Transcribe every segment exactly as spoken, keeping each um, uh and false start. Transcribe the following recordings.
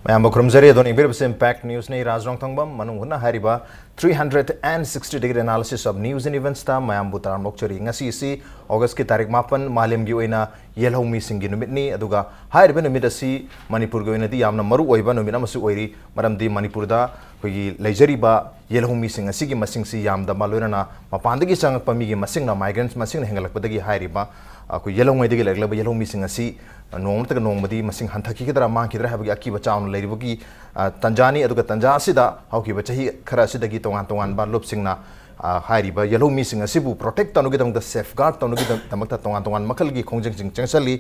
ꯃꯌꯥꯝꯕꯨ ꯈꯨꯔꯨꯝꯖꯔꯤ꯫ ꯑꯗꯣꯝꯅ ꯌꯦꯡꯕꯤꯔꯤꯕꯁꯤ Impact News ꯅꯤ꯫ ꯔꯥꯖ ꯔꯣꯡꯊꯣꯡꯕꯝ꯫ ꯃꯅꯨꯡ ꯍꯨꯠꯅ ꯍꯥꯏꯔꯤꯕ three hundred and sixty degree analysis of news and events ꯇ ꯃꯌꯥꯝꯕꯨ ꯇꯔꯥꯝꯅ ꯑꯣꯛꯆꯔꯤ꯫ ꯉꯁꯤ ꯑꯁꯤ August ꯀꯤ ꯇꯥꯔꯤꯛ ꯃꯥꯄꯟ, ꯃꯥꯂꯦꯝꯒꯤ ꯑꯣꯏꯅ ꯌꯦꯜꯍꯧꯃꯤꯁꯤꯡꯒꯤ ꯅꯨꯃꯤꯠꯅꯤ꯫ ꯑꯗꯨꯒ ꯍꯥꯏꯔꯤꯕ ꯅꯨꯃꯤꯠ ꯑꯁꯤ ꯃꯅꯤꯄꯨꯔꯒꯤ ꯑꯣꯏꯅꯗꯤ ꯌꯥꯝꯅ ꯃꯔꯨ ꯑꯣꯏꯕ ꯅꯨꯃꯤꯠ ꯑꯃꯁꯨ ꯑꯣꯏꯔꯤ, ꯃꯔꯝꯗꯤ ꯃꯅꯤꯄꯨꯔꯗ ꯑꯩꯈꯣꯏꯒꯤ ꯂꯩꯖꯔꯤꯕ ꯌꯦꯜꯍꯧꯃꯤꯁꯤꯡ ꯑꯁꯤꯒꯤ ꯃꯁꯤꯡꯁꯤ ꯌꯥꯝꯗꯕ, ꯂꯣꯏꯅꯅ ꯃꯄꯥꯟꯗꯒꯤ ꯆꯪꯉꯛꯄ ꯃꯤꯒꯤ ꯃꯁꯤꯡꯅ, migrants ꯃꯁꯤꯡꯅ ꯍꯦꯟꯒꯠꯂꯛꯄꯗꯒꯤ ꯍꯥꯏꯔꯤꯕ ꯑꯩꯈꯣꯏ ꯌꯦꯜꯍꯧꯉꯩꯗꯒꯤ ꯂꯩꯔꯛꯂꯕ ꯌꯦꯜꯍꯧꯃꯤꯁꯤꯡ ꯑꯁꯤ ꯅꯣꯡꯃ ꯅꯠꯇ꯭ꯔꯒ ꯅꯣꯡꯃꯗꯤ ꯃꯁꯤꯡ ꯍꯟꯊꯈꯤꯒꯗ꯭ꯔꯥ, ꯃꯥꯡꯈꯤꯗ꯭ꯔꯥ ꯍꯥꯏꯕꯒꯤ ꯑꯀꯤꯕ ꯆꯥꯎꯅ ꯂꯩꯔꯤꯕꯒꯤ, ꯑ, ꯇꯥꯟꯖꯥꯅꯤ꯫ ꯑꯗꯨꯒ ꯇꯥꯟꯖꯥ ꯑꯁꯤꯗ ꯍꯧꯈꯤꯕ ꯆꯍꯤ ꯈꯔ ꯑꯁꯤꯗꯒꯤ ꯇꯣꯉꯥꯟ ꯇꯣꯉꯥꯟꯕ ꯂꯨꯞꯁꯤꯡꯅ, ꯑ, ꯍꯥꯏꯔꯤꯕ ꯌꯦꯜꯍꯧꯃꯤꯁꯤꯡ ꯑꯁꯤꯕꯨ protect ꯇꯧꯅꯕꯒꯤꯗꯃꯛꯇ, safeguard ꯇꯧꯅꯕꯒꯤꯗꯃꯛꯇ ꯇꯣꯉꯥꯟ ꯇꯣꯉꯥꯟꯕ ꯃꯈꯜꯒꯤ ꯈꯣꯡꯖꯪꯁꯤꯡ ꯆꯪꯁꯤꯜꯂꯤ꯫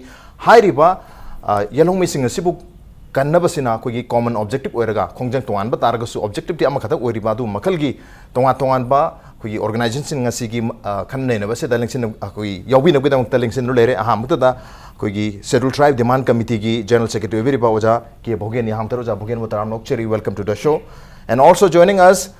ꯍꯥꯏꯔꯤꯕ, ꯑ, ꯌꯦꯜꯍꯧꯃꯤꯁꯤꯡ ꯑꯁꯤꯕꯨ ꯀꯟꯅꯕꯁꯤꯅ ꯑꯩꯈꯣꯏꯒꯤ common objective ꯑꯣꯏꯔꯒ, ꯈꯣꯡꯖꯪ ꯇꯣꯉꯥꯟꯕ ꯇꯥꯔꯒꯁꯨ objective ꯇꯤ ꯑꯃꯈꯛꯇꯪ ꯑꯣꯏꯔꯤꯕ ꯑꯗꯨ ꯃꯈꯜꯒꯤ ꯇꯣꯉꯥꯟ ꯇꯣꯉꯥꯟꯕ ꯑꯩꯈꯣꯏꯒꯤ organization ꯁꯤꯡ ꯑꯁꯤꯒꯤ, ꯑ, ꯈꯟꯅ ꯅꯩꯅꯕꯁꯤꯗ ꯂꯦꯡꯁꯤꯟ-, ꯑꯩꯈꯣꯏꯒꯤ ꯌꯥꯎꯕꯤꯅꯕꯒꯤꯗꯃꯛꯇ ꯂꯦꯡꯁꯤꯟꯗꯨꯅ ꯂꯩꯔꯦ꯫ ꯑꯍꯥꯟꯕꯗ ꯑꯩꯈꯣꯏꯒꯤ Scheduled Tribe Demand Committee ꯒꯤ General Secretary ꯑꯣꯏꯕꯤꯔꯤꯕ ꯑꯣꯖꯥ ꯀꯦ ꯚꯣꯒꯦꯟꯅꯤ꯫ ꯑꯍꯥꯟꯕꯗ ꯑꯣꯖꯥ ꯚꯣꯒꯦꯟꯕꯨ ꯇꯔꯥꯝꯅ ꯑꯣꯛꯆꯔꯤ, welcome to the show. And also joining us,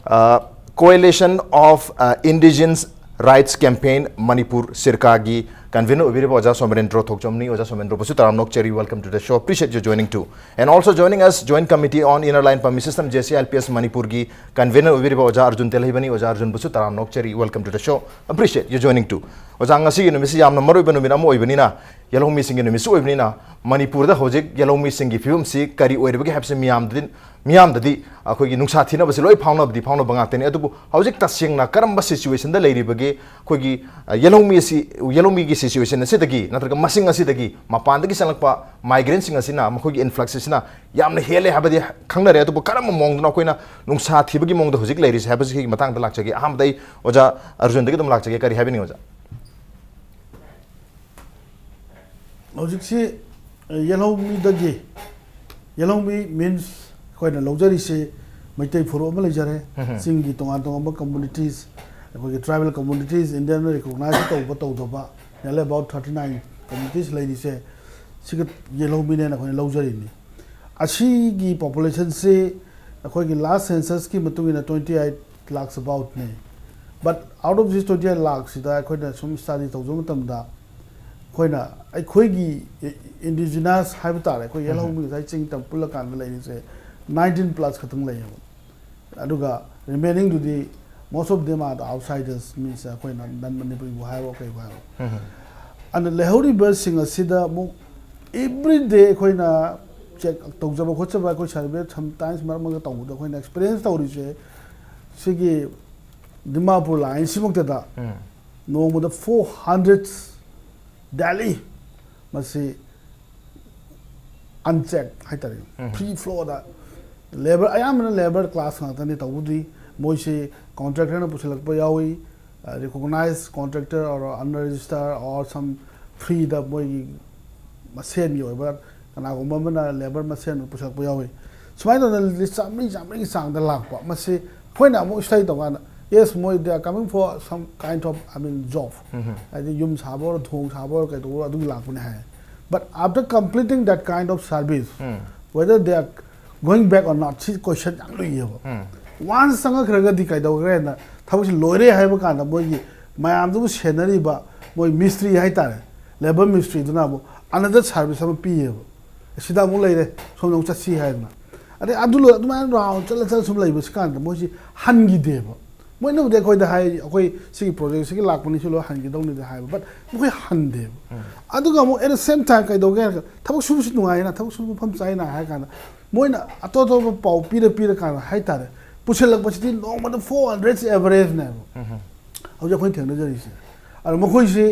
uh, Coalition of, uh, Indigenous Rights Campaign Manipur, ꯁꯤꯔꯀꯥꯒꯤ convener ꯑꯣꯏꯕꯤꯔꯤꯕ ꯑꯣꯖꯥ ꯁꯣꯃꯦꯟꯗ꯭ꯔꯣ ꯊꯣꯛꯆꯣꯝꯅꯤ꯫ ꯑꯣꯖꯥ ꯁꯣꯃꯦꯟꯗ꯭ꯔꯣꯕꯨꯁꯨ ꯇꯔꯥꯝꯅ ꯑꯣꯛꯆꯔꯤ, welcome to the show, appreciate you joining too. And also joining us, Joint Committee on Inner Line Permit System, J C I L P S Manipur ꯒꯤ convener ꯑꯣꯏꯕꯤꯔꯤꯕ ꯑꯣꯖꯥ ꯑꯔꯖꯨꯟ ꯇꯦꯜꯍꯩꯕꯅꯤ꯫ ꯑꯣꯖꯥ ꯑꯔꯖꯨꯟꯕꯨꯁꯨ ꯇꯔꯥꯝꯅ ꯑꯣꯛꯆꯔꯤ, welcome to the show, appreciate you joining too. ꯑꯣꯖꯥ, ꯉꯁꯤꯒꯤ ꯅꯨꯃꯤꯠꯁꯤ ꯌꯥꯝꯅ ꯃꯔꯨꯑꯣꯏꯕ ꯅꯨꯃꯤꯠ ꯑꯃ ꯑꯣꯏꯕꯅꯤꯅ, ꯌꯦꯜꯍꯧꯃꯤꯁꯤꯡꯒꯤ ꯅꯨꯃꯤꯠꯁꯨ ꯑꯣꯏꯕꯅꯤꯅ, ꯃꯅꯤꯄꯨꯔꯗ ꯍꯧꯖꯤꯛ ꯌꯦꯜꯍꯧꯃꯤꯁꯤꯡꯒꯤ ꯐꯤꯕꯝꯁꯤ ꯀꯔꯤ ꯑꯣꯏꯔꯤꯕꯒꯦ ꯍꯥꯏꯕꯁꯤ ꯃꯤꯌꯥꯝꯗꯗꯤ, ꯃꯤꯌꯥꯝꯗꯗꯤ ꯑꯩꯈꯣꯏꯒꯤ ꯅꯨꯡꯁꯥ ꯊꯤꯅꯕꯁꯤ ꯂꯣꯏ ꯐꯥꯎꯅꯕꯗꯤ ꯐꯥꯎꯅꯕ ꯉꯥꯛꯇꯅꯤ꯫ ꯑꯗꯨꯕꯨ ꯍꯧꯖꯤꯛ ꯇꯁꯦꯡꯅ ꯀꯔꯝꯕ situation ꯗ ꯂꯩꯔꯤꯕꯒꯦ? ꯑꯩꯈꯣꯏꯒꯤ, ꯑ, ꯌꯦꯜꯍꯧꯃꯤ ꯑꯁꯤ, ꯌꯦꯜꯍꯧꯃꯤꯒꯤ situation ꯑꯁꯤꯗꯒꯤ ꯅꯠꯇ꯭ꯔꯒ ꯃꯁꯤꯡ ꯑꯁꯤꯗꯒꯤ ꯃꯄꯥꯟꯗꯒꯤ ꯆꯪꯂꯛꯄ migrant ꯁꯤꯡ ꯑꯁꯤꯅ, ꯃꯈꯣꯏꯒꯤ influx ꯑꯁꯤꯅ ꯌꯥꯝꯅ ꯍꯦꯜꯂꯦ ꯍꯥꯏꯕꯗꯤ ꯈꯪꯅꯔꯦ꯫ ꯑꯗꯨꯕꯨ ꯀꯔꯝꯕ ꯃꯑꯣꯡꯗꯅꯣ ꯑꯩꯈꯣꯏꯅ ꯅꯨꯡꯁꯥ ꯊꯤꯕꯒꯤ ꯃꯑꯣꯡꯗ ꯍꯧꯖꯤꯛ ꯂꯩꯔꯤꯁꯦ ꯍꯥꯏꯕꯁꯤꯒꯤ ꯃꯇꯥꯡꯗ ꯂꯥꯛꯆꯒꯦ꯫ ꯑꯍꯥꯟꯕꯗ ꯑꯩ ꯑꯣꯖꯥ ꯑꯔꯖꯨꯟꯗꯒꯤ ꯑꯗꯨꯝ ꯂꯥꯛꯆꯒꯦ꯫ ꯀꯔꯤ ꯍꯥꯏꯕꯤꯅꯤꯡꯉꯤ ꯑꯣꯖꯥ? ꯍꯧꯖꯤꯛꯁꯤ, ꯑ, ꯌꯦꯜꯍꯧꯃꯤꯗꯒꯤ, ꯌꯦꯜꯍꯧꯃꯤ means ꯑꯩꯈꯣꯏꯅ ꯂꯧꯖꯔꯤꯁꯤ ꯃꯩꯇꯩ ꯐꯨꯔꯨꯞ ꯑꯃ ꯂꯩꯖꯔꯦ, ꯎꯝ꯫ ꯆꯤꯡꯒꯤ ꯇꯣꯉꯥꯟ ꯇꯣꯉꯥꯟꯕ communities, ꯑꯩꯈꯣꯏꯒꯤ tribal communities, India ꯅ recognize ꯇꯧꯕ ꯇꯧꯗꯕ, nearly about thirty nine communities ꯂꯩꯔꯤꯁꯦ, ꯁꯤꯒ ꯌꯦꯜꯍꯧꯃꯤꯅꯦꯅ ꯑꯩꯈꯣꯏꯅ ꯂꯧꯖꯔꯤꯅꯤ꯫ ꯑꯁꯤꯒꯤ population ꯁꯤ ꯑꯩꯈꯣꯏꯒꯤ last census ꯀꯤ ꯃꯇꯨꯡ ꯏꯟꯅ twenty eight lakhs about ꯅꯤ꯫ But out of this twenty eight lakh ꯁꯤꯗ ꯑꯩꯈꯣꯏꯅ ꯁꯨꯝ study ꯇꯧꯖꯕ ꯃꯇꯝꯗ, ꯑꯩꯈꯣꯏꯅ ꯑꯩꯈꯣꯏꯒꯤ indigenous ꯍꯥꯏꯕ ꯇꯥꯔꯦ, ꯑꯩꯈꯣꯏ ꯌꯦꯜꯍꯧꯃꯤ ꯉꯁꯥꯏ ꯆꯤꯡ ꯇꯝ ꯄꯨꯜꯂꯀꯥꯟꯗ ꯂꯩꯔꯤꯁꯦ nineteen plus ꯈꯛꯇꯪ ꯂꯩꯌꯦꯕ꯫ ꯑꯗꯨꯒ remaining ꯗꯨꯗꯤ most of them are the outsiders, means ꯑꯩꯈꯣꯏꯅ non ꯃꯅꯤꯄꯨꯔꯤꯕꯨ ꯍꯥꯏꯔꯣ ꯀꯩꯕꯨ ꯍꯥꯏꯔꯣ꯫ ꯑꯗꯨꯅ ꯂꯩꯍꯧꯔꯤꯕꯁꯤꯡ ꯑꯁꯤꯗ ꯑꯃꯨꯛ every day ꯑꯩꯈꯣꯏꯅ check ꯇꯧꯖꯕ ꯈꯣꯠꯆꯕ, ꯑꯩꯈꯣꯏ survey sometimes ꯃꯔꯛ ꯃꯔꯛꯇ ꯇꯧꯕꯗ ꯑꯩꯈꯣꯏꯅ experience ꯇꯧꯔꯤꯁꯦ ꯁꯤꯒꯤ ꯗꯤꯃꯥꯄꯨꯔ line ꯁꯤꯃꯛꯇꯗ ꯅꯣꯡꯃꯗ four hundred daily ꯃꯁꯤ unchecked ꯍꯥꯏꯇꯥꯔꯦ, free flow ꯗ labour, ꯑꯌꯥꯝꯕꯅ labour class ꯉꯥꯛꯇꯅꯤ꯫ ꯇꯧꯕꯗꯤ ꯃꯣꯏꯁꯤ contractor ꯅ ꯄꯨꯁꯤꯜꯂꯛꯄ ꯌꯥꯎꯏ, recognized contractor or unregistered or some free ꯗ ꯃꯣꯏꯒꯤ ꯃꯁꯦꯟꯒꯤ ꯑꯣꯏꯕ ꯀꯅꯥꯒꯨꯝꯕ ꯑꯃꯅ labour ꯃꯁꯦꯟ ꯄꯨꯁꯤꯜꯂꯛꯄ ꯌꯥꯎꯏ꯫ ꯁꯨꯃꯥꯏꯅ ꯇꯧꯗꯅ ꯂꯤꯁꯤꯡ ꯆꯥꯝꯃꯔꯤ, ꯆꯥꯝꯃꯔꯤꯒꯤ ꯆꯥꯡꯗ ꯂꯥꯛꯄ꯫ ꯃꯁꯤ ꯑꯩꯈꯣꯏꯅ ꯑꯃꯨꯛ study ꯇꯧꯀꯥꯟꯗ, yes, ꯃꯣꯏ they are coming for some kind of, I mean, job, ꯍꯥꯏꯗꯤ ꯌꯨꯝ ꯁꯥꯕ ꯑꯣꯏꯔꯣ, ꯊꯣꯡ ꯁꯥꯕ ꯑꯣꯏꯔꯣ, ꯀꯩꯗꯧꯕ ꯑꯣꯏꯔꯣ, ꯑꯗꯨꯒꯤ ꯂꯥꯛꯄꯅꯦ ꯍꯥꯏ꯫ But after completing that kind of service, whether they are going back or not, ꯁꯤ question ꯌꯥꯝ ꯂꯨꯏꯌꯦꯕ꯫ Once ꯆꯪꯉꯛꯈ꯭ꯔꯒꯗꯤ ꯀꯩꯗꯧꯈ꯭ꯔꯦꯅ, ꯊꯕꯛꯁꯤ ꯂꯣꯏꯔꯦ ꯍꯥꯏꯕ ꯀꯥꯟꯗ ꯃꯣꯏꯒꯤ ꯃꯌꯥꯝꯗꯨꯕꯨ ꯁꯦꯟꯅꯔꯤꯕ ꯃꯣꯏ ꯃꯤꯁꯇ꯭ꯔꯤ ꯍꯥꯏꯇꯥꯔꯦ, labour ꯃꯤꯁꯇ꯭ꯔꯤꯗꯨꯅ ꯑꯃꯨꯛ another service ꯑꯃ ꯄꯤꯌꯦꯕ꯫ ꯁꯤꯗ ꯑꯃꯨꯛ ꯂꯩꯔꯦ, ꯁꯣꯝꯗ ꯑꯃꯨꯛ ꯆꯠꯁꯤ ꯍꯥꯏꯗꯅ꯫ ꯑꯗꯩ ꯑꯗꯨ ꯂꯣꯏ-, ꯑꯗꯨꯃꯥꯏꯅ round ꯆꯠꯂ ꯆꯠꯂ ꯁꯨꯝ ꯂꯩꯕꯁꯤ ꯀꯥꯟꯗ ꯃꯣꯏꯁꯤ ꯍꯟꯈꯤꯗꯦꯕ꯫ ꯃꯣꯏꯅꯕꯨꯗꯤ ꯑꯩꯈꯣꯏꯗ ꯍꯥꯏ, "ꯑꯩꯈꯣꯏ ꯁꯤꯒꯤ project ꯁꯤꯒꯤ ꯂꯥꯛꯄꯅꯤ, ꯁꯤ ꯂꯣꯏ ꯍꯟꯈꯤꯗꯧꯅꯤꯗꯤ" ꯍꯥꯏꯕ, but ꯃꯈꯣꯏ ꯍꯟꯗꯦꯕ꯫ ꯑꯗꯨꯒ ꯑꯃꯨꯛ at the same time ꯀꯩꯗꯧꯒꯦ ꯍꯥꯏꯔꯒ, ꯊꯕꯛ ꯁꯨꯕꯁꯤ ꯅꯨꯡꯉꯥꯏꯅ, ꯊꯕꯛ ꯁꯨꯕ ꯃꯐꯝ ꯆꯥꯏꯅ ꯍꯥꯏ ꯀꯥꯟꯗ, ꯃꯣꯏꯅ ꯑꯇꯣꯞ ꯑꯇꯣꯞꯄ ꯄꯥꯎ ꯄꯤꯔ ꯄꯤꯔꯀꯥꯟꯗ ꯍꯥꯏꯇꯥꯔꯦ, ꯄꯨꯁꯤꯜꯂꯛꯄꯁꯤꯗꯤ ꯅꯣꯡꯃꯗ four hundred average ꯅꯦꯕ꯫ ꯍꯧꯖꯤꯛ ꯑꯩꯈꯣꯏꯅ ꯊꯦꯡꯅꯖꯔꯤꯁꯦ꯫ ꯑꯗꯣ ꯃꯈꯣꯏꯁꯤ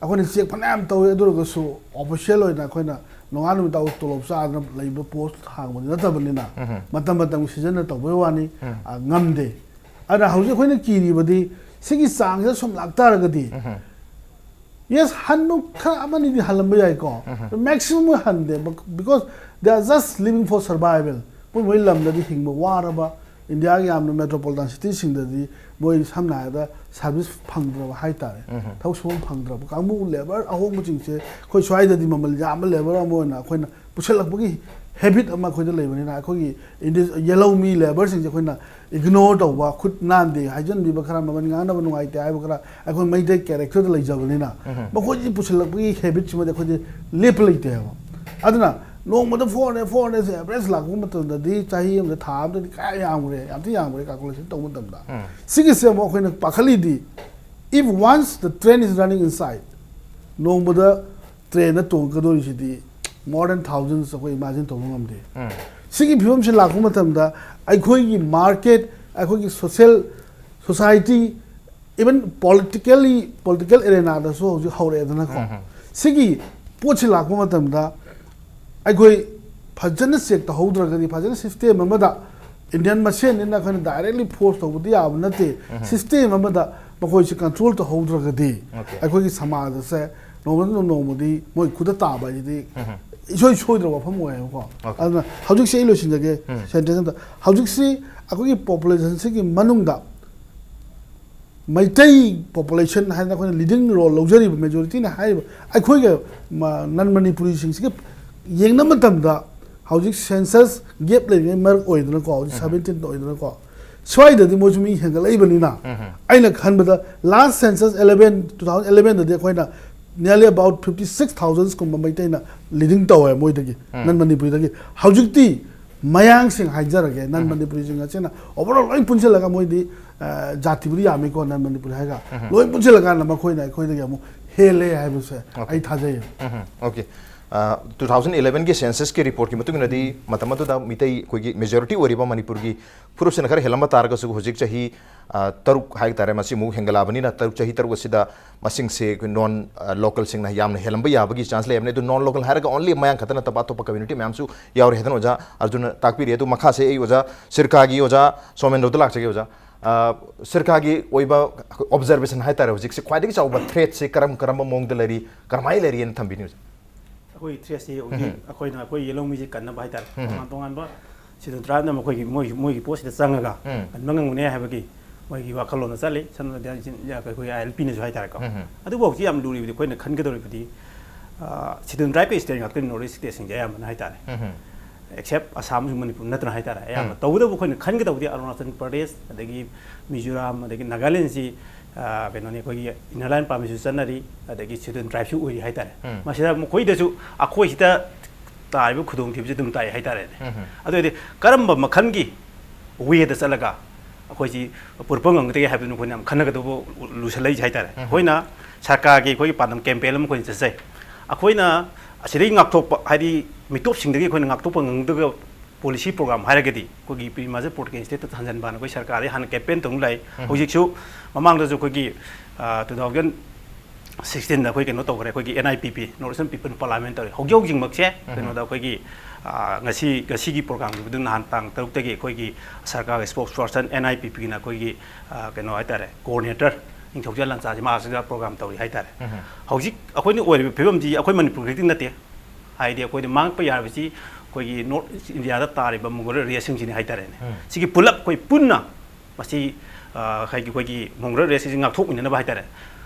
ꯑꯩꯈꯣꯏꯅ check ꯐꯅꯌꯥꯝ ꯇꯧꯏ, ꯑꯗꯨ ꯑꯣꯏꯔꯒꯁꯨ official ꯑꯣꯏꯅ ꯑꯩꯈꯣꯏꯅ ꯅꯣꯡꯉꯥꯟ ꯅꯨꯃꯤꯠ ꯇꯥꯕꯨ ꯇꯣꯂꯣꯞ ꯆꯥꯗꯅ ꯂꯩꯕ post ꯍꯥꯡꯕꯗꯤ ꯅꯠꯇꯕꯅꯤꯅ, ꯃꯇꯝ ꯃꯇꯝꯒꯤ season ꯅ ꯇꯧꯕꯩ ꯋꯥꯅꯤ, ꯑ, ꯉꯝꯗꯦ꯫ ꯑꯗꯨꯅ ꯍꯧꯖꯤꯛ ꯑꯩꯈꯣꯏꯅ ꯀꯤꯔꯤꯕꯗꯤ ꯁꯤꯒꯤ ꯆꯥꯡꯁꯤꯗ ꯁꯨꯝ ꯂꯥꯛꯇꯥꯔꯒꯗꯤ, yes, ꯍꯟꯕ ꯈꯔ ꯑꯃꯅꯤꯗꯤ ꯍꯜꯂꯝꯕ ꯌꯥꯏꯀꯣ, maximum ꯃꯣꯏ ꯍꯟꯗꯦ, bec-, because they are just living for survival. ꯃꯣꯏ ꯃꯣꯏ ꯂꯝꯗꯗꯤ ꯍꯤꯡꯕ ꯋꯥꯔꯕ, ꯏꯟꯗꯤꯌꯥꯒꯤ ꯌꯥꯝꯅ metropolitan city ꯁꯤꯡꯗꯗꯤ ꯃꯣꯏ ꯁꯝꯅ ꯍꯥꯏꯔꯕꯗ service ꯐꯪꯗ꯭ꯔꯕ ꯍꯥꯏꯇꯥꯔꯦ, ꯊꯕꯛ ꯁꯨꯐꯝ ꯐꯪꯗ꯭ꯔꯕ ꯀꯥꯡꯕꯨ, labour ꯑꯍꯣꯡꯕꯁꯤꯡꯁꯦ ꯑꯩꯈꯣꯏ ꯁ꯭ꯋꯥꯏꯗꯗꯤ ꯃꯃꯜ ꯌꯥꯝꯕ labour ꯑꯃ ꯑꯣꯏꯅ ꯑꯩꯈꯣꯏꯅ ꯄꯨꯁꯜꯂꯛꯄꯒꯤ ꯍꯦꯕꯤꯠ ꯑꯃ ꯑꯩꯈꯣꯏꯗ ꯂꯩꯕꯅꯤꯅ, ꯑꯩꯈꯣꯏꯒꯤ ꯌꯦꯜꯍꯧꯃꯤ ꯂꯦꯕꯔꯁꯤꯡꯁꯦ ꯑꯩꯈꯣꯏꯅ ꯏꯒꯅꯣꯔ ꯇꯧꯕ, ꯈꯨꯠ ꯅꯥꯟꯗꯦ ꯍꯥꯏꯖꯟꯕꯤꯕ, ꯈꯔ ꯃꯃꯜ ꯉꯥꯡꯅꯕ ꯅꯨꯡꯉꯥꯏꯇꯦ ꯍꯥꯏꯕ ꯈꯔ ꯑꯩꯈꯣꯏ ꯃꯩꯇꯩ ꯀꯦꯔꯦꯛꯇꯔꯗ ꯂꯩꯖꯕꯅꯤꯅ, ꯃꯈꯣꯏꯁꯤ ꯄꯨꯁꯤꯜꯂꯛꯄꯒꯤ ꯍꯦꯕꯤꯠꯁꯤꯃꯗꯤ ꯑꯩꯈꯣꯏꯗꯤ ꯂꯦꯞꯄ ꯂꯩꯇꯦ ꯍꯥꯏꯕ꯫ ꯑꯗꯨꯅ ꯅꯣꯡꯃꯗ ꯐꯣꯔ ꯍꯟꯗ꯭ꯔꯦꯗ, ꯐꯣꯔ ꯍꯟꯗ꯭ꯔꯦꯗꯁꯦ ꯑꯦꯚꯔꯦꯖ ꯂꯥꯛꯄ ꯃꯇꯝꯗꯗꯤ, ꯆꯍꯤ ꯑꯃꯗ, ꯊꯥ ꯑꯃꯗꯗꯤ ꯀꯌꯥ ꯌꯥꯝꯈ꯭ꯔꯦ, ꯌꯥꯝ ꯊꯤ ꯌꯥꯝꯈ꯭ꯔꯦ ꯀꯥꯜꯀꯨꯂꯦꯁꯟ ꯇꯧꯕ ꯃꯇꯝꯗ꯫ ꯁꯤꯒꯤꯁꯦ ꯑꯃꯨꯛ ꯑꯩꯈꯣꯏꯅ ꯄꯥꯈꯠꯂꯤꯗꯤ, if once the train is running inside, ꯅꯣꯡꯃꯗ ꯇ꯭ꯔꯦꯟꯗ ꯇꯣꯡꯉꯛꯀꯗꯧꯔꯤꯁꯤꯗꯤ more than thousands ꯑꯩꯈꯣꯏ ꯏꯃꯥꯖꯤꯟ ꯇꯧꯕ ꯉꯝꯗꯦ꯫ ꯁꯤꯒꯤ ꯐꯤꯕꯝꯁꯤ ꯂꯥꯛꯄ ꯃꯇꯝꯗ ꯑꯩꯈꯣꯏꯒꯤ ꯃꯥꯔꯀꯦꯠ, ꯑꯩꯈꯣꯏꯒꯤ social, society, even politically, political ꯑꯦꯔꯦꯅꯥꯗꯁꯨ ꯍꯧꯖꯤꯛ ꯍꯧꯔꯛꯑꯦꯗꯅꯀꯣ꯫ ꯁꯤꯒꯤ ꯄꯣꯠꯁꯤ ꯂꯥꯛꯄ ꯃꯇꯝꯗ ꯑꯩꯈꯣꯏ ꯐꯖꯅ ꯆꯦꯛ ꯇꯧꯍꯧꯗ꯭ꯔꯒꯗꯤ, ꯐꯖꯅ ꯁꯤꯁꯇꯦꯝ ꯑꯃꯗ, ꯏꯟꯗꯤꯌꯟ ꯃꯁꯦꯟꯅꯤꯅ ꯑꯩꯈꯣꯏꯅ ꯗꯥꯏꯔꯦꯛꯂꯤ ꯐꯣꯔꯁ ꯇꯧꯕꯗꯤ ꯌꯥꯕ ꯅꯠꯇꯦ꯫ ꯁꯤꯁꯇꯦꯝ ꯑꯃꯗ ꯃꯈꯣꯏꯁꯤ ꯀꯟꯇ꯭ꯔꯣꯜ ꯇꯧꯍꯧꯗ꯭ꯔꯒꯗꯤ, ꯑꯩꯈꯣꯏꯒꯤ ꯁꯃꯥꯖ ꯑꯁꯦ ꯅꯣꯡꯃꯗꯤ ꯅꯣꯡꯃꯗꯤ ꯃꯣꯏ ꯈꯨꯗ ꯇꯥꯕ ꯍꯥꯏꯁꯤꯗꯤ ꯏꯁꯣꯏ ꯁꯣꯏꯗ꯭ꯔꯕ ꯋꯥꯐꯝ ꯑꯣꯏꯌꯦꯕꯀꯣ꯫ ꯑꯗꯨꯅ ꯍꯧꯖꯤꯛꯁꯤ ꯑꯩ ꯂꯣꯏꯁꯤꯟꯖꯒꯦ, ꯁꯦꯟꯇꯦꯟꯁ ꯑꯝꯇ꯫ ꯍꯧꯖꯤꯛꯁꯤ ꯑꯩꯈꯣꯏꯒꯤ ꯄꯣꯄꯨꯂꯦꯁꯟꯁꯤꯒꯤ ꯃꯅꯨꯡꯗ ꯃꯩꯇꯩ ꯄꯣꯄꯨꯂꯦꯁꯟ ꯍꯥꯏꯅ ꯑꯩꯈꯣꯏꯅ ꯂꯤꯗꯤꯡ ꯔꯣꯜ ꯂꯧꯖꯔꯤꯕ ꯃꯦꯖꯣꯔꯤꯇꯤꯅ ꯍꯥꯏꯔꯤꯕ ꯑꯩꯈꯣꯏꯒ ꯅꯟ ꯃꯅꯤꯄꯨꯔꯤꯁꯤꯡꯁꯤꯒ ꯌꯦꯡꯅꯕ ꯃꯇꯝꯗ, ꯍꯧꯖꯤꯛ ꯁꯦꯟꯁꯁ ꯒꯦꯞ ꯂꯩꯔꯤꯉꯩ ꯃꯔꯛ ꯑꯣꯏꯗꯅꯀꯣ, ꯍꯧꯖꯤꯛ ꯁꯚꯦꯟꯇꯤꯟ ꯑꯣꯏꯗꯅꯀꯣ, ꯁ꯭ꯋꯥꯏꯗꯗꯤ ꯃꯣꯏꯁꯨ ꯃꯤ ꯍꯦꯟꯒꯠꯂꯛꯏꯕꯅꯤꯅ, ꯑꯩꯅ ꯈꯟꯕꯗ ꯂꯥꯁ ꯁꯦꯟꯁꯁ ꯑꯦꯂꯦꯚꯦꯟ, ꯇꯨ ꯊꯥꯎꯖꯟ ꯑꯦꯂꯦꯚꯦꯟꯗꯗꯤ ꯑꯩꯈꯣꯏꯅ nearly about fifty six thousand ꯀꯨꯝꯕ ꯃꯩꯇꯩꯅ ꯂꯤꯗꯤꯡ ꯇꯧꯋꯦ ꯃꯣꯏꯗꯒꯤ, ꯅꯟ ꯃꯅꯤꯄꯨꯔꯤꯗꯒꯤ꯫ ꯍꯧꯖꯤꯛꯇꯤ ꯃꯌꯥꯡꯁꯤꯡ ꯍꯥꯏꯖꯔꯒꯦ, ꯅꯟ ꯃꯅꯤꯄꯨꯔꯤꯁꯤꯡ ꯑꯁꯤꯅ overall ꯂꯣꯏ ꯄꯨꯟꯁꯤꯜꯂꯒ, ꯃꯣꯏꯗꯤ, ꯑ, ꯖꯥꯇꯤꯕꯨꯗꯤ ꯌꯥꯝꯃꯤꯀꯣ, ꯅꯟ ꯃꯅꯤꯄꯨꯔꯤ ꯍꯥꯏꯔꯒ, ꯂꯣꯏ ꯄꯨꯟꯁꯤꯜꯂꯀꯥꯟꯗ ꯃꯈꯣꯏꯅ ꯑꯩꯈꯣꯏꯗꯒꯤ ꯑꯃꯨꯛ ꯍꯦꯜꯂꯦ ꯍꯥꯏꯕꯁꯦ ꯑꯩ ꯊꯥꯖꯩ꯫ ꯑꯣꯀꯦ꯫ ꯇꯨ ꯊꯥꯎꯖꯟ ꯏꯂꯦꯚꯦꯟꯒꯤ ꯁꯦꯟꯁꯁꯀꯤ ꯔꯤꯄꯣꯔꯠꯀꯤ ꯃꯇꯨꯡ ꯏꯟꯅꯗꯤ, ꯃꯇꯝ ꯑꯗꯨꯗ ꯃꯤꯇꯩ ꯑꯩꯈꯣꯏꯒꯤ ꯃꯦꯖꯣꯔꯤꯇꯤ ꯑꯣꯏꯔꯤꯕ ꯃꯅꯤꯄꯨꯔꯒꯤ ꯐꯨꯔꯨꯞꯁꯤꯅ ꯈꯔ ꯍꯦꯜꯂꯝꯕ ꯇꯥꯔꯒꯁꯨ, ꯍꯧꯖꯤꯛ ꯆꯍꯤ, ꯑ, ꯇꯔꯨꯛ ꯍꯥꯏꯇꯥꯔꯦ, ꯃꯁꯤꯃꯨꯛ ꯍꯦꯟꯒꯠꯂꯛꯑꯕꯅꯤꯅ, ꯇꯔꯨꯛ, ꯆꯍꯤ ꯇꯔꯨꯛ ꯑꯁꯤꯗ ꯃꯁꯤꯡꯁꯦ ꯑꯩꯈꯣꯏ ꯅꯣꯟ, ꯑ, ꯂꯣꯀꯦꯜꯁꯤꯡꯅ ꯌꯥꯝꯅ ꯍꯦꯜꯂꯝꯕ ꯌꯥꯕꯒꯤ ꯆꯥꯟꯁ ꯂꯩꯔꯕꯅꯤ꯫ ꯑꯗꯨ ꯅꯣꯟ ꯂꯣꯀꯦꯜ ꯍꯥꯏꯔꯒ ꯑꯣꯟꯂꯤ ꯃꯌꯥꯡ ꯈꯛꯇ ꯅꯠꯇꯕ ꯑꯇꯣꯞꯄ ꯀꯝꯃ꯭ꯌꯨꯅꯤꯇꯤ ꯃꯌꯥꯝꯁꯨ ꯌꯥꯎꯔꯦ ꯍꯥꯏꯗꯅ ꯑꯣꯖꯥ ꯑꯔꯖꯨꯟꯅ ꯇꯥꯛꯄꯤꯔꯤ꯫ ꯑꯗꯨ ꯃꯈꯥꯁꯦ ꯑꯩ ꯑꯣꯖꯥ ꯁꯤꯔꯀꯥꯒꯤ ꯑꯣꯖꯥ ꯁꯣꯃꯦꯟꯗ꯭ꯔꯣꯗ ꯂꯥꯛꯆꯒꯦ꯫ ꯑꯣꯖꯥ, ꯑ, ꯁꯤꯔꯀꯥꯒꯤ ꯑꯣꯏꯕ ꯑꯣꯕꯖꯔꯕꯦꯁꯟ ꯍꯥꯏꯇꯥꯔꯦ, ꯍꯧꯖꯤꯛꯁꯦ ꯈ꯭ꯋꯥꯏꯗꯒꯤ ꯆꯥꯎꯕ ꯊ꯭ꯔꯦꯠꯁꯦ ꯀꯔꯝ ꯀꯔꯝꯕ ꯃꯑꯣꯡꯗ ꯂꯩꯔꯤ, ꯀꯔꯝꯍꯥꯏꯅ ꯂꯩꯔꯤꯅ ꯊꯝꯕꯤꯅꯤ ꯑꯣꯖꯥ? ꯑꯩꯈꯣꯏ ꯊ꯭ꯔꯦꯠꯁꯤ ꯍꯧꯖꯤꯛ ꯑꯩꯈꯣꯏꯅ ꯑꯩꯈꯣꯏ ꯌꯦꯜꯍꯧꯃꯤꯁꯦ ꯀꯟꯅꯕ ꯍꯥꯏꯇꯥꯔꯦ꯫ ꯇꯣꯉꯥꯟ ꯇꯣꯉꯥꯟꯕ ꯁꯦꯗꯨꯜ ꯇ꯭ꯔꯥꯏꯕꯅ ꯃꯈꯣꯏꯒꯤ, ꯃꯣꯏꯒꯤ, ꯃꯣꯏꯒꯤ ꯄꯣꯠꯁꯤꯗ ꯆꯪꯉꯒ ꯀꯟꯕ ꯉꯝꯒꯅꯤ ꯍꯥꯏꯕꯒꯤ ꯃꯣꯏꯒꯤ ꯋꯥꯈꯜꯂꯣꯟꯗ ꯆꯠꯂꯤ꯫ ꯁꯝꯅ ꯍꯥꯏꯔꯕꯗ ꯑꯩꯈꯣꯏ ꯑꯥꯏ ꯑꯦꯜ ꯄꯤꯅꯁꯨ ꯍꯥꯏꯇꯥꯔꯦꯀꯣ꯫ ꯑꯗꯨꯕꯨ ꯍꯧꯖꯤꯛ ꯌꯥꯝ ꯂꯨꯔꯤꯕꯗꯤ ꯑꯩꯈꯣꯏꯅ ꯈꯟꯒꯗꯧꯔꯤꯕꯗꯤ, ꯑ, ꯁꯦꯗꯨꯜ ꯇ꯭ꯔꯥꯏꯕꯀꯤ ꯁ꯭ꯇꯦꯠ ꯉꯥꯛꯇꯅꯤ, ꯅꯣꯔꯠ ꯏꯁ ꯁ꯭ꯇꯦꯠꯁꯤꯡꯁꯦ ꯑꯌꯥꯝꯕꯅ ꯍꯥꯏꯇꯥꯔꯦ꯫ ꯑꯦꯛꯁꯦꯞ ꯑꯁꯥꯝ ꯑꯃꯁꯨꯡ ꯃꯅꯤꯄꯨꯔ ꯅꯠꯇꯅ ꯍꯥꯏꯇꯥꯔꯦ꯫ ꯑꯌꯥꯝꯕ ꯎꯝ꯫ ꯇꯧꯕꯇꯕꯨ ꯑꯩꯈꯣꯏꯅ ꯈꯟꯒꯗꯧꯕꯗꯤ ꯑꯔꯨꯅꯥꯆꯜ ꯄ꯭ꯔꯗꯦꯁ, ꯑꯗꯒꯤ ꯃꯤꯖꯣꯔꯥꯝ, ꯑꯗꯒꯤ ꯅꯥꯒꯥꯂꯦꯟꯁꯤ, ꯑ, ꯀꯩꯅꯣꯅꯤ, ꯑꯩꯈꯣꯏꯒꯤ ꯏꯟꯅꯔ ꯂꯥꯏꯟ ꯄꯥꯔꯃꯤꯠꯁꯨ ꯆꯠꯅꯔꯤ, ꯑꯗꯒꯤ ꯁꯦꯗꯨꯜ ꯇ꯭ꯔꯥꯏꯕꯁꯨ ꯑꯣꯏꯔꯤ ꯍꯥꯏꯇꯥꯔꯦ꯫ ꯎꯝ꯫ ꯃꯁꯤꯗ ꯃꯈꯣꯏꯗꯁꯨ ꯑꯩꯈꯣꯏꯁꯤꯗ ꯇꯥꯔꯤꯕ ꯈꯨꯗꯣꯡꯊꯤꯕꯁꯤ ꯑꯗꯨꯝ ꯇꯥꯏ ꯍꯥꯏꯇꯥꯔꯦꯅꯦ꯫ ꯎꯝ꯫ ꯑꯗꯨ ꯑꯣꯏꯔꯗꯤ ꯀꯔꯝꯕ ꯃꯈꯜꯒꯤ ꯋꯦꯗ ꯆꯠꯂꯒ ꯑꯩꯈꯣꯏꯁꯤ ꯄꯨꯔꯛꯄ ꯉꯝꯒꯗꯒꯦ ꯍꯥꯏꯕꯗꯨ ꯑꯩꯈꯣꯏꯅ ꯌꯥꯝ ꯈꯟꯅꯒꯗꯧꯕ ꯂꯨꯁꯜꯂꯛꯏꯁꯦ ꯍꯥꯏꯇꯥꯔꯦ꯫ ꯎꯝ꯫ ꯑꯩꯈꯣꯏꯅ ꯁꯔꯀꯥꯔꯒꯤ ꯑꯩꯈꯣꯏꯒꯤ ꯄꯥꯟꯗꯝ ꯀꯦꯝꯄꯦꯟ ꯑꯃ ꯑꯩꯈꯣꯏꯅ ꯆꯠꯆꯩ꯫ ꯑꯩꯈꯣꯏꯅ ꯑꯁꯤꯗꯒꯤ ꯉꯥꯛꯊꯣꯛꯄ, ꯍꯥꯏꯗꯤ ꯃꯤꯇꯣꯞꯁꯤꯡꯗꯒꯤ ꯑꯩꯈꯣꯏꯅ ꯉꯥꯛꯊꯣꯛꯄ ꯉꯝꯒꯗꯕ ꯄꯣꯂꯤꯁꯤ ꯄ꯭ꯔꯣꯒ꯭ꯔꯥꯝ ꯍꯥꯏꯔꯒꯗꯤ ꯑꯩꯈꯣꯏꯒꯤ ꯄ꯭ꯔꯤ ꯃꯥꯔꯖꯔ ꯄ꯭ꯔꯣꯇꯦꯁꯟ ꯁ꯭ꯇꯦꯇꯁꯇ ꯍꯟꯖꯤꯟꯕꯅ ꯑꯩꯈꯣꯏ ꯁꯔꯀꯥꯔꯗꯒꯤ ꯍꯥꯟꯅ ꯀꯦꯝꯄꯦꯟ ꯇꯧꯅ ꯂꯥꯛꯏ꯫ ꯎꯝ꯫ ꯍꯧꯖꯤꯛꯁꯨ ꯃꯃꯥꯡꯗꯁꯨ ꯑꯩꯈꯣꯏꯒꯤ, ꯑ, two thousand sixteen ꯑꯩꯈꯣꯏ ꯀꯩꯅꯣ ꯇꯧꯈ꯭ꯔꯦ, ꯑꯩꯈꯣꯏꯒꯤ N I P P, North Eastern People Parliament ꯇꯧꯔꯦ꯫ ꯍꯧꯖꯤꯛ ꯍꯧꯖꯤꯛꯃꯛꯁꯦ ꯎꯝ꯫ ꯀꯩꯅꯣꯗ ꯑꯩꯈꯣꯏꯒꯤ, ꯑ, ꯉꯁꯤ, ꯉꯁꯤꯒꯤ ꯄ꯭ꯔꯣꯒ꯭ꯔꯥꯝꯒꯤꯗꯨ ꯅꯍꯥꯟ ꯇꯥꯡ ꯇꯔꯨꯛꯇꯒꯤ ꯑꯩꯈꯣꯏꯒꯤ ꯁꯔꯀꯥꯔꯒꯤ spokesperson N I P Pꯒꯤꯅ ꯑꯩꯈꯣꯏꯒꯤ, ꯑ, ꯀꯩꯅꯣ ꯍꯥꯏꯇꯥꯔꯦ, coordinator ꯅꯤꯡꯊꯧꯖꯥ ꯂꯥꯟꯆꯥꯁꯦ ꯃꯥꯁꯤꯗ ꯄ꯭ꯔꯣꯒ꯭ꯔꯥꯝ ꯇꯧꯔꯤ ꯍꯥꯏꯇꯥꯔꯦ꯫ ꯎꯝ꯫ ꯍꯧꯖꯤꯛ ꯑꯩꯈꯣꯏꯅ ꯑꯣꯏꯔꯤꯕ ꯐꯤꯕꯝꯁꯤ ꯑꯩꯈꯣꯏ ꯃꯅꯤꯄꯨꯔ ꯈꯛꯇꯤ ꯅꯠꯇꯦ꯫ ꯍꯥꯏꯗꯤ ꯑꯩꯈꯣꯏꯅ ꯃꯥꯡꯉꯛꯄ ꯌꯥꯔꯕꯁꯤ ꯑꯩꯈꯣꯏꯒꯤ North East Indiaꯗ ꯇꯥꯔꯤꯕ ꯃꯣꯡꯒꯣꯂꯣꯏꯗ ꯔꯦꯁꯁꯤꯡꯁꯤꯅꯤ ꯍꯥꯏꯇꯥꯔꯦꯅꯦ꯫ ꯎꯝ꯫ ꯁꯤꯒꯤ ꯄꯨꯂꯞ ꯑꯩꯈꯣꯏ ꯄꯨꯟꯅ ꯃꯁꯤ, ꯑ, ꯍꯥꯏꯗꯤ ꯑꯩꯈꯣꯏꯒꯤ ꯃꯣꯡꯒꯣꯂꯣꯏꯗ ꯔꯦꯁꯁꯤ ꯉꯥꯛꯊꯣꯛꯃꯤꯟꯅꯅꯕ ꯍꯥꯏꯇꯥꯔꯦ,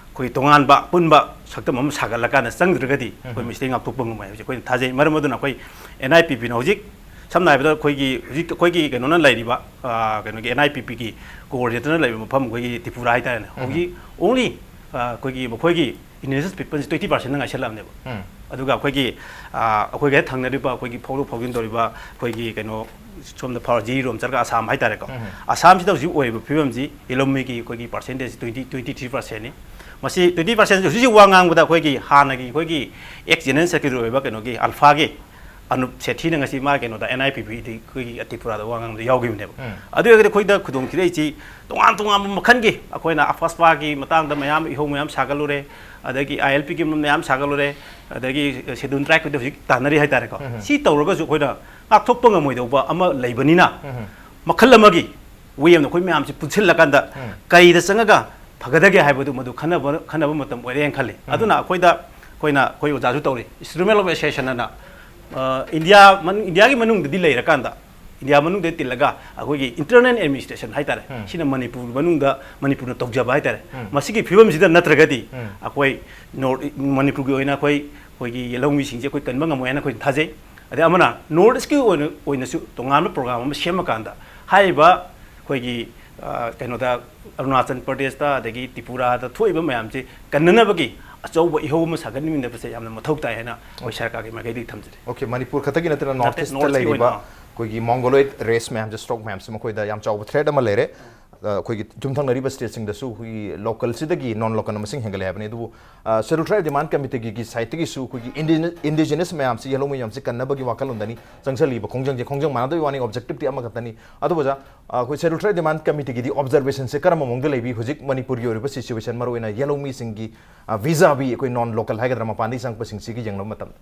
ꯑꯩꯈꯣꯏ ꯇꯣꯉꯥꯟꯕ ꯑꯄꯨꯟꯕ ꯁꯛꯇꯝ ꯑꯃ ꯁꯥꯒꯠꯂꯀꯥꯟꯗ ꯆꯪꯗ꯭ꯔꯒꯗꯤ ꯑꯩꯈꯣꯏ ꯎꯝ꯫ ꯃꯁꯤꯗꯩ ꯉꯥꯛꯊꯣꯛꯄ ꯉꯝꯃꯣꯏ ꯍꯥꯏꯕꯁꯦ ꯑꯩꯈꯣꯏꯅ ꯊꯥꯖꯩ꯫ ꯃꯔꯝ ꯑꯗꯨꯅ ꯑꯩꯈꯣꯏ N I P Pꯅ ꯍꯧꯖꯤꯛ, ꯁꯝꯅ ꯍꯥꯏꯔꯕꯗ ꯑꯩꯈꯣꯏꯒꯤ ꯍꯧꯖꯤꯛ ꯑꯩꯈꯣꯏꯒꯤ ꯀꯩꯅꯣꯅ ꯂꯩꯔꯤꯕ, ꯑ, ꯀꯩꯅꯣꯒꯤ N I P Pꯒꯤ coordinatorꯅ ꯂꯩꯔꯤꯕ ꯃꯐꯝ ꯑꯩꯈꯣꯏꯒꯤ ꯇ꯭ꯔꯤꯄꯨꯔꯥ ꯍꯥꯏꯇꯥꯔꯦꯅꯦ꯫ ꯎꯝ꯫ ꯍꯧꯖꯤꯛ only, ꯑ, ꯑꯩꯈꯣꯏꯒꯤ ꯃꯈꯣꯏꯒꯤ indigenous peopleꯁꯤ twenty percentꯅ ꯉꯥꯏꯁꯜꯂꯛꯑꯕꯅꯦꯕ꯫ ꯎꯝ꯫ ꯑꯗꯨꯒ ꯑꯩꯈꯣꯏꯒꯤ, ꯑ, ꯑꯩꯈꯣꯏꯒ ꯍꯦꯛ ꯊꯪꯅꯔꯤꯕ ꯑꯩꯈꯣꯏꯒꯤ ꯐꯥꯎꯗꯣꯛ ꯐꯥꯎꯖꯤꯟ ꯇꯧꯔꯤꯕ ꯑꯩꯈꯣꯏꯒꯤ ꯀꯩꯅꯣ ꯁꯣꯝꯗ ꯐꯥꯎꯔ ꯖꯤꯔꯤꯔꯣꯝ ꯆꯠꯂꯒ ꯑꯁꯥꯝ ꯍꯥꯏꯇꯥꯔꯦꯀꯣ꯫ ꯎꯝ꯫ ꯑꯁꯥꯝꯁꯤꯗ ꯍꯧꯖꯤꯛ ꯑꯣꯏꯔꯤꯕ ꯐꯤꯕꯝꯁꯤ ꯌꯦꯜꯍꯧꯃꯤꯒꯤ ꯑꯩꯈꯣꯏꯒꯤ percentageꯁꯤ twenty, twenty three percentꯅꯤ꯫ ꯃꯁꯤ twenty percent ꯍꯧꯖꯤꯛ ꯍꯧꯖꯤꯛ ꯋꯥ ꯉꯥꯡꯕꯗ ꯑꯩꯈꯣꯏꯒꯤ ꯍꯥꯟꯅꯒꯤ ꯑꯩꯈꯣꯏꯒꯤ ex General Secretary ꯑꯣꯏꯕ ꯀꯩꯅꯣꯒꯤ ꯑꯜꯐꯥꯒꯤ ꯑꯅꯨꯞ ꯁꯦꯊꯤꯅ ꯉꯁꯤ ꯃꯥ ꯀꯩꯅꯣꯗ N I P Pꯗ ꯑꯩꯈꯣꯏꯒꯤ ꯇ꯭ꯔꯤꯄꯨꯔꯥꯗ ꯋꯥ ꯉꯥꯡꯕꯗ ꯌꯥꯎꯈꯤꯕꯅꯦꯕ꯫ ꯎꯝ꯫ ꯑꯗꯨ ꯑꯣꯏꯔꯒꯗꯤ ꯑꯩꯈꯣꯏꯗ ꯈꯨꯗꯣꯡ ꯊꯤꯔꯛꯏꯁꯤ ꯇꯣꯉꯥꯟ ꯇꯣꯉꯥꯟꯕ ꯃꯈꯜꯒꯤ ꯑꯩꯈꯣꯏꯅ AFSPAꯒꯤ ꯃꯇꯥꯡꯗ ꯃꯌꯥꯝ ꯏꯍꯧ ꯃꯌꯥꯝ ꯁꯥꯒꯠꯂꯨꯔꯦ, ꯑꯗꯒꯤ I L Pꯒꯤ ꯃꯌꯥꯝ ꯁꯥꯒꯠꯂꯨꯔꯦ, ꯑꯗꯒꯤ Scheduled Tribeꯀꯤꯗ ꯍꯧꯖꯤꯛ ꯇꯥꯟꯅꯔꯤ ꯍꯥꯏꯇꯥꯔꯦꯀꯣ꯫ ꯎꯝ꯫ ꯁꯤ ꯇꯧꯔꯒꯁꯨ ꯑꯩꯈꯣꯏꯅ ꯉꯥꯛꯊꯣꯛꯄ ꯉꯝꯃꯣꯏꯗꯧꯕ ꯑꯃ ꯂꯩꯕꯅꯤꯅ ꯎꯝ꯫ ꯃꯈꯜ ꯑꯃꯒꯤ ꯋꯦ ꯑꯃꯗ ꯑꯩꯈꯣꯏ ꯃꯌꯥꯝꯁꯦ ꯄꯨꯟꯁꯤꯜꯂꯀꯥꯟꯗ ꯎꯝ꯫ ꯀꯩꯗ ꯆꯪꯉꯒ ꯐꯒꯗꯒꯦ ꯍꯥꯏꯕꯗꯨ ꯃꯗꯨ ꯈꯟꯅꯕ, ꯈꯟꯅꯕ ꯃꯇꯝ ꯑꯣꯏꯔꯦꯅ ꯈꯜꯂꯤ꯫ ꯎꯝ꯫ ꯑꯗꯨꯅ ꯑꯩꯈꯣꯏꯗ, ꯑꯩꯈꯣꯏꯅ, ꯑꯩꯈꯣꯏ ꯑꯣꯖꯥꯁꯨ ꯇꯧꯔꯤ, Instrument of Accession ꯑꯅ, ꯑ, ꯏꯟꯗꯤꯌꯥ ꯃꯅꯨꯡ-, ꯏꯟꯗꯤꯌꯥꯒꯤ ꯃꯅꯨꯡꯗꯗꯤ ꯂꯩꯔꯀꯥꯟꯗ, ꯏꯟꯗꯤꯌꯥ ꯃꯅꯨꯡꯗ ꯇꯤꯜꯂꯒ ꯑꯩꯈꯣꯏꯒꯤ internal administration ꯍꯥꯏꯇꯥꯔꯦ, ꯎꯝ꯫ ꯁꯤꯅ ꯃꯅꯤꯄꯨꯔ ꯃꯅꯨꯡꯗ ꯃꯅꯤꯄꯨꯔꯅ ꯇꯧꯖꯕ ꯍꯥꯏꯇꯥꯔꯦ꯫ ꯎꯝ꯫ ꯃꯁꯤꯒꯤ ꯐꯤꯕꯝꯁꯤꯗ ꯅꯠꯇ꯭ꯔꯒꯗꯤ ꯎꯝ꯫ ꯑꯩꯈꯣꯏ ꯅꯣꯔꯠ ꯏ-, ꯃꯅꯤꯄꯨꯔꯒꯤ ꯑꯣꯏꯅ ꯑꯩꯈꯣꯏ, ꯑꯩꯈꯣꯏꯒꯤ ꯌꯦꯜꯍꯧꯃꯤꯁꯤꯡꯁꯦ ꯑꯩꯈꯣꯏ ꯀꯟꯕ ꯉꯝꯃꯣꯏ ꯍꯥꯏꯅ ꯑꯩꯈꯣꯏ ꯊꯥꯖꯩ꯫ ꯑꯗꯩ ꯑꯃꯅ ꯅꯣꯔꯠ ꯏꯁꯀꯤ ꯑꯣꯏꯅ ꯑꯣꯏꯅꯁꯨ ꯇꯣꯉꯥꯟꯕ ꯄ꯭ꯔꯣꯒ꯭ꯔꯥꯝ ꯑꯃ ꯁꯦꯝꯃꯀꯥꯟꯗ ꯍꯥꯏꯔꯤꯕ ꯑꯩꯈꯣꯏꯒꯤ ꯑ, ꯀꯩꯅꯣꯗ ꯑꯔꯨꯅꯥꯆꯜ ꯄ꯭ꯔꯗꯦꯁꯇ ꯑꯗꯒꯤ ꯇ꯭ꯔꯤꯄꯨꯔꯥꯗ ꯊꯣꯛꯏꯕ ꯃꯌꯥꯝꯁꯦ ꯀꯟꯅꯅꯕꯒꯤ ꯑꯆꯧꯕ ꯏꯍꯧ ꯑꯃ ꯁꯥꯒꯠꯃꯤꯟꯅꯕꯁꯦ ꯌꯥꯝꯅ ꯃꯊꯧ ꯇꯥꯏ ꯍꯥꯏꯅ ꯑꯩꯈꯣꯏ ꯁꯔꯀꯥꯔꯒꯤ ꯃꯥꯏꯀꯩꯗꯒꯤ ꯊꯝꯖꯔꯤ꯫ ꯑꯣꯀꯦ, ꯃꯅꯤꯄꯨꯔ ꯈꯛꯇꯒꯤ ꯅꯠꯇꯅ ꯅꯣꯔꯠ ꯅꯠꯇꯦ, ꯏꯁꯇ ꯅꯣꯔꯠ ꯏꯁꯀꯤ ꯂꯩꯔꯤꯕ ꯑꯣꯏꯅ꯫ ꯑꯩꯈꯣꯏꯒꯤ ꯃꯣꯡꯒꯣꯂꯣꯏꯗ ꯔꯦꯁ ꯃꯌꯥꯝꯁꯦ, ꯁ꯭ꯇꯣꯛ ꯃꯌꯥꯝꯁꯦ ꯃꯈꯣꯏꯗ ꯌꯥꯝ ꯆꯥꯎꯕ ꯊ꯭ꯔꯦꯠ ꯑꯃ ꯂꯩꯔꯦ꯫ ꯑ, ꯑꯩꯈꯣꯏꯒꯤ ꯌꯨꯝꯊꯪꯅꯔꯤꯕ ꯁ꯭ꯇꯦꯠꯁꯤꯡꯗꯁꯨ ꯑꯩꯈꯣꯏꯒꯤ ꯂꯣꯀꯦꯜꯁꯤꯗꯒꯤ ꯅꯣꯟ ꯂꯣꯀꯦꯜꯅ ꯃꯁꯤꯡ ꯍꯦꯟꯒꯠꯂꯦ ꯍꯥꯏꯕꯅꯤ꯫ ꯑꯗꯨꯕꯨ ꯁꯦꯗꯨꯜ ꯇ꯭ꯔꯥꯏꯕ ꯗꯤꯃꯥꯟ ꯀꯃꯤꯇꯤꯒꯤ ꯁꯥꯏꯠꯇꯒꯤꯁꯨ ꯑꯩꯈꯣꯏꯒꯤ ꯏꯟꯗꯤꯖꯤꯅꯁ ꯃꯌꯥꯝꯁꯤ, ꯌꯦꯜꯍꯧꯃꯤ ꯃꯌꯥꯝꯁꯤ ꯀꯟꯅꯕꯒꯤ ꯋꯥꯈꯜꯂꯣꯟꯗꯅꯤ ꯆꯪꯁꯤꯜꯂꯤꯕ ꯈꯣꯡꯖꯪꯁꯦ꯫ ꯈꯣꯡꯖꯪ ꯃꯥꯟꯅꯗꯕꯒꯤ ꯋꯥꯅꯤ, ꯑꯣꯕꯖꯦꯛꯇꯤꯚꯇꯤ ꯑꯃꯈꯛꯇꯅꯤ꯫ ꯑꯗꯨꯕꯨ ꯑꯣꯖꯥ, ꯑ, ꯑꯩꯈꯣꯏ ꯁꯦꯗꯨꯜ ꯇ꯭ꯔꯥꯏꯕ ꯗꯤꯃꯥꯟ ꯀꯃꯤꯇꯤꯒꯤꯗꯤ ꯑꯣꯕꯖꯔꯕꯦꯁꯟꯁꯦ ꯀꯔꯝꯕ ꯃꯑꯣꯡꯗ ꯂꯩꯕꯤ? ꯍꯧꯖꯤꯛ ꯃꯅꯤꯄꯨꯔꯒꯤ ꯑꯣꯏꯔꯤꯕ ꯁꯤꯆꯨꯋꯦꯁꯟ, ꯃꯔꯨꯑꯣꯏꯅ ꯌꯦꯜꯍꯧꯃꯤꯁꯤꯡꯒꯤ ꯚꯤꯖꯥ ꯚꯤ ꯑꯩꯈꯣꯏ ꯅꯣꯟ ꯂꯣꯀꯦꯜ ꯍꯥꯏꯒꯗ꯭ꯔꯥ, ꯃꯄꯥꯟꯗꯒꯤ ꯆꯪꯉꯛꯄꯁꯤꯡꯁꯤꯒ ꯌꯦꯡꯅꯕ ꯃꯇꯝꯗ?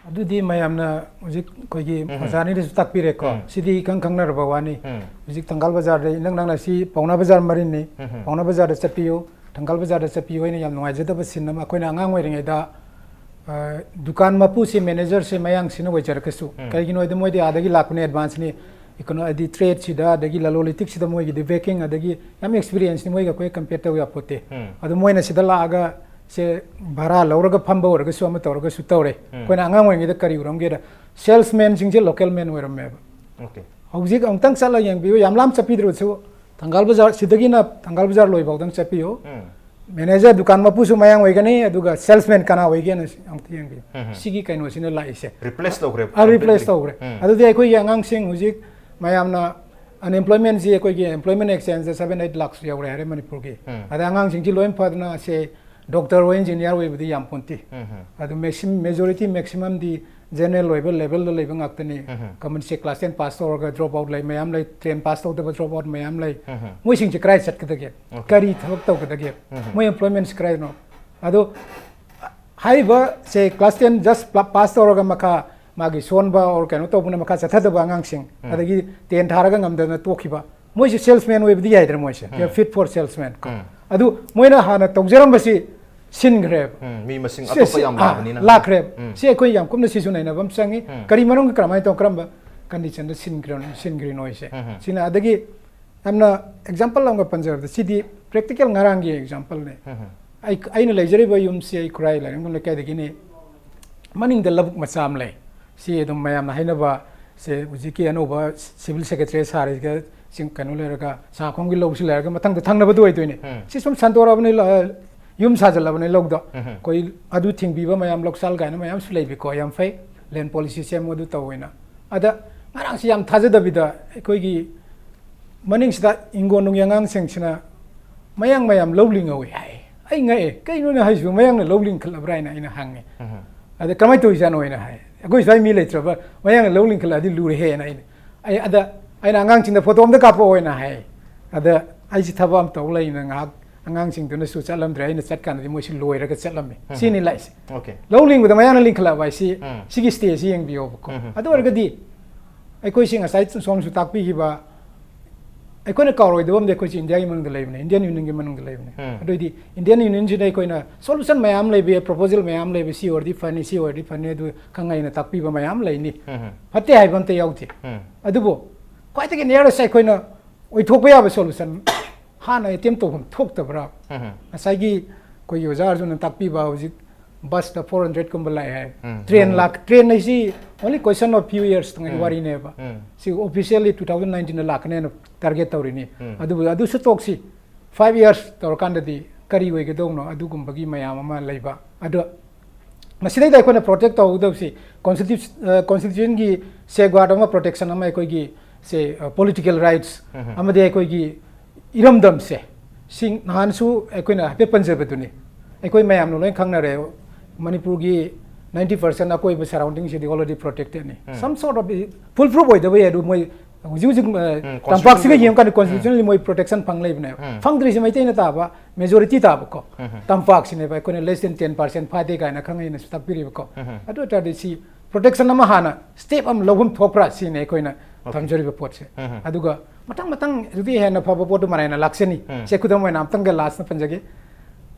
ꯑꯗꯨꯗꯤ ꯃꯌꯥꯝꯅ ꯍꯧꯖꯤꯛ ꯑꯩꯈꯣꯏꯒꯤ ꯑꯣꯖꯥꯅꯤꯗꯁꯨ ꯇꯥꯛꯄꯤꯔꯦꯀꯣ꯫ ꯁꯤꯗꯤ ꯏꯈꯪ ꯈꯪꯅꯔꯕ ꯋꯥꯅꯤ꯫ ꯍꯧꯖꯤꯛ ꯊꯪꯒꯥꯜ ꯕꯖꯥꯔꯗ, ꯏꯅꯛ ꯅꯛꯅ ꯁꯤ ꯄꯥꯎꯅꯥ ꯕꯖꯥꯔ ꯃꯔꯤꯅꯤ, ꯄꯥꯎꯅꯥ ꯕꯖꯥꯔꯗ ꯆꯠꯄꯤꯌꯨ, ꯊꯪꯒꯥꯜ ꯕꯖꯥꯔꯗ ꯆꯠꯄꯤꯌꯨ ꯍꯥꯏꯅ ꯌꯥꯝ ꯅꯨꯡꯉꯥꯏꯖꯗꯕ ꯁꯤꯟ ꯑꯃ꯫ ꯑꯩꯈꯣꯏꯅ ꯑꯉꯥꯡ ꯑꯣꯏꯔꯤꯉꯩꯗ, ꯑ, ꯗꯨꯀꯥꯟ ꯃꯄꯨꯁꯦ, ꯃꯦꯅꯦꯖꯔꯁꯦ ꯃꯌꯥꯡꯁꯤꯅ ꯑꯣꯏꯖꯔꯒꯁꯨ, ꯀꯩꯒꯤꯅꯣ ꯍꯥꯏꯗꯤ ꯃꯣꯏꯗꯤ ꯑꯥꯗꯒꯤ ꯂꯥꯛꯄꯅꯦ, ꯑꯦꯗꯚꯥꯟꯁꯅꯤ, ꯏꯀꯣꯅꯣ ꯍꯥꯏꯗꯤ ꯇ꯭ꯔꯦꯗꯁꯤꯗ, ꯑꯗꯒꯤ ꯂꯂꯣꯟ ꯏꯇꯤꯛꯁꯤꯗ ꯃꯣꯏꯒꯤꯗꯤ ꯕꯦꯀꯤꯡ, ꯑꯗꯒꯤ ꯌꯥꯝ ꯑꯦꯛꯁꯄꯤꯔꯤꯌꯦꯟꯁꯅꯤ, ꯃꯣꯏꯒ ꯑꯩꯈꯣꯏ ꯀꯝꯄꯤꯌꯔ ꯇꯧ ꯌꯥꯄꯣꯠꯇꯦ꯫ ꯑꯗꯣ ꯃꯣꯏꯅ ꯁꯤꯗ ꯂꯥꯛꯑꯒ ꯁꯦ ꯚꯔꯥ ꯂꯧꯔꯒ ꯐꯝꯕ ꯑꯣꯏꯔꯒꯁꯨ, ꯑꯃ ꯇꯧꯔꯒꯁꯨ ꯇꯧꯔꯦ꯫ ꯑꯩꯈꯣꯏꯅ ꯑꯉꯥꯡ ꯑꯣꯏꯔꯤꯉꯩꯗ ꯀꯔꯤ ꯎꯔꯝꯒꯦꯗ, ꯁꯦꯜꯁꯃꯦꯟꯁꯤꯡꯁꯦ ꯂꯣꯀꯦꯜ ꯃꯦꯟ ꯑꯣꯏꯔꯝꯃꯦꯕ꯫ ꯑꯣꯀꯦ꯫ ꯍꯧꯖꯤꯛ ꯑꯃꯨꯛꯇꯪ ꯆꯠꯂꯒ ꯌꯦꯡꯕꯤꯌꯨ, ꯌꯥꯝ ꯂꯥꯞ ꯆꯠꯄꯤꯗ꯭ꯔꯁꯨ, ꯊꯪꯒꯥꯜ ꯕꯖꯥꯔ, ꯁꯤꯗꯒꯤꯅ ꯊꯪꯒꯥꯜ ꯕꯖꯥꯔ ꯂꯣꯏꯐꯥꯎꯗꯪ ꯆꯠꯄꯤꯌꯨ꯫ ꯃꯦꯅꯦꯖꯔ, ꯗꯨꯀꯥꯟ ꯃꯄꯨꯁꯨ ꯃꯌꯥꯡ ꯑꯣꯏꯒꯅꯤ, ꯑꯗꯨꯒ ꯁꯦꯜꯁꯃꯦꯟ ꯀꯅꯥ ꯑꯣꯏꯒꯦꯅ ꯑꯃꯨꯛꯇ ꯌꯦꯡꯕꯤꯌꯨ꯫ ꯁꯤꯒꯤ ꯀꯩꯅꯣꯁꯤꯅ ꯂꯥꯛꯏꯁꯦ꯫ ꯔꯤꯄ꯭ꯂꯦꯁ ꯇꯧꯈ꯭ꯔꯦ꯫ ꯑ, ꯔꯤꯄ꯭ꯂꯦꯁ ꯇꯧꯈ꯭ꯔꯦ꯫ ꯑꯗꯨꯗꯤ ꯑꯩꯈꯣꯏꯒꯤ ꯑꯉꯥꯡꯁꯤꯡ ꯍꯧꯖꯤꯛ ꯃꯌꯥꯝꯅ ꯑꯟꯑꯦꯝꯄ꯭ꯂꯣꯏꯃꯦꯟꯁꯤ ꯑꯩꯈꯣꯏꯒꯤ ꯑꯦꯝꯄ꯭ꯂꯣꯏꯃꯦꯟ ꯑꯦꯛꯁꯆꯦꯟꯖꯇ seven eight ꯂꯥꯛꯁꯨ ꯌꯧꯔꯦ ꯍꯥꯏꯔꯦ ꯃꯅꯤꯄꯨꯔꯒꯤ꯫ ꯑꯗ ꯑꯉꯥꯡꯁꯤꯡꯁꯤ ꯂꯣꯏ ꯐꯗꯅ ꯁꯦ ꯗꯣꯛꯇꯔ ꯑꯣꯏ, ꯏꯟꯖꯤꯅꯤꯌꯥꯔ ꯑꯣꯏꯕꯗꯤ ꯌꯥꯝ ꯄꯣꯟꯇꯦ꯫ ꯑꯗꯨ ꯃꯦꯛꯁꯤꯝ-, ꯃꯦꯖꯣꯔꯤꯇꯤ ꯃꯦꯛꯁꯤꯃꯝꯗꯤ ꯖꯦꯅꯔꯦꯜ ꯑꯣꯏꯕ ꯂꯦꯚꯦꯜꯗ ꯂꯩꯕ ꯉꯥꯛꯇꯅꯤ꯫ ꯀꯃꯟꯁꯦ ꯀ꯭ꯂꯥꯁ ꯇꯦꯟ ꯄꯥꯁ ꯇꯧꯔꯒ ꯗ꯭ꯔꯣꯞ ꯑꯥꯎꯠ ꯂꯩ ꯃꯌꯥꯝ ꯂꯩ, ꯇꯦꯟ ꯄꯥꯁ ꯇꯧꯗꯕ ꯗ꯭ꯔꯣꯞ ꯑꯥꯎꯠ ꯃꯌꯥꯝ ꯂꯩ꯫ ꯃꯣꯏꯁꯤꯡꯁꯦ ꯀꯗꯥꯏ ꯆꯠꯀꯗꯒꯦ? ꯀꯔꯤ ꯊꯕꯛ ꯇꯧꯒꯗꯒꯦ? ꯃꯣꯏ ꯑꯦꯝꯄ꯭ꯂꯣꯏꯃꯦꯟꯁꯤ ꯀꯗꯥꯏꯗꯅꯣ? ꯑꯗꯣ ꯍꯥꯏꯔꯤꯕ ꯁꯦ ꯀ꯭ꯂꯥꯁ ꯇꯦꯟ ꯖꯁ ꯄꯥꯁ ꯇꯧꯔꯒ ꯃꯈꯥ ꯃꯥꯒꯤ ꯁꯣꯟꯕ or ꯀꯩꯅꯣ ꯇꯧꯕꯅ ꯃꯈꯥ ꯆꯠꯊꯗꯕ ꯑꯉꯥꯡꯁꯤꯡ, ꯑꯗꯒꯤ ꯇꯦꯟ ꯊꯥꯔꯒ ꯉꯝꯗꯅ ꯇꯣꯛꯈꯤꯕ, ꯃꯣꯏꯁꯦ ꯁꯦꯜꯁꯃꯦꯟ ꯑꯣꯏꯕꯗꯤ ꯌꯥꯏꯗꯅ ꯃꯣꯏꯁꯦ, they are fit for salesman ꯀꯣ꯫ ꯑꯗꯨ ꯃꯣꯏꯅ ꯍꯥꯟꯅ ꯇꯧꯖꯔꯝꯕꯁꯤ ꯁꯤꯟꯈ꯭ꯔꯦꯕ꯫ ꯎꯝ, ꯃꯤ ꯃꯁꯤꯡ ꯁꯤ- ꯑꯇꯣꯞꯄ ꯁꯤ- ꯌꯥꯝ ꯑꯥ, ꯂꯥꯛꯑꯕꯅꯤꯅ꯫ ꯂꯥꯛꯈ꯭ꯔꯦꯕ꯫ ꯁꯤ ꯑꯩꯈꯣꯏ ꯌꯥꯝ ꯀꯨꯞꯅ ꯁꯤꯁꯨ ꯅꯩꯅꯕ ꯑꯃ ꯆꯪꯉꯤ꯫ ꯀꯔꯤ ꯃꯔꯝꯒꯤ, ꯀꯔꯝꯍꯥꯏꯅ ꯇꯧ, ꯀꯔꯝꯕ ꯀꯟꯗꯤꯁꯟꯗ ꯁꯤꯟꯈ꯭ꯔꯤꯅꯣ, ꯁꯤꯟꯈ꯭ꯔꯤꯅꯣ ꯍꯥꯏꯁꯦ? ꯁꯤꯅ ꯑꯗꯒꯤ ꯌꯥꯝꯅ ꯑꯦꯛꯖꯥꯝꯄꯜ ꯑꯃꯒ ꯄꯟꯖꯔꯕꯗ, ꯁꯤꯗꯤ ꯄ꯭ꯔꯦꯛꯇꯤꯀꯦꯜ ꯉꯔꯥꯡꯒꯤ ꯑꯦꯛꯖꯥꯝꯄꯜꯅꯦ꯫ ꯑꯩ, ꯑꯩꯅ ꯂꯩꯖꯔꯤꯕ ꯌꯨꯝꯁꯤ ꯑꯩ ꯈꯨꯔꯥꯏ ꯂꯥꯏꯔꯦꯝꯕꯝ ꯂꯩꯀꯥꯏꯗꯒꯤꯅꯤ꯫ ꯃꯅꯤꯡꯗ ꯂꯧꯕꯨꯛ ꯃꯆꯥ ꯑꯃ ꯂꯩ꯫ ꯁꯤ ꯑꯗꯨꯝ ꯃꯌꯥꯝꯅ ꯍꯥꯏꯅꯕ, ꯁꯦ ꯍꯧꯖꯤꯛꯀꯤ ꯑꯅꯧꯕ civil secretary ꯁꯥꯔꯤꯒ ꯆꯤꯡ ꯀꯩꯅꯣ ꯂꯩꯔꯒ, ꯁꯉꯥꯏꯈꯣꯡꯒꯤ ꯂꯧꯁꯤ ꯂꯩꯔꯒ ꯃꯊꯪꯗ ꯊꯪꯅꯕꯗꯣ ꯑꯣꯏꯗꯣꯏꯅꯦ꯫ ꯎꯝ꯫ ꯁꯤ ꯁꯨꯝ ꯁꯟꯗꯣꯔꯛꯑꯕꯅꯤ, ꯂ-, ꯌꯨꯝ ꯁꯥꯖꯜꯂꯕꯅꯤ ꯂꯧꯗꯣ꯫ ꯎꯝ꯫ ꯑꯩꯈꯣꯏ ꯑꯗꯨ ꯊꯤꯡꯕꯤꯕ ꯃꯌꯥꯝ, ꯂꯧꯁꯥꯜ ꯀꯥꯏꯅ ꯃꯌꯥꯝꯁꯨ ꯂꯩꯕꯤꯀꯣ, ꯌꯥꯝ ꯐꯩ꯫ Land policy ꯁꯦꯝꯃꯨ, ꯑꯗꯨ ꯇꯧꯋꯦꯅ꯫ ꯑꯗ ꯉꯔꯥꯡꯁꯤ ꯌꯥꯝ ꯊꯥꯖꯗꯕꯤꯗ ꯑꯩꯈꯣꯏꯒꯤ ꯃꯅꯤꯡꯁꯤꯗ ꯏꯪꯒꯣꯟꯅꯨꯡꯒꯤ ꯑꯉꯥꯡꯁꯤꯡꯁꯤꯅ ꯃꯌꯥꯡ ꯃꯌꯥꯝ ꯂꯧ ꯂꯤꯡꯍꯧꯋꯤ ꯍꯥꯏ꯫ ꯑꯩ ꯉꯛꯑꯦ, "ꯀꯩꯅꯣꯅꯦ ꯍꯥꯏꯁꯤꯕꯨ, ꯃꯌꯥꯡꯅ ꯂꯧ ꯂꯤꯡꯈꯠꯂꯕ꯭ꯔꯥ?" ꯍꯥꯏꯅ ꯑꯩꯅ ꯍꯪꯉꯦ꯫ ꯎꯝ꯫ "ꯑꯗ ꯀꯃꯥꯏꯅ ꯇꯧꯔꯤꯖꯥꯠꯅꯣ?" ꯍꯥꯏꯅ ꯍꯥꯏ꯫ "ꯑꯩꯈꯣꯏ ꯁ꯭ꯋꯥꯏ ꯃꯤ ꯂꯩꯇ꯭ꯔꯕ, ꯃꯌꯥꯡꯅ ꯂꯧ ꯂꯤꯡꯈꯠꯂꯛꯑꯗꯤ ꯂꯨꯔꯦꯍꯦꯅ" ꯑꯩꯅ, ꯑꯩ, ꯑꯗ ꯑꯩꯅ ꯑꯉꯥꯡꯁꯤꯡꯗ "ꯐꯣꯇꯣ ꯑꯝꯇ ꯀꯥꯞꯄꯛꯑꯣꯅ" ꯍꯥꯏ꯫ ꯑꯗ ꯑꯩꯁꯤ ꯊꯕꯛ ꯑꯃ ꯇꯧ ꯂꯩꯅ ꯉꯥꯏꯍꯥꯛ ꯑꯉꯥꯡꯁꯤꯡꯗꯨꯅꯁꯨ ꯆꯠꯂꯝꯗ꯭ꯔꯦ꯫ ꯑꯩꯅ ꯆꯠꯀꯥꯟꯗꯗꯤ ꯃꯣꯏꯁꯤ ꯂꯣꯏꯔꯒ ꯆꯠꯂꯝꯃꯤ꯫ ꯎꯝ꯫ ꯁꯤꯅꯤ ꯂꯥꯛꯏꯁꯦ꯫ Okay꯫ ꯂꯧ ꯂꯤꯡꯕꯗ ꯃꯌꯥꯡꯅ ꯂꯤꯡꯈꯠꯂꯛꯑꯕ ꯍꯥꯏꯁꯤ, ꯎꯝ꯫ ꯁꯤꯒꯤ stage ꯁꯤ ꯌꯦꯡꯕꯤꯌꯣꯕꯀꯣ꯫ ꯎꯝ꯫ ꯑꯗꯨ ꯑꯣꯏꯔꯒꯗꯤ ꯑꯩꯈꯣꯏꯁꯤ ꯉꯁꯥꯏ ꯁꯣꯝꯁꯨ ꯇꯥꯛꯄꯤꯈꯤꯕ, ꯑꯩꯈꯣꯏꯅ ꯀꯥꯎꯔꯣꯏꯗꯕ ꯑꯃꯗꯤ ꯑꯩꯈꯣꯏꯁꯤ ꯏꯟꯗꯤꯌꯥꯒꯤ ꯃꯅꯨꯡꯗ ꯂꯩꯕꯅꯦ, Indian Unionꯒꯤ ꯃꯅꯨꯡꯗ ꯂꯩꯕꯅꯦ꯫ ꯎꯝ꯫ ꯑꯗꯨꯑꯣꯏꯗꯤ Indian Unionꯁꯤꯗ ꯑꯩꯈꯣꯏꯅ solution ꯃꯌꯥꯝ ꯂꯩꯕ ꯌꯥꯏ, proposal ꯃꯌꯥꯝ ꯂꯩꯕ, ꯁꯤ ꯑꯣꯏꯔꯗꯤ ꯐꯅꯤ, ꯁꯤ ꯑꯣꯏꯔꯗꯤ ꯐꯅꯤ, ꯑꯗꯨ ꯈꯪꯉꯩꯅ ꯇꯥꯛꯄꯤꯕ ꯃꯌꯥꯝ ꯂꯩꯅꯤ꯫ ꯎꯝ꯫ ꯐꯠꯇꯦ ꯍꯥꯏꯕ ꯑꯝꯇ ꯌꯥꯎꯗꯦ꯫ ꯎꯝ꯫ ꯑꯗꯨꯕꯨ ꯈ꯭ꯋꯥꯏꯗꯒꯤ nearest ꯑꯩꯈꯣꯏꯅ ꯑꯣꯏꯊꯣꯛꯄ ꯌꯥꯕ solution ꯍꯥꯟꯅ attempt ꯇꯧꯐꯝ ꯊꯣꯛꯇꯕ꯭ꯔꯥ? ꯎꯝ꯫ ꯉꯁꯥꯏꯒꯤ ꯑꯩꯈꯣꯏꯒꯤ ꯑꯣꯖꯥ ꯑꯔꯖꯨꯟꯅ ꯇꯥꯛꯄꯤꯕ, ꯍꯧꯖꯤꯛ busꯇ four hundredꯀꯨꯝꯕ ꯂꯥꯛꯑꯦ ꯍꯥꯏ꯫ ꯎꯝ꯫ Train ꯎꯝ꯫ ꯂꯥꯛ-, train ꯍꯥꯏꯁꯤ only question of few yearsꯇꯨꯉꯩꯒꯤ ꯎꯝ꯫ ꯋꯥꯔꯤꯅꯦꯕ꯫ ꯎꯝ꯫ ꯁꯤ officially two thousand nineteenꯗ ꯂꯥꯛꯀꯅꯦꯅ target ꯇꯧꯔꯤꯅꯤ꯫ ꯎꯝ꯫ ꯑꯗꯨꯕꯨ ꯑꯗꯨꯁꯨ ꯇꯣꯛꯁꯤ, five years ꯇꯧꯔꯀꯥꯟꯗꯗꯤ ꯀꯔꯤ ꯑꯣꯏꯒꯗꯧꯅꯣ? ꯑꯗꯨꯒꯨꯝꯕꯒꯤ ꯃꯌꯥꯝ ꯑꯃ ꯂꯩꯕ꯫ ꯑꯗꯣ ꯃꯁꯤꯗꯩꯗ ꯑꯩꯈꯣꯏꯅ protect ꯇꯧꯒꯗꯕꯁꯤ constitution, ꯑ, constitutionꯒꯤ safeguard ꯑꯃ, protection ꯑꯃ, ꯑꯩꯈꯣꯏꯒꯤ ꯁꯦ, ꯑ, political rights ꯎꯝ꯫ ꯑꯃꯗꯤ ꯑꯩꯈꯣꯏꯒꯤ ꯏꯔꯝꯗꯝꯁꯦ, ꯁꯤ ꯅꯍꯥꯟꯁꯨ ꯑꯩꯈꯣꯏꯅ ꯍꯥꯏꯐꯦꯠ ꯄꯟꯖꯕꯗꯨꯅꯤ꯫ ꯑꯩꯈꯣꯏ ꯃꯌꯥꯝꯅ ꯂꯣꯏ ꯈꯪꯅꯔꯦ, ꯃꯅꯤꯄꯨꯔꯒꯤ ninety percent ꯑꯀꯣꯏꯕ surroundingꯁꯤꯗꯤ already protectedꯅꯤ꯫ Um. Some sort of full proof ꯑꯣꯏꯗꯕ ꯌꯥꯏ, ꯑꯗꯨ ꯃꯣꯏ ꯍꯧꯖꯤꯛ ꯍꯧꯖꯤꯛ, ꯑ, ꯎꯝ, ꯇꯝꯄꯥꯛꯁꯤꯒ constitutionally ꯌꯦꯡꯉꯀꯥꯟꯗ ꯎꯝ꯫ Constitutionally ꯃꯣꯏ protection ꯐꯪ ꯂꯩꯕꯅꯦꯕ꯫ ꯎꯝ꯫ ꯐꯪꯗ꯭ꯔꯤꯁꯤ ꯃꯩꯇꯩꯅ ꯇꯥꯕ majority ꯇꯥꯕꯀꯣ꯫ ꯎꯝ꯫ ꯇꯝꯄꯥꯛꯁꯤꯅꯦꯕ, ꯑꯩꯈꯣꯏꯅ less than ten percent ꯐꯥꯗꯦ ꯀꯥꯏꯅ ꯈꯪꯉꯩꯅꯁꯨ ꯇꯥꯛꯄꯤꯔꯤꯕꯀꯣ꯫ ꯎꯝ꯫ ꯑꯗꯨ ꯑꯣꯏꯇꯥꯔꯗꯤ ꯁꯤ protection ꯑꯃ ꯍꯥꯟꯅ step ꯑꯃ ꯂꯧꯐꯝ ꯊꯣꯛꯄ꯭ꯔꯥ ꯁꯤꯅꯤ ꯑꯩꯈꯣꯏꯅ Okay꯫ ꯊꯝꯖꯔꯤꯕ ꯄꯣꯠꯁꯦ꯫ ꯎꯝ꯫ ꯑꯗꯨꯒ ꯃꯊꯪ ꯃꯊꯪ ꯑꯗꯨꯗꯤ ꯍꯦꯟꯅ ꯐꯕ ꯄꯣꯠꯇꯨ ꯃꯔꯥꯏꯅ ꯂꯥꯛꯆꯅꯤ꯫ ꯎꯝ꯫ ꯁꯦ ꯈꯨꯗꯝ ꯑꯣꯏꯅ ꯑꯝꯇꯪꯒ lastꯅ ꯄꯟꯖꯒꯦ꯫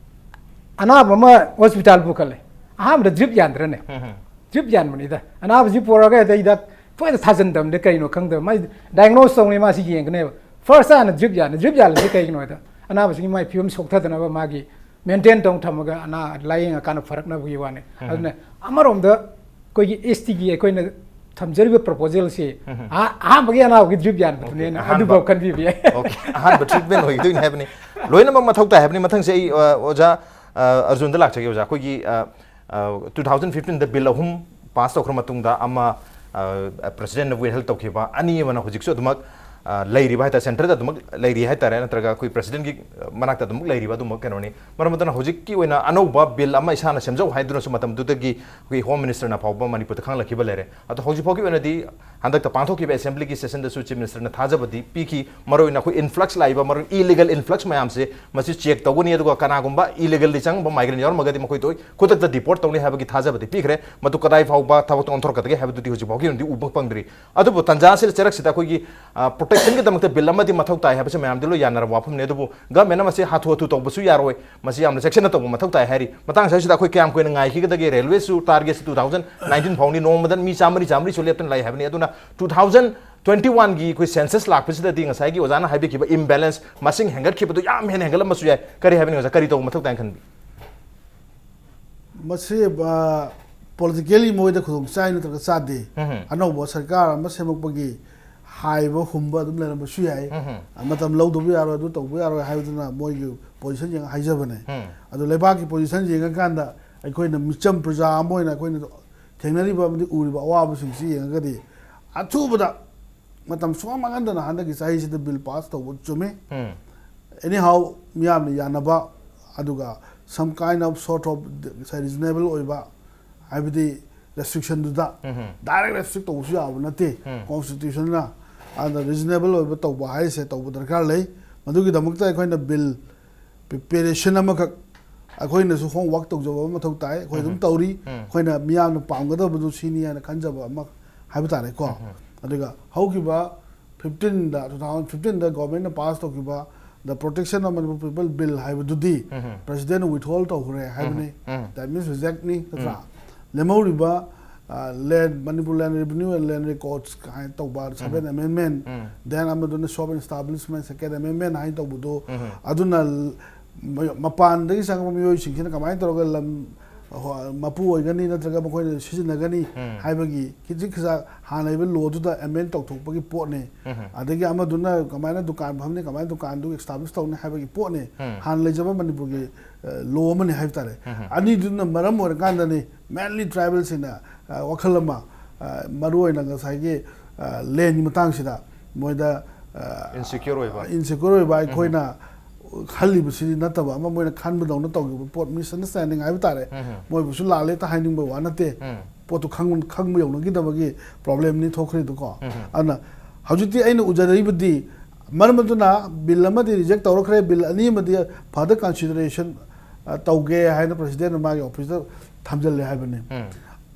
ꯑꯅꯥꯕ ꯑꯃ hospital ꯄꯨꯈꯠꯂꯦ꯫ ꯑꯍꯥꯟꯕꯗ drip ꯌꯥꯟꯗ꯭ꯔꯅꯦ? ꯎꯝ꯫ Drip ꯌꯥꯟꯕꯅꯤꯗ꯫ ꯑꯅꯥꯕꯁꯤ ꯄꯨꯔꯒ ꯍꯦꯛꯇ ꯍꯤꯗꯥꯛ ꯊꯣꯏꯅ ꯊꯥꯖꯤꯟꯗꯕꯅꯤ꯫ ꯀꯩꯅꯣ ꯈꯪꯗꯕ꯫ ꯃꯥꯏ diagnose ꯇꯧꯅꯤ, ꯃꯥꯁꯤ ꯌꯦꯡꯒꯅꯦꯕ꯫ First ꯍꯥꯟꯅ drip ꯌꯥꯜꯂꯦ꯫ Drip ꯌꯥꯜꯂꯤꯁꯦ ꯀꯩꯒꯤꯅꯣ ꯍꯥꯏꯗ, ꯑꯅꯥꯕꯁꯤꯒꯤ ꯃꯥꯏ ꯐꯤꯕꯝ ꯁꯣꯛꯊꯗꯅꯕ, ꯃꯥꯒꯤ maintain ꯇꯧ ꯊꯝꯃꯒ ꯑꯅꯥ ꯂꯥꯏꯌꯦꯡꯉꯀꯥꯟꯗ ꯐꯔꯛꯅꯕꯒꯤ ꯋꯥꯅꯤ꯫ ꯎꯝ꯫ ꯑꯗꯨꯅ ꯑꯃꯔꯣꯝꯗ ꯑꯩꯈꯣꯏꯒꯤ ꯑꯦꯁ ꯇꯤꯒꯤ ꯑꯩꯈꯣꯏꯅ ꯊꯝꯖꯔꯤꯕ ꯄ꯭ꯔꯣꯄꯣꯖꯦꯜꯁꯤ ꯑꯍꯥ- ꯑꯍꯥꯟꯕꯒꯤ ꯑꯅꯥꯎꯒꯤ ꯗ꯭ꯔꯤꯞ ꯌꯥꯟꯕꯗꯨꯅꯦꯅ ꯑꯣꯀꯦ, ꯑꯍꯥꯟꯕ꯫ ꯑꯗꯨꯐꯥꯎ ꯈꯟꯕꯤꯕ ꯌꯥꯏ꯫ ꯑꯣꯀꯦ, ꯑꯍꯥꯟꯕ ꯇ꯭ꯔꯤꯠꯃꯦꯟ ꯑꯣꯏꯗꯣꯏꯅꯤ ꯍꯥꯏꯕꯅꯤ꯫ ꯂꯣꯏꯅꯃꯛ ꯃꯊꯧ ꯇꯥꯏ ꯍꯥꯏꯕꯅꯤ꯫ ꯃꯊꯪꯁꯦ ꯑꯩ ꯑ, ꯑꯣꯖꯥ ꯑ, ꯑꯔꯖꯨꯟꯗ ꯂꯥꯛꯆꯒꯦ꯫ ꯑꯣꯖꯥ, ꯑꯩꯈꯣꯏꯒꯤ ꯇꯨ ꯊꯥꯎꯖꯟ ꯐꯤꯐꯇꯤꯟꯗ ꯕꯤꯜ ꯑꯍꯨꯝ ꯄꯥꯁ ꯇꯧꯈ꯭ꯔ ꯃꯇꯨꯡꯗ ꯑꯃ ꯄ꯭ꯔꯁꯤꯗꯦꯟꯅ ꯋꯤꯠꯍꯦꯜ ꯇꯧꯈꯤꯕ, ꯑꯅꯤ ꯑꯃꯅ ꯍꯧꯖꯤꯛꯁꯨ ꯑꯗꯨꯃꯛ ꯑ, ꯂꯩꯔꯤꯕ ꯍꯥꯏꯇꯥꯔꯦ, ꯁꯦꯟꯇꯔꯗ ꯑꯗꯨꯃꯛ ꯂꯩꯔꯤ ꯍꯥꯏꯇꯥꯔꯦ, ꯅꯠꯇ꯭ꯔꯒ ꯑꯩꯈꯣꯏ ꯄ꯭ꯔꯁꯤꯗꯦꯟꯒꯤ ꯃꯅꯥꯛꯇ ꯑꯗꯨꯃꯛ ꯂꯩꯔꯤꯕ ꯑꯗꯨꯃꯛ ꯀꯩꯅꯣꯅꯤ꯫ ꯃꯔꯝ ꯑꯗꯨꯅ ꯍꯧꯖꯤꯛꯀꯤ ꯑꯣꯏꯅ ꯑꯅꯧꯕ ꯕꯤꯜ ꯑꯃ ꯏꯁꯥꯅ ꯁꯦꯝꯖꯧ ꯍꯥꯏꯗꯨꯅꯁꯨ ꯃꯇꯝꯗꯨꯗꯒꯤ ꯑꯩꯈꯣꯏ ꯍꯣꯝ ꯃꯤꯅꯤꯁꯇꯔꯅ ꯐꯥꯎꯕ ꯃꯅꯤꯄꯨꯔꯗ ꯈꯪꯍꯜꯂꯛꯈꯤꯕ ꯂꯩꯔꯦ꯫ ꯑꯗꯣ ꯍꯧꯖꯤꯛ ꯐꯥꯎꯒꯤ ꯑꯣꯏꯅꯗꯤ ꯍꯟꯗꯛꯇ ꯄꯥꯡꯊꯣꯛꯈꯤꯕ ꯑꯦꯁꯦꯝꯕ꯭ꯂꯤꯒꯤ ꯁꯦꯁꯟꯗꯁꯨ ꯆꯤꯐ ꯃꯤꯅꯤꯁꯇꯔꯅ ꯊꯥꯖꯕꯗꯤ ꯄꯤꯈꯤ꯫ ꯃꯔꯨꯑꯣꯏꯅ ꯑꯩꯈꯣꯏ ꯏꯟꯐ꯭ꯂꯛꯁ ꯂꯥꯛꯏꯕ ꯃꯔꯨ ꯏꯂꯤꯒꯦꯜ ꯏꯟꯐ꯭ꯂꯛꯁ ꯃꯌꯥꯝꯁꯦ ꯃꯁꯤ ꯆꯦꯛ ꯇꯧꯒꯅꯤ, ꯑꯗꯨꯒ ꯀꯅꯥꯒꯨꯝꯕ ꯏꯂꯤꯒꯦꯜꯂꯤ ꯆꯪꯕ ꯃꯥꯏꯒ꯭ꯔꯦꯟ ꯌꯥꯎꯔꯝꯃꯒꯗꯤ ꯃꯈꯣꯏꯗ ꯈꯨꯗꯛꯇ ꯗꯤꯄꯣꯔꯠ ꯇꯧꯅꯤ ꯍꯥꯏꯕꯒꯤ ꯊꯥꯖꯕꯗꯤ ꯄꯤꯈ꯭ꯔꯦ꯫ ꯃꯗꯨ ꯀꯗꯥꯏ ꯐꯥꯎꯕ ꯊꯕꯛꯇ ꯑꯣꯟꯊꯣꯔꯛꯀꯗꯒꯦ ꯍꯥꯏꯕꯗꯨꯗꯤ ꯍꯧꯖꯤꯛ ꯐꯥꯎꯒꯤ ꯑꯣꯏꯅꯗꯤ ꯎꯕ ꯐꯪꯗ꯭ꯔꯤ꯫ ꯑꯗꯨꯕꯨ ꯇꯥꯟꯖꯥ ꯑꯁꯤꯗ ꯆꯩꯔꯛꯁꯤꯗ ꯑꯩꯈꯣꯏꯒꯤ ꯄ꯭ꯔꯣꯇꯦꯛꯁꯟꯒꯤꯗꯃꯛꯇ ꯕꯤꯜ ꯑꯃꯗꯤ ꯃꯊꯧ ꯇꯥꯏ ꯍꯥꯏꯕꯁꯤ ꯃꯌꯥꯝꯗꯤ ꯂꯣꯏ ꯌꯥꯅꯔꯕ ꯋꯥꯐꯝꯅꯤ꯫ ꯑꯗꯨꯕꯨ ꯒꯃꯦꯟꯅ ꯃꯁꯤ ꯍꯥꯊꯨ ꯍꯥꯊꯨ ꯇꯧꯕꯁꯨ ꯌꯥꯔꯣꯏ, ꯃꯁꯤ ꯌꯥꯝꯅ ꯆꯦꯛꯁꯤꯟꯅ ꯇꯧꯕ ꯃꯊꯧ ꯇꯥꯏ ꯍꯥꯏꯔꯤ꯫ ꯃꯇꯥꯡ ꯑꯁꯤꯗ ꯑꯩꯈꯣꯏ ꯀꯌꯥꯝ ꯀꯨꯏꯅ ꯉꯥꯏꯈꯤꯒꯗꯒꯦ? ꯔꯦꯜꯋꯦꯁꯨ ꯇꯥꯔꯒꯦꯠꯁꯤ ꯇꯨ ꯊꯥꯎꯖꯟ ꯅꯥꯏꯟꯇꯤꯟ ꯐꯥꯎꯅꯤ, ꯅꯣꯡꯃꯗ ꯃꯤ ꯆꯥꯝꯃꯔꯤ ꯆꯥꯝꯃꯔꯤꯁꯨ ꯂꯦꯞꯇꯅ ꯂꯥꯛꯏ ꯍꯥꯏꯕꯅꯤ꯫ ꯑꯗꯨꯅ ꯇꯨ ꯊꯥꯎꯖꯟ ꯇ꯭ꯋꯦꯟꯇꯤ ꯋꯥꯟꯒꯤ ꯑꯩꯈꯣꯏ ꯁꯦꯟꯁꯁ ꯂꯥꯛꯄꯁꯤꯗꯗꯤ ꯉꯁꯥꯏꯒꯤ ꯑꯣꯖꯥꯅ ꯍꯥꯏꯕꯤꯈꯤꯕ ꯏꯝꯕꯦꯂꯦꯟꯁ ꯃꯁꯤꯡ ꯍꯦꯟꯒꯠꯈꯤꯕꯗꯨ ꯌꯥꯝ ꯍꯦꯟꯅ ꯍꯦꯟꯒꯠꯂꯝꯕꯁꯨ ꯌꯥꯏ꯫ ꯀꯔꯤ ꯍꯥꯏꯕꯅꯤ ꯑꯣꯖꯥ, ꯀꯔꯤ ꯇꯧꯕ ꯃꯊꯧ ꯇꯥꯏꯅ ꯈꯟꯕꯤ? ꯃꯁꯤ ꯄꯣꯂꯤꯇꯤꯀꯦꯜꯂꯤ ꯃꯣꯏꯗ ꯈꯨꯗꯣꯡ ꯆꯥꯏ ꯅꯠꯇ꯭ꯔꯒ ꯆꯥꯗꯦ꯫ ꯑꯅꯧꯕ ꯁꯔꯀꯥꯔ ꯑꯃ ꯁꯦꯝꯃꯛꯄꯒꯤ ꯍꯥꯏꯕ ꯍꯨꯝꯕ ꯑꯗꯨꯝ ꯂꯩꯔꯝꯕꯁꯨ ꯌꯥꯏ꯫ ꯃꯇꯝ ꯂꯧꯗꯕ ꯌꯥꯔꯣꯏ, ꯑꯗꯨ ꯇꯧꯕ ꯌꯥꯔꯣꯏ ꯍꯥꯏꯕꯗꯨꯅ ꯃꯣꯏꯒꯤ ꯄꯣꯖꯤꯁꯟ ꯌꯦꯡꯉ ꯍꯥꯏꯖꯕꯅꯦ꯫ ꯑꯗꯣ ꯂꯩꯕꯥꯛꯀꯤ ꯄꯣꯖꯤꯁꯟ ꯌꯦꯡꯉꯀꯥꯟꯗ ꯑꯩꯈꯣꯏꯅ ꯃꯤꯆꯝ ꯄ꯭ꯔꯖꯥ ꯑꯃ ꯑꯣꯏꯅ ꯑꯩꯈꯣꯏꯅ ꯊꯦꯡꯅꯔꯤꯕ ꯑꯃꯗꯤ ꯎꯔꯤꯕ ꯑꯋꯥꯕꯁꯤꯡꯁꯤ ꯌꯦꯡꯉꯒꯗꯤ ꯑꯊꯨꯕꯗ ꯃꯇꯝ ꯁꯨꯡꯃꯥꯡ ꯃꯥꯡꯍꯟꯗꯅ ꯍꯟꯗꯛꯀꯤ ꯆꯍꯤꯁꯤꯗ ꯕꯤꯜ ꯄꯥꯁ ꯇꯧꯕ ꯆꯨꯝꯃꯤ꯫ ꯑꯦꯅꯤ ꯍꯥꯎ ꯃꯤꯌꯥꯝꯅ ꯌꯥꯅꯕ, ꯑꯗꯨꯒ some kind of sort of ꯉꯁꯥꯏ ꯔꯤꯖꯅꯦꯕꯜ ꯑꯣꯏꯕ, ꯍꯥꯏꯕꯗꯤ ꯔꯦꯁꯇ꯭ꯔꯤꯛꯁꯟꯗꯨꯗ ꯗꯥꯏꯔꯦꯛ ꯔꯦꯁꯇ꯭ꯔꯤꯛ ꯇꯧꯕꯁꯨ ꯌꯥꯕ ꯅꯠꯇꯦ ꯀꯣꯟꯁꯇꯤꯇ꯭ꯌꯨꯁꯟꯅ꯫ ꯑꯗ ꯔꯤꯖꯅꯦꯕꯜ ꯑꯣꯏꯕ ꯇꯧꯕ ꯍꯥꯏꯔꯤꯁꯦ ꯇꯧꯕ ꯗꯔꯀꯥꯔ ꯂꯩ꯫ ꯃꯗꯨꯒꯤꯗꯃꯛꯇ ꯑꯩꯈꯣꯏꯅ ꯕꯤꯜ ꯄ꯭ꯔꯤꯄꯦꯔꯦꯁꯟ ꯑꯃꯈꯛ ꯑꯩꯈꯣꯏꯅꯁꯨ ꯍꯣꯝꯋꯥꯛ ꯇꯧꯖꯕ ꯑꯃ ꯃꯊꯧ ꯇꯥꯏ꯫ ꯑꯩꯈꯣꯏ ꯑꯗꯨꯝ ꯇꯧꯔꯤ꯫ ꯑꯩꯈꯣꯏꯅ ꯃꯤꯌꯥꯝꯅ ꯄꯥꯝꯒꯗꯕꯗꯨ ꯁꯤꯅꯤ ꯍꯥꯏꯅ ꯈꯟꯖꯕ ꯑꯃ ꯍꯥꯏꯕ ꯇꯥꯔꯦꯀꯣ꯫ ꯑꯗꯨꯒ ꯍꯧꯈꯤꯕ ꯐꯤꯐꯇꯤꯟꯗ, ꯇꯨ ꯊꯥꯎꯖꯟ ꯐꯤꯐꯇꯤꯟꯗ ꯒꯣꯔꯃꯦꯟꯅ ꯄꯥꯁ ꯇꯧꯈꯤꯕ The Protection of Manipur People Bill ꯍꯥꯏꯕꯗꯨꯗꯤ ꯄ꯭ꯔꯁꯤꯗꯦꯟꯅ ꯋꯤꯊꯍꯣꯜ ꯇꯧꯈ꯭ꯔꯦ ꯍꯥꯏꯕꯅꯤ꯫ That means ꯔꯤꯖꯦꯛꯅꯤ, ꯅꯠꯇ꯭ꯔꯥ? ꯂꯦꯝꯍꯧꯔꯤꯕ ꯂꯦꯟ, ꯃꯅꯤꯄꯨꯔ ꯂꯦꯟ ꯔꯦꯚꯤꯅ꯭ꯌꯨ ꯑꯦꯟ ꯂꯦꯟ ꯔꯦꯀꯣꯔꯠꯁ ꯀꯥꯏꯅ ꯇꯧꯕ ꯁꯚꯦꯟ ꯑꯦꯃꯦꯟꯃꯦꯟ, ꯗꯦꯟ ꯑꯃꯗꯨꯅ ꯁꯣꯞ ꯑꯦꯟ ꯏꯁꯇꯥꯕ꯭ꯂꯤꯁꯃꯦꯟ ꯁꯦꯀꯦꯟ ꯑꯦꯃꯦꯟꯃꯦꯟ ꯍꯥꯏꯅ ꯇꯧꯕꯗꯣ, ꯑꯗꯨꯅ ꯃ- ꯃꯄꯥꯟꯗꯒꯤ ꯆꯪꯉꯛꯄ ꯃꯤꯑꯣꯏꯁꯤꯡꯁꯤꯅ ꯀꯃꯥꯏꯅ ꯇꯧꯔꯒ ꯂꯝ ꯍꯣ-, ꯃꯄꯨ ꯑꯣꯏꯒꯅꯤ ꯅꯠꯇ꯭ꯔꯒ ꯃꯈꯣꯏꯅ ꯁꯤꯖꯤꯟꯅꯒꯅꯤ ꯍꯥꯏꯕꯒꯤ ꯈꯤꯖꯤꯛ ꯈꯖꯥꯛ ꯍꯥꯟꯅ ꯂꯩꯕ ꯂꯣꯗꯨꯗ ꯑꯦꯃꯦꯟ ꯇꯧꯊꯣꯛꯄꯒꯤ ꯄꯣꯠꯅꯤ꯫ ꯑꯗꯒꯤ ꯑꯃꯗꯨꯅ ꯀꯃꯥꯏꯅ ꯗꯨꯀꯥꯟ ꯐꯝꯅꯤ, ꯀꯃꯥꯏꯅ ꯗꯨꯀꯥꯟꯗꯨ ꯑꯦꯁꯇꯥꯕ꯭ꯂꯤꯁ ꯇꯧꯅꯤ ꯍꯥꯏꯕꯒꯤ ꯄꯣꯠꯅꯤ꯫ ꯍꯥꯟꯅ ꯂꯩꯖꯕ ꯃꯅꯤꯄꯨꯔꯒꯤ, ꯑ, ꯂꯣ ꯑꯃꯅꯤ ꯍꯥꯏꯕ ꯇꯥꯔꯦ꯫ ꯑꯅꯤꯗꯨꯅ ꯃꯔꯝ ꯑꯣꯏꯔꯀꯥꯟꯗꯅꯤ mainly tribalꯁꯤꯡꯅ, ꯑ, ꯋꯥꯈꯜ ꯑꯃ, ꯑ, ꯃꯔꯨꯑꯣꯏꯅ ꯉꯁꯥꯏꯒꯤ, ꯑ, ꯂꯦꯟꯒꯤ ꯃꯇꯥꯡꯁꯤꯗ ꯃꯣꯏꯗ, ꯑ, Insecure ꯑꯣꯏꯕ꯫ Insecure ꯑꯣꯏꯕ ꯑꯩꯈꯣꯏꯅ ꯈꯜꯂꯤꯕꯁꯤꯗꯤ ꯅꯠꯇꯕ ꯑꯃ ꯃꯣꯏꯅ ꯈꯟꯕꯗꯧꯅ ꯇꯧꯈꯤꯕ ꯄꯣꯠ, misunderstanding ꯍꯥꯏꯕ ꯇꯥꯔꯦ꯫ ꯃꯣꯏꯕꯨꯁꯨ ꯂꯥꯜꯂꯦ ꯍꯦꯛꯇ ꯍꯥꯏꯅꯤꯡꯕ ꯋꯥ ꯅꯠꯇꯦ꯫ ꯄꯣꯠꯇꯨ ꯈꯪ-, ꯈꯪꯕ ꯌꯧꯅꯈꯤꯗꯕꯒꯤ problemꯅꯤ ꯊꯣꯛꯈ꯭ꯔꯤꯗꯨꯀꯣ꯫ ꯑꯗꯨꯅ ꯍꯧꯖꯤꯛꯇꯤ ꯑꯩꯅ ꯎꯖꯔꯛꯏꯕꯗꯤ ꯃꯔꯝ ꯑꯗꯨꯅ bill ꯑꯃꯗꯤ reject ꯇꯧꯔꯛꯈ꯭ꯔꯦ, bill ꯑꯅꯤ ꯑꯃꯗꯤ further consideration, ꯑ, ꯇꯧꯒꯦ ꯍꯥꯏꯅ presidentꯅ ꯃꯥꯒꯤ officeꯇ ꯊꯝꯖꯤꯜꯂꯦ ꯍꯥꯏꯕꯅꯤ꯫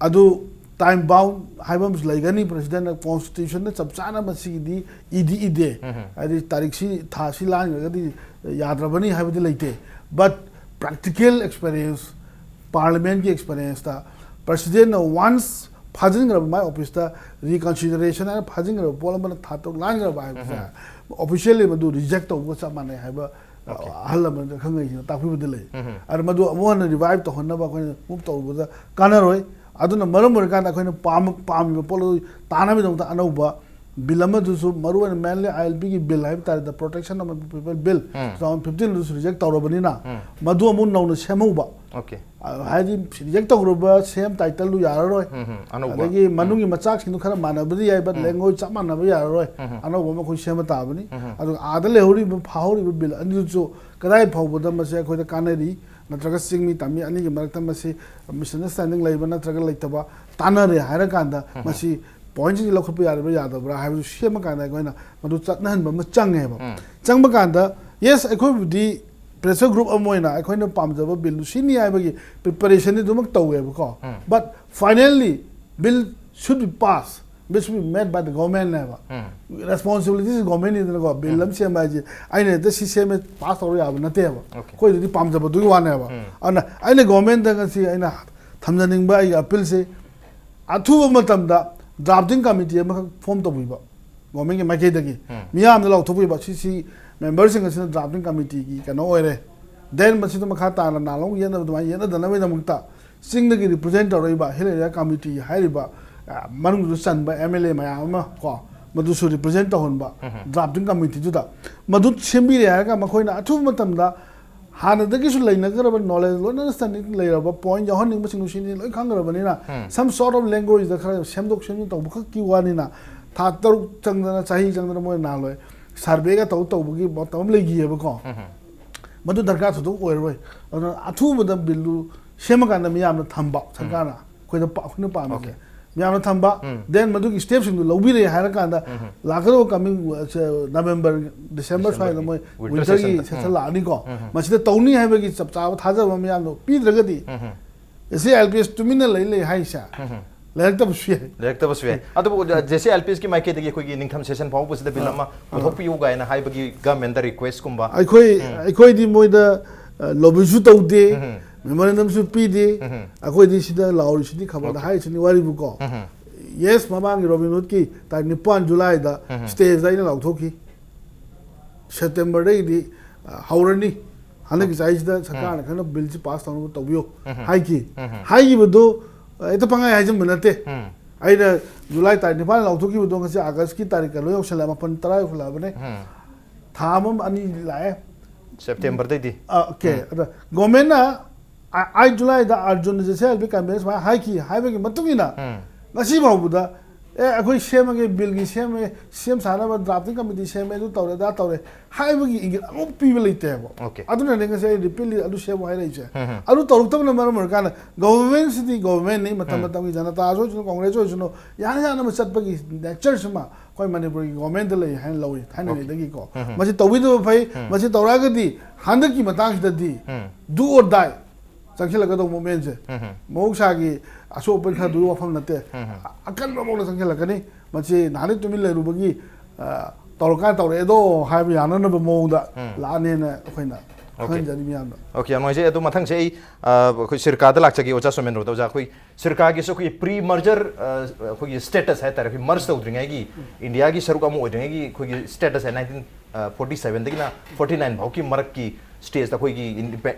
ꯑꯗꯨ time bound ꯍꯥꯏꯕ ꯑꯃꯁꯨ ꯂꯩꯒꯅꯤ, presidentꯅ constitutionꯗ ꯆꯞ ꯆꯥꯅ ꯃꯁꯤꯒꯤꯗꯤ ꯏꯗꯤ ꯏꯗꯦ꯫ ꯍꯥꯏꯗꯤ ꯇꯥꯔꯤꯛꯁꯤ, ꯊꯥꯁꯤ ꯂꯥꯟꯈ꯭ꯔꯒꯗꯤ ꯌꯥꯗ꯭ꯔꯕꯅꯤ ꯍꯥꯏꯕꯗꯤ ꯂꯩꯇꯦ꯫ But practical experience, parliamentꯀꯤ experienceꯇ presidentꯅ once ꯐꯥꯖꯤꯟꯈ꯭ꯔꯕ my officeꯇ reconsideration ꯍꯥꯏꯅ ꯐꯥꯖꯤꯟꯈ꯭ꯔꯕ ꯄꯣꯠ ꯑꯃꯅ ꯊꯥ ꯇꯔꯨꯛ ꯂꯥꯟꯈ꯭ꯔꯕ ꯍꯥꯏꯕꯁꯦ officially ꯃꯗꯨ reject ꯇꯧꯕꯒ ꯆꯞ ꯃꯥꯟꯅꯩ ꯍꯥꯏꯕ ꯑꯍꯜ ꯂꯃꯟ ꯑꯈꯪꯉꯩꯁꯤꯅ ꯇꯥꯛꯄꯤꯕꯗꯤ ꯂꯩ꯫ ꯑꯗꯨ ꯃꯗꯨ ꯑꯃꯨꯛ ꯍꯟꯅ revive ꯇꯧꯍꯟꯅꯕ ꯑꯩꯈꯣꯏꯅ move ꯇꯧꯔꯨꯕꯗ ꯀꯥꯟꯅꯔꯣꯏ꯫ ꯑꯗꯨꯅ ꯃꯔꯝ ꯑꯣꯏꯔꯀꯥꯟꯗ ꯑꯩꯈꯣꯏꯅ ꯄꯥꯝ-, ꯄꯥꯝꯃꯤꯕ ꯄꯣꯠ ꯑꯗꯨ ꯇꯥꯟꯅꯕꯒꯤꯗꯃꯛꯇ ꯑꯅꯧꯕ bill ꯑꯃꯗꯨꯁꯨ, ꯃꯔꯨꯑꯣꯏꯅ mainly ILPꯒꯤ bill ꯍꯥꯏꯕ ꯇꯥꯔꯦ, The Protection of People Bill two thousand fifteen ꯑꯗꯨꯁꯨ reject ꯇꯧꯔꯕꯅꯤꯅ ꯃꯗꯨ ꯑꯃꯨꯛ ꯅꯧꯅ ꯁꯦꯝꯍꯧꯕ꯫ ꯑ, ꯍꯥꯏꯗꯤ reject ꯇꯧꯈ꯭ꯔꯕ same titleꯗꯨ ꯌꯥꯔꯔꯣꯏ꯫ ꯑꯅꯧꯕ꯫ ꯑꯗꯒꯤ ꯃꯅꯨꯡꯒꯤ ꯃꯆꯥꯛꯁꯤꯡꯗꯨ ꯈꯔ ꯃꯥꯟꯅꯕꯗꯤ ꯌꯥꯏ, but language ꯆꯞ ꯃꯥꯟꯅꯕ ꯌꯥꯔꯔꯣꯏ꯫ ꯑꯅꯧꯕ ꯑꯃ ꯑꯩꯈꯣꯏ ꯁꯦꯝꯕ ꯇꯥꯕꯅꯤ꯫ ꯑꯗꯨꯒ ꯑꯥꯗ ꯂꯩꯍꯧꯔꯤꯕ, ꯐꯥꯍꯧꯔꯤꯕ bill ꯑꯅꯤꯗꯨꯁꯨ ꯀꯗꯥꯏ ꯐꯥꯎꯕꯗ ꯃꯁꯤ ꯑꯩꯈꯣꯏꯗ ꯀꯥꯟꯅꯔꯤ, ꯅꯠꯇ꯭ꯔꯒ ꯆꯤꯡꯃꯤ ꯇꯝꯃꯤ ꯑꯅꯤꯒꯤ ꯃꯔꯛꯇ ꯃꯁꯤ misunderstanding ꯂꯩꯕ ꯅꯠꯇ꯭ꯔꯒ ꯂꯩꯇꯕ ꯇꯥꯟꯅꯔꯦ ꯍꯥꯏꯔꯀꯥꯟꯗ ꯃꯁꯤ pointꯁꯤꯡꯁꯤ ꯂꯧꯈꯠꯄ ꯌꯥꯔꯤꯕ꯭ꯔꯥ ꯌꯥꯗꯕ꯭ꯔꯥ ꯍꯥꯏꯕꯗꯨ ꯁꯦꯝꯃꯀꯥꯟꯗ ꯑꯩꯈꯣꯏꯅ ꯃꯗꯨ ꯆꯠꯅꯍꯟꯕ ꯑꯃ ꯆꯪꯉꯦꯕ꯫ ꯆꯪꯕ ꯀꯥꯟꯗ, yes, ꯑꯩꯈꯣꯏꯕꯨꯗꯤ pressure group ꯑꯃ ꯑꯣꯏꯅ ꯑꯩꯈꯣꯏꯅ ꯄꯥꯝꯖꯕ billꯗꯨ ꯁꯤꯅꯤ ꯍꯥꯏꯕꯒꯤ preparationꯗꯤ ꯑꯗꯨꯃꯛ ꯇꯧꯋꯦꯕꯀꯣ꯫ But finally, bill should be passed, bill should be made by the government ꯍꯥꯏꯕ꯫ Responsibilities governmentꯅꯤꯗꯅꯀꯣ, bill ꯑꯃ ꯁꯦꯝꯕ ꯍꯥꯏꯁꯦ ꯑꯩꯅ ꯍꯦꯛꯇ ꯁꯤ ꯁꯦꯝꯃꯦ pass ꯇꯧꯔ ꯌꯥꯕ ꯅꯠꯇꯦꯕ꯫ ꯑꯩꯈꯣꯏꯗꯗꯤ ꯄꯥꯝꯖꯕꯗꯨꯒꯤ ꯋꯥꯅꯦꯕ꯫ ꯑꯗꯨꯅ ꯑꯩꯅ governmentꯗ ꯉꯁꯤ ꯑꯩꯅ ꯊꯝꯖꯅꯤꯡꯕ ꯑꯩꯒꯤ appealꯁꯦ, ꯑꯊꯨꯕ ꯃꯇꯝꯗ drafting committee ꯑꯃꯈꯛ form ꯇꯧꯕꯤꯕ governmentꯀꯤ ꯃꯥꯏꯀꯩꯗꯒꯤ ꯃꯤꯌꯥꯝꯗ ꯂꯥꯎꯊꯣꯛꯄꯤꯕ, ꯁꯤ, ꯁꯤ memberꯁꯤꯡ ꯑꯁꯤꯅ drafting committeeꯒꯤ ꯀꯩꯅꯣ ꯑꯣꯏꯔꯦ, then ꯃꯁꯤꯗ ꯃꯈꯥ ꯇꯥꯅ ꯅꯍꯥꯟꯋꯥꯏ ꯌꯦꯠꯅꯕ ꯑꯗꯨꯃꯥꯏꯅ ꯌꯦꯠꯅꯗꯅꯕꯒꯤꯗꯃꯛꯇ ꯆꯤꯡꯗꯒꯤ ꯔꯤꯄ꯭ꯔꯖꯦꯟ ꯇꯧꯔꯛꯏꯕ ꯍꯤꯜ ꯑꯦꯔꯤꯌꯥ ꯀꯃꯤꯇꯤ ꯍꯥꯏꯔꯤꯕ, ꯑ, ꯃꯅꯨꯡꯗꯨꯗ ꯆꯟꯕ ꯑꯦꯝ ꯑꯦꯜ ꯑꯦ ꯃꯌꯥꯝ ꯑꯃ ꯀꯣ, ꯃꯗꯨꯁꯨ ꯔꯤꯄ꯭ꯔꯖꯦꯟ ꯇꯧꯍꯟꯕ ꯗ꯭ꯔꯥꯐꯇꯤꯡ ꯀꯃꯤꯇꯤꯗꯨꯗ꯫ ꯃꯗꯨ ꯁꯦꯝꯕꯤꯔꯦ ꯍꯥꯏꯔꯒ ꯃꯈꯣꯏꯅ ꯑꯊꯨꯕ ꯃꯇꯝꯗ ꯍꯥꯟꯅꯗꯒꯤꯁꯨ ꯂꯩꯅꯈ꯭ꯔꯕ ꯅꯣꯂꯦꯖ, ꯂꯣꯏꯅ ꯑꯟꯗꯔꯁ꯭ꯇꯦꯟꯗꯤꯡ ꯂꯩꯔꯕ ꯄꯣꯏꯟꯠ ꯌꯥꯎꯍꯟꯅꯤꯡꯕꯁꯤꯡꯗꯨ ꯁꯤꯅꯤ ꯂꯣꯏ ꯈꯪꯈ꯭ꯔꯕꯅꯤꯅ, ꯁꯝ ꯁꯣꯔꯠ ꯑꯣꯐ ꯂꯦꯡꯒ꯭ꯋꯦꯖꯇ ꯈꯔ ꯁꯦꯝꯗꯣꯛ ꯁꯦꯝꯖꯤꯟ ꯇꯧꯕ ꯈꯛꯀꯤ ꯋꯥꯅꯤꯅ, ꯊꯥ ꯇꯔꯨꯛ ꯆꯪꯗꯅ, ꯆꯍꯤ ꯆꯪꯗꯅ ꯃꯣꯏ ꯅꯍꯥꯟꯋꯥꯏ ꯁꯔꯚꯦꯒ ꯇꯧ ꯇꯧꯕꯒꯤ ꯃꯇꯝ ꯑꯃ ꯂꯩꯈꯤꯑꯕꯀꯣ꯫ ꯃꯗꯨ ꯗꯔꯀꯥꯔ ꯊꯣꯏꯗꯣꯛ ꯑꯣꯏꯔꯔꯣꯏ꯫ ꯑꯗꯨꯅ ꯑꯊꯨꯕꯗ ꯕꯤꯜꯗꯨ ꯁꯦꯝꯃꯀꯥꯟꯗ ꯃꯤꯌꯥꯝꯅ ꯊꯝꯕ ꯁꯔꯀꯥꯔꯅ ꯑꯩꯈꯣꯏꯗ ꯄ-, ꯑꯩꯈꯣꯏꯅ ꯄꯥꯝꯃꯤꯁꯦ꯫ ꯃꯤꯌꯥꯝꯅ ꯊꯝꯕ, ꯗꯦꯟ ꯃꯗꯨꯒꯤ ꯁ꯭ꯇꯦꯞꯁꯤꯡꯗꯨ ꯂꯧꯕꯤꯔꯦ ꯍꯥꯏꯔꯀꯥꯟꯗ ꯂꯥꯛꯀꯗꯕ ꯀꯃꯤꯡ ꯅꯕꯦꯝꯕꯔ, ꯗꯤꯁꯦꯝꯕꯔ ꯁ꯭ꯋꯥꯏꯗ ꯃꯣꯏ ꯋꯤꯟꯇꯔꯒꯤ ꯁꯦꯁꯟ ꯂꯥꯛꯑꯅꯤꯀꯣ꯫ ꯃꯁꯤꯗ ꯇꯧꯅꯤ ꯍꯥꯏꯕꯒꯤ ꯆꯞ ꯆꯥꯕ ꯊꯥꯖꯕ ꯃꯤꯌꯥꯝꯗꯣ ꯄꯤꯗ꯭ꯔꯒꯗꯤ, ꯑꯦꯁ A I L P S ꯇꯨꯃꯤꯟꯅ ꯂꯩ ꯂꯩ ꯍꯥꯏꯁꯦ ꯂꯩꯔꯛꯇꯕꯁꯨ ꯌꯥꯏ꯫ ꯂꯩꯔꯛꯇꯕꯁꯨ ꯌꯥꯏ꯫ ꯑꯗꯨꯕꯨ ꯖꯦ ꯁꯤ ꯑꯥꯏ ꯑꯦꯜ ꯄꯤ ꯑꯦꯁꯀꯤ ꯃꯥꯏꯀꯩꯗꯒꯤ ꯑꯩꯈꯣꯏꯒꯤ ꯅꯤꯡꯊꯝ ꯁꯦꯁꯟ ꯐꯥꯎꯕꯁꯤꯗ ꯕꯤꯜ ꯑꯃ ꯄꯨꯊꯣꯛꯄꯤꯌꯨ ꯀꯥꯏꯅ ꯍꯥꯏꯕꯒꯤ ꯒꯃꯦꯟꯗ ꯔꯤꯀ꯭ꯋꯦꯁꯀꯨꯝꯕ? ꯑꯩꯈꯣꯏ, ꯑꯩꯈꯣꯏꯗꯤ ꯃꯣꯏꯗ, ꯑ, ꯂꯣꯕꯤꯁꯨ ꯇꯧꯗꯦ, ꯃꯦꯃꯣꯔꯦꯟꯗꯝꯁꯨ ꯄꯤꯗꯦ꯫ ꯑꯩꯈꯣꯏꯗꯤ ꯁꯤꯗ ꯂꯥꯎꯔꯤꯁꯤꯗꯤ, ꯈꯕꯔꯗ ꯍꯥꯏꯔꯤꯁꯤꯅꯤ ꯋꯥꯔꯤꯕꯨꯀꯣ꯫ ꯌꯦꯁ, ꯃꯃꯥꯡꯒꯤ ꯔꯣꯕꯤꯟ ꯍꯨꯗꯀꯤ ꯇꯥꯔꯤꯛ ꯅꯤꯄꯥꯟ ꯖꯨꯂꯥꯏꯗ ꯁ꯭ꯇꯦꯖꯇ ꯑꯩꯅ ꯂꯥꯎꯊꯣꯛꯈꯤ꯫ ꯁꯦꯞꯇꯦꯝꯕꯔꯗꯒꯤꯗꯤ, ꯑ, ꯍꯧꯔꯅꯤ꯫ ꯍꯟꯗꯛꯀꯤ ꯆꯍꯤꯁꯤꯗ ꯁꯔꯀꯥꯔꯅ ꯈꯔ ꯕꯤꯜꯁꯤ ꯄꯥꯁ ꯇꯧꯅꯕ ꯇꯧꯕꯤꯌꯨ ꯍꯥꯏꯈꯤ꯫ ꯍꯥꯏꯈꯤꯕꯗꯨ, ꯑ, ꯍꯦꯛꯇ ꯄꯪꯍꯥꯏ ꯍꯥꯏꯖꯤꯟꯕ ꯅꯠꯇꯦ꯫ ꯑꯩꯅ ꯖꯨꯂꯥꯏ ꯇꯥꯔꯤꯛ ꯅꯤꯄꯥꯟ ꯂꯥꯎꯊꯣꯛꯈꯤꯕꯗꯣ ꯉꯁꯤ ꯑꯥꯒꯁꯀꯤ ꯇꯥꯔꯤꯛ ꯀꯩꯅꯣ ꯌꯧꯁꯜꯂꯛꯑꯦ, ꯃꯥꯄꯟ ꯇꯔꯥ ꯌꯧꯁꯜꯂꯛꯑꯕꯅꯦ꯫ ꯊꯥ ꯑꯃ ꯑꯅꯤ ꯂꯥꯛꯑꯦ꯫ ꯁꯦꯞꯇꯦꯝꯕꯔꯗꯒꯤ꯫ ꯑ, ꯑꯣꯀꯦ꯫ ꯑꯗ ꯒꯣꯔꯃꯦꯟꯅ ꯑ-, ꯑꯥꯏꯠ ꯖꯨꯂꯥꯏꯗ ꯑꯥꯔꯖꯨꯟ ꯖꯦ ꯁꯤ ꯑꯥꯏ ꯑꯦꯜ ꯄꯤ ꯀꯟꯚꯦꯟꯁ ꯁꯨꯃꯥꯏꯅ ꯍꯥꯏꯈꯤ ꯍꯥꯏꯕꯒꯤ ꯃꯇꯨꯡ ꯏꯟꯅ ꯉꯁꯤ ꯐꯥꯎꯕꯗ, "ꯑꯦ, ꯑꯩꯈꯣꯏ ꯁꯦꯝꯃꯒꯦ, ꯕꯤꯜꯒꯤ ꯁꯦꯝꯃꯦ, ꯁꯦꯝ ꯁꯥꯅꯕ ꯗ꯭ꯔꯥꯐꯇꯤꯡ ꯀꯃꯤꯇꯤ ꯁꯦꯝꯃꯦ, ꯑꯗꯨ ꯇꯧꯔꯦ, ꯑꯗꯥ ꯇꯧꯔꯦ" ꯍꯥꯏꯕꯒꯤ ꯏꯪꯒꯤꯠ ꯑꯃꯨꯛ ꯄꯤꯕ ꯂꯩꯇꯦꯕ꯫ ꯑꯣꯀꯦ꯫ ꯑꯗꯨꯅꯅꯦ ꯉꯁꯤ ꯑꯩ ꯔꯤꯄꯤꯠꯂꯤ ꯑꯗꯨ ꯁꯦꯝꯃꯨ ꯍꯥꯏꯔꯛꯏꯁꯦ꯫ ꯑꯗꯨ ꯇꯧꯔꯛꯇꯕꯅ ꯃꯔꯝ ꯑꯣꯏꯔꯀꯥꯟꯗ ꯒꯣꯚꯔꯟꯃꯦꯟꯁꯤꯗꯤ ꯒꯣꯚꯔꯟꯃꯦꯟꯅꯤ, ꯃꯇꯝ ꯃꯇꯝꯒꯤ ꯖꯅꯇꯥꯁꯨ ꯑꯣꯏꯁꯅꯨ, ꯀꯣꯡꯒ꯭ꯔꯦꯁ ꯑꯣꯏꯁꯅꯨ, ꯌꯥꯅ ꯌꯥꯅꯕ ꯆꯠꯄꯒꯤ ꯅꯦꯆꯔꯁꯤꯃ ꯑꯩꯈꯣꯏ ꯃꯅꯤꯄꯨꯔꯒꯤ ꯒꯣꯚꯔꯟꯃꯦꯟꯗ ꯂꯩ ꯍꯥꯏꯅ ꯂꯧꯏ ꯊꯥꯏꯅꯉꯩꯗꯒꯤꯀꯣ꯫ ꯃꯁꯤ ꯇꯧꯕꯤꯗꯕ ꯐꯩ꯫ ꯃꯁꯤ ꯇꯧꯔꯛꯑꯒꯗꯤ ꯍꯟꯗꯛꯀꯤ ꯃꯇꯥꯡꯁꯤꯗꯗꯤ do or die ꯆꯪꯁꯤꯜꯂꯛꯀꯗꯧꯕ ꯃꯣꯃꯦꯟꯁꯦ꯫ ꯃꯍꯧꯁꯥꯒꯤ ꯑꯁꯣꯛ ꯑꯄꯟ ꯈꯔꯗꯨꯒꯤ ꯋꯥꯐꯝ ꯅꯠꯇꯦ꯫ ꯑ-, ꯑꯀꯟꯕ ꯃꯑꯣꯡꯗ ꯆꯪꯁꯤꯜꯂꯛꯀꯅꯤ꯫ ꯃꯁꯤ ꯅꯍꯥꯟꯗꯩ ꯇꯨꯃꯤꯟ ꯂꯩꯔꯨꯕꯒꯤ, ꯑ, ꯇꯧꯔꯀꯥꯟ ꯇꯧꯔꯛꯑꯦꯗꯣ ꯍꯥꯏꯕ ꯌꯥꯅꯅꯕ ꯃꯑꯣꯡꯗ ꯂꯥꯛꯑꯅꯦꯅ ꯑꯩꯈꯣꯏꯅ ꯈꯪꯍꯟꯖꯔꯤ ꯃꯤꯌꯥꯝꯗ꯫ ꯑꯣꯀꯦ, ꯌꯥꯝ ꯅꯨꯡꯉꯥꯏꯖꯩ꯫ ꯑꯗꯨ ꯃꯊꯪꯁꯦ ꯑꯩ, ꯑ, ꯑꯩꯈꯣꯏ ꯁꯤꯔꯀꯥꯗ ꯂꯥꯛꯆꯒꯦ, ꯑꯣꯖꯥ ꯁꯣꯃꯦꯟꯗ꯭ꯔꯣꯗ꯫ ꯑꯣꯖꯥ, ꯑꯩꯈꯣꯏ ꯁꯤꯔꯀꯥꯒꯤꯁꯨ ꯑꯩꯈꯣꯏꯒꯤ ꯄ꯭ꯔꯤ ꯃꯔꯖꯔ, ꯑ, ꯑꯩꯈꯣꯏꯒꯤ ꯁ꯭ꯇꯦꯇꯁ ꯍꯥꯏꯇꯥꯔꯦ, ꯑꯩꯈꯣꯏ ꯃꯔꯖ ꯇꯧꯗ꯭ꯔꯤꯉꯩꯒꯤ ꯏꯟꯗꯤꯌꯥꯒꯤ ꯁꯔꯨꯛ ꯑꯃ ꯑꯣꯏꯗ꯭ꯔꯤꯉꯩꯒꯤ ꯑꯩꯈꯣꯏꯒꯤ ꯁ꯭ꯇꯦꯇꯁ ꯍꯥꯏ, ꯅꯥꯏꯟꯇꯤꯟ ꯐꯣꯔꯇꯤ ꯁꯚꯦꯟꯗꯒꯤꯅ ꯐꯣꯔꯇꯤ ꯅꯥꯏꯟ ꯐꯥꯎꯒꯤ ꯃꯔꯛꯀꯤ ꯁ꯭ꯇꯦꯠꯇ ꯑꯩꯈꯣꯏꯒꯤ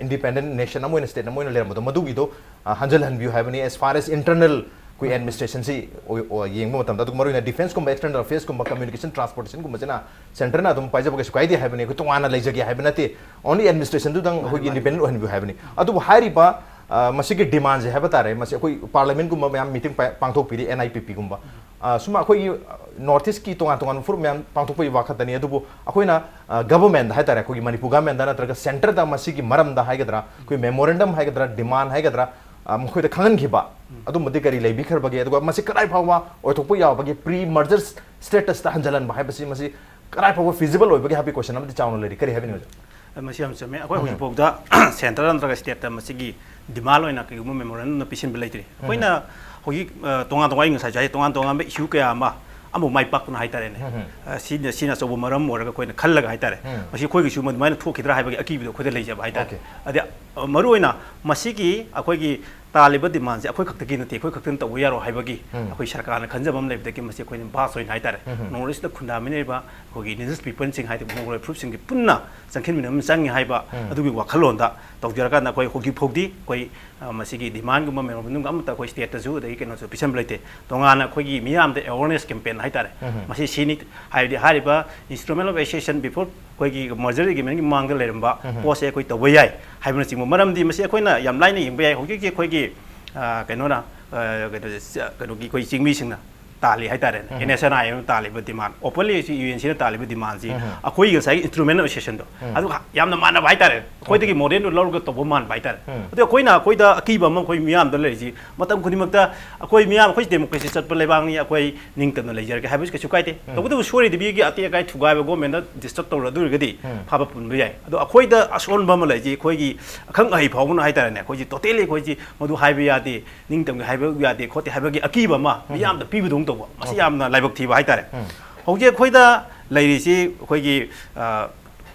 ꯏꯟꯗꯤꯄꯦꯟꯗꯦꯟ ꯅꯦꯁꯟ ꯑꯃ ꯑꯣꯏꯅ, ꯁ꯭ꯇꯦꯠ ꯑꯃ ꯑꯣꯏꯅ ꯂꯩꯔꯝꯕꯗꯣ, ꯃꯗꯨꯒꯤꯗꯣ ꯑ, ꯍꯟꯖꯤꯜꯍꯟꯕꯤꯌꯨ ꯍꯥꯏꯕꯅꯤ꯫ As far as internal ꯑꯩꯈꯣꯏ ꯑꯦꯗꯃꯤꯅꯤꯁꯇ꯭ꯔꯦꯁꯟꯁꯤ ꯑꯣꯏ-, ꯑꯣ-, ꯌꯦꯡꯕ ꯃꯇꯝꯗ, ꯑꯗꯨꯒ ꯃꯔꯨꯑꯣꯏꯅ ꯗꯤꯐꯦꯟꯁꯀꯨꯝꯕ, ꯑꯦꯛꯁꯇꯔꯅꯦꯜ ꯑꯐꯦꯌꯔꯁꯀꯨꯝꯕ, ꯀꯝꯃ꯭ꯌꯨꯅꯤꯀꯦꯁꯟ, ꯇ꯭ꯔꯥꯟꯁꯄꯣꯔꯇꯦꯁꯟꯒꯨꯝꯕꯁꯤꯅ ꯁꯦꯟꯇꯔꯅ ꯑꯗꯨꯝ ꯄꯥꯏꯖꯕ ꯀꯩꯁꯨ ꯀꯥꯏꯗꯦ ꯍꯥꯏꯕꯅꯤ꯫ ꯑꯩꯈꯣꯏ ꯇꯣꯉꯥꯟꯅ ꯂꯩꯖꯒꯦ ꯍꯥꯏꯕ ꯅꯠꯇꯦ, ꯑꯣꯟꯂꯤ ꯑꯦꯗꯃꯤꯅꯤꯁꯇ꯭ꯔꯦꯁꯟꯗꯨꯗꯪ ꯑꯩꯈꯣꯏꯒꯤ ꯏꯟꯗꯤꯄꯦꯟꯗꯦꯟ ꯑꯣꯏꯍꯟꯕꯤꯌꯨ ꯍꯥꯏꯕꯅꯤ꯫ ꯑꯗꯨꯕꯨ ꯍꯥꯏꯔꯤꯕ ꯑ, ꯃꯁꯤꯒꯤ ꯗꯤꯃꯥꯟꯁꯦ ꯍꯥꯏꯕ ꯇꯥꯔꯦ, ꯃꯁꯤ ꯑꯩꯈꯣꯏ ꯄꯥꯔꯂꯤꯌꯥꯃꯦꯟꯠꯀꯨꯝꯕ ꯃꯌꯥꯝ ꯃꯤꯇꯤꯡ ꯄꯥꯏ-, ꯄꯥꯡꯊꯣꯛꯄꯤꯔꯤ, ꯑꯦꯟ ꯑꯥꯏ ꯄꯤ ꯄꯤꯒꯨꯝꯕ꯫ ꯑ, ꯁꯨꯝ ꯑꯩꯈꯣꯏꯒꯤ, ꯑ, ꯅꯣꯔꯠ ꯏꯁ꯭ꯠꯀꯤ ꯇꯣꯉꯥꯟ ꯇꯣꯉꯥꯟꯕ ꯐꯨꯔꯨꯞ ꯃꯌꯥꯝ ꯄꯥꯡꯊꯣꯛꯄꯒꯤ ꯋꯥ ꯈꯛꯇꯅꯤ꯫ ꯑꯗꯨꯕꯨ ꯑꯩꯈꯣꯏꯅ, ꯑ, ꯒꯚꯔꯟꯃꯦꯟꯠ ꯍꯥꯏ ꯇꯥꯔꯦ, ꯑꯩꯈꯣꯏꯒꯤ ꯃꯅꯤꯄꯨꯔ ꯒꯚꯔꯟꯃꯦꯟꯠꯇ ꯅꯠꯇ꯭ꯔꯒ ꯁꯦꯟꯇꯔꯗ ꯃꯁꯤꯒꯤ ꯃꯔꯝꯗ ꯍꯥꯏꯒꯗ꯭ꯔꯥ, ꯑꯩꯈꯣꯏ ꯃꯦꯃꯣꯔꯦꯟꯗꯝ ꯍꯥꯏꯒꯗ꯭ꯔꯥ, ꯗꯤꯃꯥꯟ ꯍꯥꯏꯒꯗ꯭ꯔꯥ, ꯑ, ꯃꯈꯣꯏꯗ ꯈꯪꯍꯟꯈꯤꯕ ꯑꯗꯨꯝꯕꯗꯤ ꯀꯔꯤ ꯂꯩꯕꯤꯈ꯭ꯔꯕꯒꯦ? ꯑꯗꯨꯒ ꯃꯁꯤ ꯀꯗꯥꯏ ꯐꯥꯎꯕ ꯑꯣꯏꯊꯣꯛꯄ ꯌꯥꯕꯒꯤ ꯄ꯭ꯔꯤ ꯃꯔꯖꯔ ꯁ꯭ꯇꯦꯇꯁꯇ ꯍꯟꯖꯤꯜꯍꯟꯕ ꯍꯥꯏꯕꯁꯤ, ꯃꯁꯤ ꯀꯗꯥꯏ ꯐꯥꯎꯕ ꯐꯤꯖꯤꯕꯜ ꯑꯣꯏꯕꯒꯦ ꯍꯥꯏꯕꯒꯤ ꯀꯣꯏꯁꯟ ꯑꯃꯗꯤ ꯆꯥꯎꯅ ꯂꯩꯔꯤ꯫ ꯀꯔꯤ ꯍꯥꯏꯕꯤꯅꯤꯡꯕ? ꯃꯁꯤ ꯌꯥꯝ ꯆꯨꯝꯃꯦ꯫ ꯑꯩꯈꯣꯏ ꯎꯝ꯫ ꯍꯧꯖꯤꯛꯐꯥꯎꯗ ꯁꯦꯟꯇꯔ ꯅꯠꯇ꯭ꯔꯒ ꯁ꯭ꯇꯦꯠꯇ ꯃꯁꯤꯒꯤ ꯗꯤꯃꯥꯟ ꯑꯣꯏꯅ ꯀꯩꯒꯨꯝꯕ ꯃꯦꯃꯣꯔꯦꯟꯗꯝ ꯄꯤꯁꯤꯟꯕ ꯂꯩꯇ꯭ꯔꯤ꯫ ꯎꯝ꯫ ꯑꯩꯈꯣꯏꯅ ꯍꯧꯖꯤꯛ, ꯑ, ꯇꯣꯉꯥꯟ ꯇꯣꯉꯥꯟ, ꯑꯩ ꯉꯁꯥꯏꯁꯨ ꯍꯥꯏ, ꯇꯣꯉꯥꯟ ꯇꯣꯉꯥꯟꯕ ꯏꯁꯨ ꯀꯌꯥ ꯑꯃ ꯑꯃꯕꯨ ꯃꯥꯏ ꯄꯥꯛꯇꯅ ꯍꯥꯏ ꯇꯥꯔꯦꯅꯦ꯫ ꯎꯝ꯫ ꯑ, ꯁꯤꯅ, ꯁꯤꯅ ꯑꯆꯧꯕ ꯃꯔꯝ ꯑꯣꯏꯔꯒ ꯑꯩꯈꯣꯏꯅ ꯈꯜꯂꯒ ꯍꯥꯏ ꯇꯥꯔꯦ꯫ ꯎꯝ꯫ ꯃꯁꯤ ꯑꯩꯈꯣꯏꯒꯤꯁꯨ ꯃꯗꯨꯃꯥꯏꯅ ꯊꯣꯛꯈꯤꯗ꯭ꯔꯥ ꯍꯥꯏꯕꯒꯤ ꯑꯀꯤꯕꯗꯣ ꯑꯩꯈꯣꯏꯗ ꯂꯩꯖꯕ ꯍꯥꯏ ꯇꯥꯔꯦ꯫ ꯑꯣꯀꯦ꯫ ꯑꯗꯩ, ꯑ, ꯃꯔꯨꯑꯣꯏꯅ ꯃꯁꯤꯒꯤ ꯑꯩꯈꯣꯏꯒꯤ ꯇꯥꯜꯂꯤꯕ ꯗꯤꯃꯥꯟꯁꯦ ꯑꯩꯈꯣꯏ ꯈꯛꯇꯒꯤ ꯅꯠꯇꯦ, ꯑꯩꯈꯣꯏ ꯈꯛꯇꯅ ꯇꯧꯕ ꯌꯥꯔꯣꯏ ꯍꯥꯏꯕꯒꯤ ꯎꯝ꯫ ꯑꯩꯈꯣꯏ ꯁꯔꯀꯥꯔꯅ ꯈꯟꯖꯕ ꯑꯃ ꯂꯩꯕꯗꯒꯤ ꯃꯁꯤ ꯑꯩꯈꯣꯏꯅ ꯚꯥꯁ ꯑꯣꯏꯅ ꯍꯥꯏ ꯇꯥꯔꯦ, ꯎꯝ꯫ ꯅꯣꯔꯠ ꯏꯁ꯭ꯠꯇ ꯈꯨꯟꯗꯥꯃꯤꯟꯅꯔꯤꯕ ꯑꯩꯈꯣꯏꯒꯤ ꯏꯟꯗꯤꯖꯤꯅꯁ ꯄꯤꯄꯜꯁꯤꯡ ꯍꯥꯏꯗꯤ ꯃꯣꯡꯒꯣꯂꯣꯏꯗ ꯐꯨꯔꯨꯞꯁꯤꯡꯒꯤ ꯄꯨꯟꯅ ꯆꯪꯁꯤꯟꯃꯤꯟꯅꯕ ꯑꯃ ꯆꯪꯉꯤ ꯍꯥꯏꯕ ꯎꯝ꯫ ꯑꯗꯨꯒꯤ ꯋꯥꯈꯜꯂꯣꯟꯗ ꯇꯧꯖꯔꯀꯥꯟꯗ ꯑꯩꯈꯣꯏ ꯍꯧꯖꯤꯛ ꯐꯥꯎꯗꯤ ꯑꯩꯈꯣꯏ, ꯑ, ꯃꯁꯤꯒꯤ ꯗꯤꯃꯥꯟꯒꯨꯝꯕ ꯃꯦꯃꯣꯔꯦꯟꯗꯝꯒ ꯑꯃꯠꯇ ꯑꯩꯈꯣꯏ ꯁ꯭ꯇꯦꯠꯇꯁꯨ ꯑꯗꯒꯤ ꯀꯩꯅꯣꯁꯨ ꯄꯤꯁꯟꯕ ꯂꯩꯇꯦ꯫ ꯇꯣꯉꯥꯟꯅ ꯑꯩꯈꯣꯏꯒꯤ ꯃꯤꯌꯥꯝꯗ ꯑꯦꯋꯦꯔꯅꯦꯁ ꯀꯦꯝꯄꯦꯟ ꯍꯥꯏ ꯇꯥꯔꯦ꯫ ꯎꯝ꯫ ꯃꯁꯤ ꯁꯤꯅꯤ ꯍꯥꯏꯕꯗꯤ ꯍꯥꯏꯔꯤꯕ ꯏꯟꯁꯇ꯭ꯔꯨꯃꯦꯟ ꯑꯣꯐ ꯑꯦꯁꯣꯁꯤꯌꯦꯁꯟ ꯕꯤꯐꯣꯔ ꯑꯩꯈꯣꯏꯒꯤ ꯃꯔꯖꯔ ꯑꯦꯒ꯭ꯔꯤꯃꯦꯟꯒꯤ ꯃꯃꯥꯡꯗ ꯂꯩꯔꯝꯕ ꯎꯝ꯫ ꯄꯣꯠꯁꯦ ꯑꯩꯈꯣꯏ ꯇꯧꯕ ꯌꯥꯏ ꯍꯥꯏꯕꯅꯆꯤꯡꯕ꯫ ꯃꯔꯝꯗꯤ ꯃꯁꯤ ꯑꯩꯈꯣꯏꯅ ꯌꯥꯝ ꯂꯥꯏꯅ ꯌꯦꯡꯕ ꯌꯥꯏ꯫ ꯍꯧꯖꯤꯛ ꯍꯧꯖꯤꯛ ꯑꯩꯈꯣꯏꯒꯤ, ꯑ, ꯀꯩꯅꯣꯅ, ꯑ, ꯀꯩꯅꯣꯁꯦ, ꯀꯩꯅꯣꯒꯤ ꯑꯩꯈꯣꯏ ꯆꯤꯡꯃꯤꯁꯤꯡꯅ ꯇꯥꯜꯂꯤ ꯍꯥꯏ ꯇꯥꯔꯦꯅꯦ꯫ ꯎꯝ꯫ ꯑꯦꯟ ꯑꯦꯁ ꯑꯦꯟ ꯑꯥꯏ ꯑꯦꯝꯅ ꯇꯥꯜꯂꯤꯕ ꯗꯤꯃꯥꯟ, ꯑꯣꯄꯟꯂꯤ ꯌꯨ ꯑꯦꯟ ꯁꯤꯅ ꯇꯥꯜꯂꯤꯕ ꯗꯤꯃꯥꯟꯁꯤ ꯎꯝ꯫ ꯑꯩꯈꯣꯏꯒꯤ ꯉꯁꯥꯏꯒꯤ ꯏꯟꯁꯇ꯭ꯔꯨꯃꯦꯟ ꯑꯦꯁꯣꯁꯤꯌꯦꯁꯟꯗꯣ ꯎꯝ꯫ ꯑꯗꯨꯒ ꯌꯥꯝꯅ ꯃꯥꯟꯅꯕ ꯍꯥꯏ ꯇꯥꯔꯦ꯫ ꯑꯩꯈꯣꯏꯗꯒꯤ ꯑꯣꯀꯦ꯫ ꯃꯣꯗꯦꯜꯗꯨ ꯂꯧꯔꯒ ꯇꯧꯕ ꯃꯥꯟꯕ ꯍꯥꯏ ꯇꯥꯔꯦ꯫ ꯎꯝ꯫ ꯑꯗꯣ ꯑꯩꯈꯣꯏꯅ, ꯑꯩꯈꯣꯏꯗ ꯑꯀꯤꯕ ꯑꯃ ꯑꯩꯈꯣꯏ ꯃꯤꯌꯥꯝꯗ ꯂꯩꯔꯤꯁꯤ, ꯃꯇꯝ ꯈꯨꯗꯤꯡꯃꯛꯇ ꯑꯩꯈꯣꯏ ꯃꯤꯌꯥꯝ, ꯑꯩꯈꯣꯏ ꯗꯦꯃꯣꯀ꯭ꯔꯦꯁꯤ ꯆꯠꯄ ꯂꯩꯕꯥꯛꯅꯤ, ꯑꯩꯈꯣꯏ ꯅꯤꯡꯇꯝꯅ ꯂꯩꯖꯔꯒꯦ ꯍꯥꯏꯕꯁꯨ ꯀꯩꯁꯨ ꯀꯥꯏꯗꯦ꯫ ꯎꯝ꯫ ꯇꯧꯕꯇꯕꯨ ꯁꯣꯏꯔꯣꯏꯗꯕꯤꯒꯤ ꯑꯇꯦꯛ ꯑꯀꯥꯏ ꯊꯨꯒꯥꯏꯕ ꯒꯣꯔꯃꯦꯟꯗ ꯗꯤꯁꯇꯔꯕ ꯇꯧꯔꯗꯣꯏꯔꯒꯗꯤ ꯎꯝ꯫ ꯐꯕ ꯄꯨꯟꯕ ꯌꯥꯏ꯫ ꯑꯗꯣ ꯑꯩꯈꯣꯏꯗ ꯑꯁꯣꯟꯕ ꯑꯃ ꯂꯩꯁꯤ, ꯑꯩꯈꯣꯏꯒꯤ ꯑꯈꯪ ꯑꯍꯩ ꯐꯥꯎꯕꯅ ꯍꯥꯏ ꯇꯥꯔꯦꯅꯦ, ꯑꯩꯈꯣꯏꯁꯤ ꯇꯣꯇꯦꯂꯤ ꯑꯩꯈꯣꯏꯁꯤ ꯃꯗꯨ ꯍꯥꯏꯕ ꯌꯥꯗꯦ, ꯅꯤꯡꯇꯝꯒꯦ ꯍꯥꯏꯕ ꯌꯥꯗꯦ ꯈꯣꯠꯇꯦ ꯍꯥꯏꯕꯒꯤ ꯑꯀꯤꯕ ꯑꯃ ꯎꯝ꯫ ꯃꯤꯌꯥꯝꯗ ꯄꯤꯕꯗꯧꯅ ꯇꯧꯕ, ꯃꯁꯤ ꯑꯣꯀꯦ꯫ ꯌꯥꯝꯅ ꯂꯥꯏꯕꯛ ꯊꯤꯕ ꯍꯥꯏ ꯇꯥꯔꯦ꯫ ꯎꯝ꯫ ꯍꯧꯖꯤꯛ ꯑꯩꯈꯣꯏꯗ ꯂꯩꯔꯤꯁꯤ ꯑꯩꯈꯣꯏꯒꯤ, ꯑ,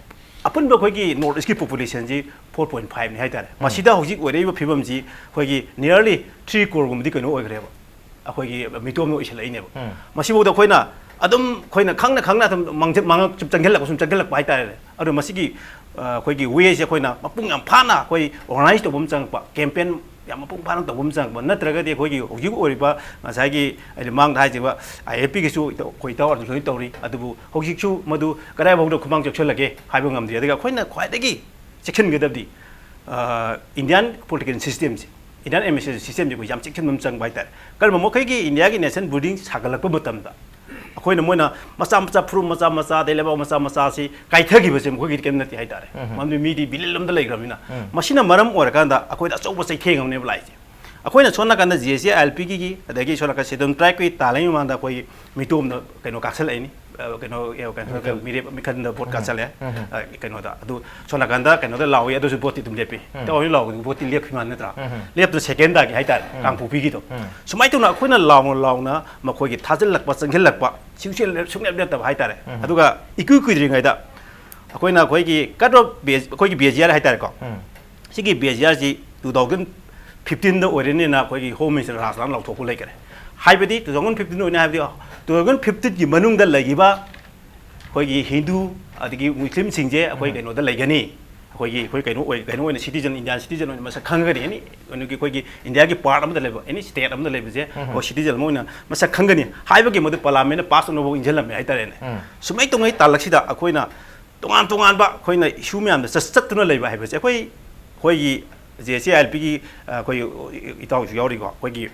ꯑꯄꯨꯟꯕ ꯑꯩꯈꯣꯏꯒꯤ ꯅꯣꯔꯠ ꯏꯁ꯭ꯠꯀꯤ ꯄꯣꯄꯨꯂꯦꯁꯟꯁꯤ ꯐꯣꯔ ꯄꯣꯏꯟꯠ ꯐꯥꯏꯚꯅꯤ ꯍꯥꯏ ꯇꯥꯔꯦ꯫ ꯎꯝ꯫ ꯃꯁꯤꯗ ꯍꯧꯖꯤꯛ ꯑꯣꯏꯔꯛꯏꯕ ꯐꯤꯕꯝꯁꯤ ꯑꯩꯈꯣꯏꯒꯤ ꯅꯤꯌꯔꯂꯤ ꯊ꯭ꯔꯤ ꯀ꯭ꯔꯣꯔꯒꯨꯝꯕꯗꯤ ꯀꯩꯅꯣ ꯑꯣꯏꯈ꯭ꯔꯦꯕ, ꯑꯩꯈꯣꯏꯒꯤ ꯃꯤꯇꯣꯝꯅ ꯑꯣꯏꯁꯜꯂꯛꯏꯅꯦꯕ꯫ ꯎꯝ꯫ ꯃꯁꯤꯐꯥꯎꯗ ꯑꯩꯈꯣꯏꯅ ꯑꯗꯨꯝ, ꯑꯩꯈꯣꯏꯅ ꯈꯪꯅ ꯈꯪꯅ ꯑꯗꯨꯝ ꯃꯥꯡꯖ-, ꯃꯥꯡꯉꯛ-, ꯁꯨꯝ ꯆꯪꯁꯤꯜꯂꯛꯄ, ꯁꯨꯝ ꯆꯪꯁꯤꯜꯂꯛꯄ ꯍꯥꯏ ꯇꯥꯔꯦꯅꯦ꯫ ꯑꯗꯣ ꯃꯁꯤꯒꯤ ꯑ, ꯑꯩꯈꯣꯏꯒꯤ ꯋꯦꯁꯦ ꯑꯩꯈꯣꯏꯅ ꯃꯄꯨꯡ ꯌꯥꯝ ꯐꯥꯅ ꯑꯩꯈꯣꯏ ꯑꯣꯔꯒꯅꯥꯏꯖ ꯇꯧꯕ ꯑꯃ ꯆꯪꯉꯛꯄ, ꯀꯦꯝꯄꯦꯟ ꯌꯥꯝ ꯃꯄꯨꯡ ꯐꯥꯅ ꯇꯧꯕ ꯑꯃ ꯆꯪꯉꯛꯄ, ꯅꯠꯇ꯭ꯔꯒꯗꯤ ꯑꯩꯈꯣꯏꯒꯤ ꯍꯧꯖꯤꯛ ꯑꯣꯏꯔꯤꯕ ꯉꯁꯥꯏꯒꯤ ꯑꯩꯅ ꯃꯃꯥꯡꯗ ꯍꯥꯏꯖꯕ ꯑꯥꯏ ꯑꯦꯜ ꯄꯤꯒꯤꯁꯨ ꯑꯩꯈꯣꯏ ꯏꯇꯥꯎ ꯑꯗꯨꯝ ꯂꯣꯏ ꯇꯧꯔꯤ꯫ ꯑꯗꯨꯕꯨ ꯍꯧꯖꯤꯛꯁꯨ ꯃꯗꯨ ꯀꯗꯥꯏꯐꯥꯎꯗ ꯈꯨꯃꯥꯡ ꯆꯥꯎꯁꯜꯂꯒꯦ ꯍꯥꯏꯕ ꯉꯝꯗ꯭ꯔꯤ꯫ ꯑꯗꯨꯒ ꯑꯩꯈꯣꯏꯅ ꯈ꯭ꯋꯥꯏꯗꯒꯤ ꯆꯦꯛꯁꯤꯟꯒꯗꯕꯗꯤ, ꯑ, ꯏꯟꯗꯤꯌꯥꯟ ꯄꯣꯂꯤꯇꯤꯀꯦꯜ ꯁꯤꯁꯇꯦꯝꯁꯦ, ꯏꯟꯗꯤꯌꯥꯟ ꯑꯦꯗꯃꯤꯅꯤꯁꯇ꯭ꯔꯦꯁꯟ ꯁꯤꯁꯇꯦꯝꯁꯦ ꯑꯩꯈꯣꯏ ꯌꯥꯝ ꯆꯦꯛꯁꯤꯟꯕ ꯑꯃ ꯆꯪꯕ ꯍꯥꯏꯇꯥꯔꯦ꯫ ꯀꯔꯝꯕ ꯃꯈꯣꯏꯒꯤ ꯏꯟꯗꯤꯌꯥꯒꯤ ꯅꯦꯁꯟ ꯕꯤꯜꯗꯤꯡ ꯁꯥꯒꯠꯂꯛꯄ ꯃꯇꯝꯗ ꯑꯩꯈꯣꯏꯅ ꯃꯣꯏꯅ ꯃꯆꯥ ꯃꯆꯥ ꯐꯨꯔꯨꯞ ꯃꯆꯥ ꯃꯆꯥ ꯑꯗꯩ ꯂꯩꯕꯥꯛ ꯃꯆꯥ ꯃꯆꯥꯁꯤ ꯀꯥꯏꯊꯈꯤꯕꯁꯦ ꯃꯈꯣꯏꯒꯤꯗꯤ ꯀꯔꯤꯝ ꯅꯠꯇꯦ ꯍꯥꯏꯇꯥꯔꯦ꯫ ꯎꯝ꯫ ꯃꯔꯝꯗꯤ ꯃꯤꯗꯤ ꯕꯤꯂꯤꯌꯟ ꯑꯃꯗ ꯂꯩꯈ꯭ꯔꯕꯅꯤꯅ꯫ ꯎꯝ꯫ ꯃꯁꯤꯅ ꯃꯔꯝ ꯑꯣꯏꯔꯀꯥꯟꯗ ꯑꯩꯈꯣꯏꯗ ꯑꯆꯧꯕ ꯆꯩꯊꯦꯡ ꯑꯃꯅꯦꯕ ꯂꯥꯛꯏꯁꯦ꯫ ꯑꯩꯈꯣꯏꯅ ꯁꯣꯝ ꯅꯥꯀꯟꯗ G S C I L ꯄꯤꯒꯤ, ꯑꯗꯒꯤ ꯁꯣꯝ ꯅꯥꯀꯟ ꯁꯦꯗꯨꯜ ꯇ꯭ꯔꯥꯏꯕꯀꯤ ꯇꯥꯜꯂꯤꯉꯩ ꯃꯃꯥꯡꯗ ꯑꯩꯈꯣꯏꯒꯤ ꯃꯤꯇꯣꯞꯅ ꯀꯩꯅꯣ ꯀꯥꯛꯁꯜꯂꯛꯏꯅꯤ, ꯑ, ꯀꯩꯅꯣ, ꯑ, ꯀꯩꯅꯣ, ꯃꯤꯔꯦꯞ꯫ ꯃꯤꯔꯦꯞ ꯃꯤꯈꯟꯗ ꯚꯣꯠ ꯎꯝ꯫ ꯀꯥꯛꯁꯜꯂꯛꯑꯦ꯫ ꯎꯝ꯫ ꯑ, ꯀꯩꯅꯣꯗ꯫ ꯑꯗꯨ ꯁꯣꯝ ꯅꯥꯀꯟꯗ ꯀꯩꯅꯣꯗ ꯂꯥꯎꯏ, ꯑꯗꯨꯁꯨ ꯚꯣꯠꯇꯤ ꯑꯗꯨꯝ ꯂꯦꯞꯄꯤ꯫ ꯎꯝ꯫ ꯇꯧꯔꯤ ꯂꯥꯎꯕꯗꯨ ꯚꯣꯠꯇꯤ ꯂꯦꯞꯈꯤ ꯃꯥꯟ ꯅꯠꯇ꯭ꯔꯥ? ꯎꯝ꯫ ꯂꯦꯞꯇꯅ ꯁꯦꯀꯦꯟ ꯇꯥꯈꯤ ꯍꯥꯏꯇꯥꯔꯦ, ꯎꯝ꯫ ꯀꯥꯡꯄꯣꯛꯄꯤꯒꯤꯗꯣ꯫ ꯎꯝ꯫ ꯁꯨꯃꯥꯏꯅ ꯇꯧꯅ ꯑꯩꯈꯣꯏꯅ ꯂꯥꯎꯅ ꯂꯥꯎꯅ ꯃꯈꯣꯏꯒꯤ ꯊꯥꯖꯤꯜꯂꯛꯄ, ꯆꯪꯁꯤꯜꯂꯛꯄ ꯁꯨꯡꯁꯦꯜ-, ꯁꯨꯡꯂꯦꯞ ꯂꯦꯞꯇꯕ ꯍꯥꯏꯇꯥꯔꯦ꯫ ꯎꯝ꯫ ꯑꯗꯨꯒ ꯏꯀꯨꯏ ꯀꯨꯏꯗ꯭ꯔꯤꯉꯩꯗ ꯑꯩꯈꯣꯏꯅ ꯑꯩꯈꯣꯏꯒꯤ ꯀꯠ ꯑꯣꯐ ꯕꯦ-, ꯑꯩꯈꯣꯏꯒꯤ ꯕꯦꯖꯤꯌꯥꯔ ꯍꯥꯏꯇꯥꯔꯦꯀꯣ꯫ ꯎꯝ꯫ ꯁꯤꯒꯤ ꯕꯦꯖꯤꯌꯥꯔꯁꯤ ꯇꯨ ꯊꯥꯎꯖꯟ ꯐꯤꯐꯇꯤꯟꯗ ꯑꯣꯏꯔꯅꯤꯅ ꯑꯩꯈꯣꯏꯒꯤ ꯍꯣꯝ ꯃꯤꯅꯤꯁꯇꯔ ꯔꯥꯖꯅꯥꯊ ꯂꯥꯎꯊꯣꯛꯄ ꯂꯩꯈꯔꯦ꯫ ꯍꯥꯏꯕꯗꯤ ꯇꯨ ꯊꯥꯎꯖꯟ ꯐꯤꯐꯇꯤꯟ ꯑꯣꯏꯅꯤ ꯍꯥꯏꯕꯗꯤ ꯇꯨ ꯊꯥꯎꯖꯟ ꯐꯤꯐꯇꯤꯟꯒꯤ ꯃꯅꯨꯡꯗ ꯂꯩꯈꯤꯕ ꯑꯩꯈꯣꯏꯒꯤ ꯍꯤꯟꯗꯨ ꯑꯗꯒꯤ ꯃꯨꯁꯂꯤꯝꯁꯤꯡꯁꯦ ꯑꯩꯈꯣꯏ ꯎꯝ꯫ ꯀꯩꯅꯣꯗ ꯂꯩꯒꯅꯤ, ꯑꯩꯈꯣꯏꯒꯤ, ꯑꯩꯈꯣꯏ ꯀꯩꯅꯣ ꯑꯣꯏ-, ꯀꯩꯅꯣ ꯑꯣꯏꯅ ꯁꯤꯇꯤꯖꯟ, ꯏꯟꯗꯤꯌꯥꯟ ꯁꯤꯇꯤꯖꯟ ꯑꯣꯏꯅ ꯃꯁꯛ ꯈꯪꯒꯅꯤ, ꯑꯦꯅꯤ ꯀꯩꯅꯣꯒꯤ ꯑꯩꯈꯣꯏꯒꯤ ꯏꯟꯗꯤꯌꯥꯒꯤ ꯄꯥꯔꯠ ꯑꯃꯗ ꯂꯩꯕ, ꯑꯦꯅꯤ ꯁ꯭ꯇꯦꯠ ꯑꯃꯗ ꯂꯩꯕꯁꯦ ꯎꯝ꯫ ꯑꯩꯈꯣꯏ ꯁꯤꯇꯤꯖꯟ ꯑꯃ ꯑꯣꯏꯅ ꯃꯁꯛ ꯈꯪꯒꯅꯤ ꯍꯥꯏꯕꯒꯤ ꯃꯗꯨ ꯄꯥꯔꯂꯥꯃꯦꯟꯅ ꯄꯥꯁ ꯇꯧꯅꯕ ꯏꯟꯁꯤꯜꯂꯝꯃꯦ ꯍꯥꯏꯇꯥꯔꯦꯅꯦ꯫ ꯎꯝ꯫ ꯁꯨꯃꯥꯏꯅ ꯇꯧꯉꯩ ꯇꯥꯜꯂꯛꯁꯤꯗ ꯑꯩꯈꯣꯏꯅ ꯇꯣꯉꯥꯟ ꯇꯣꯉꯥꯟꯕ ꯑꯩꯈꯣꯏꯅ ꯏꯁꯨ ꯃꯌꯥꯝꯗ ꯆꯠ-, ꯆꯠꯇꯨꯅ ꯂꯩꯕ ꯍꯥꯏꯕꯁꯦ ꯑꯩꯈꯣꯏ, ꯑꯩꯈꯣꯏꯒꯤ J S C I L ꯄꯤꯒꯤ, ꯑ, ꯑꯩꯈꯣꯏ ꯏꯇꯥꯎꯁꯨ ꯌꯥꯎꯔꯤꯀꯣ, ꯑꯩꯈꯣꯏꯒꯤ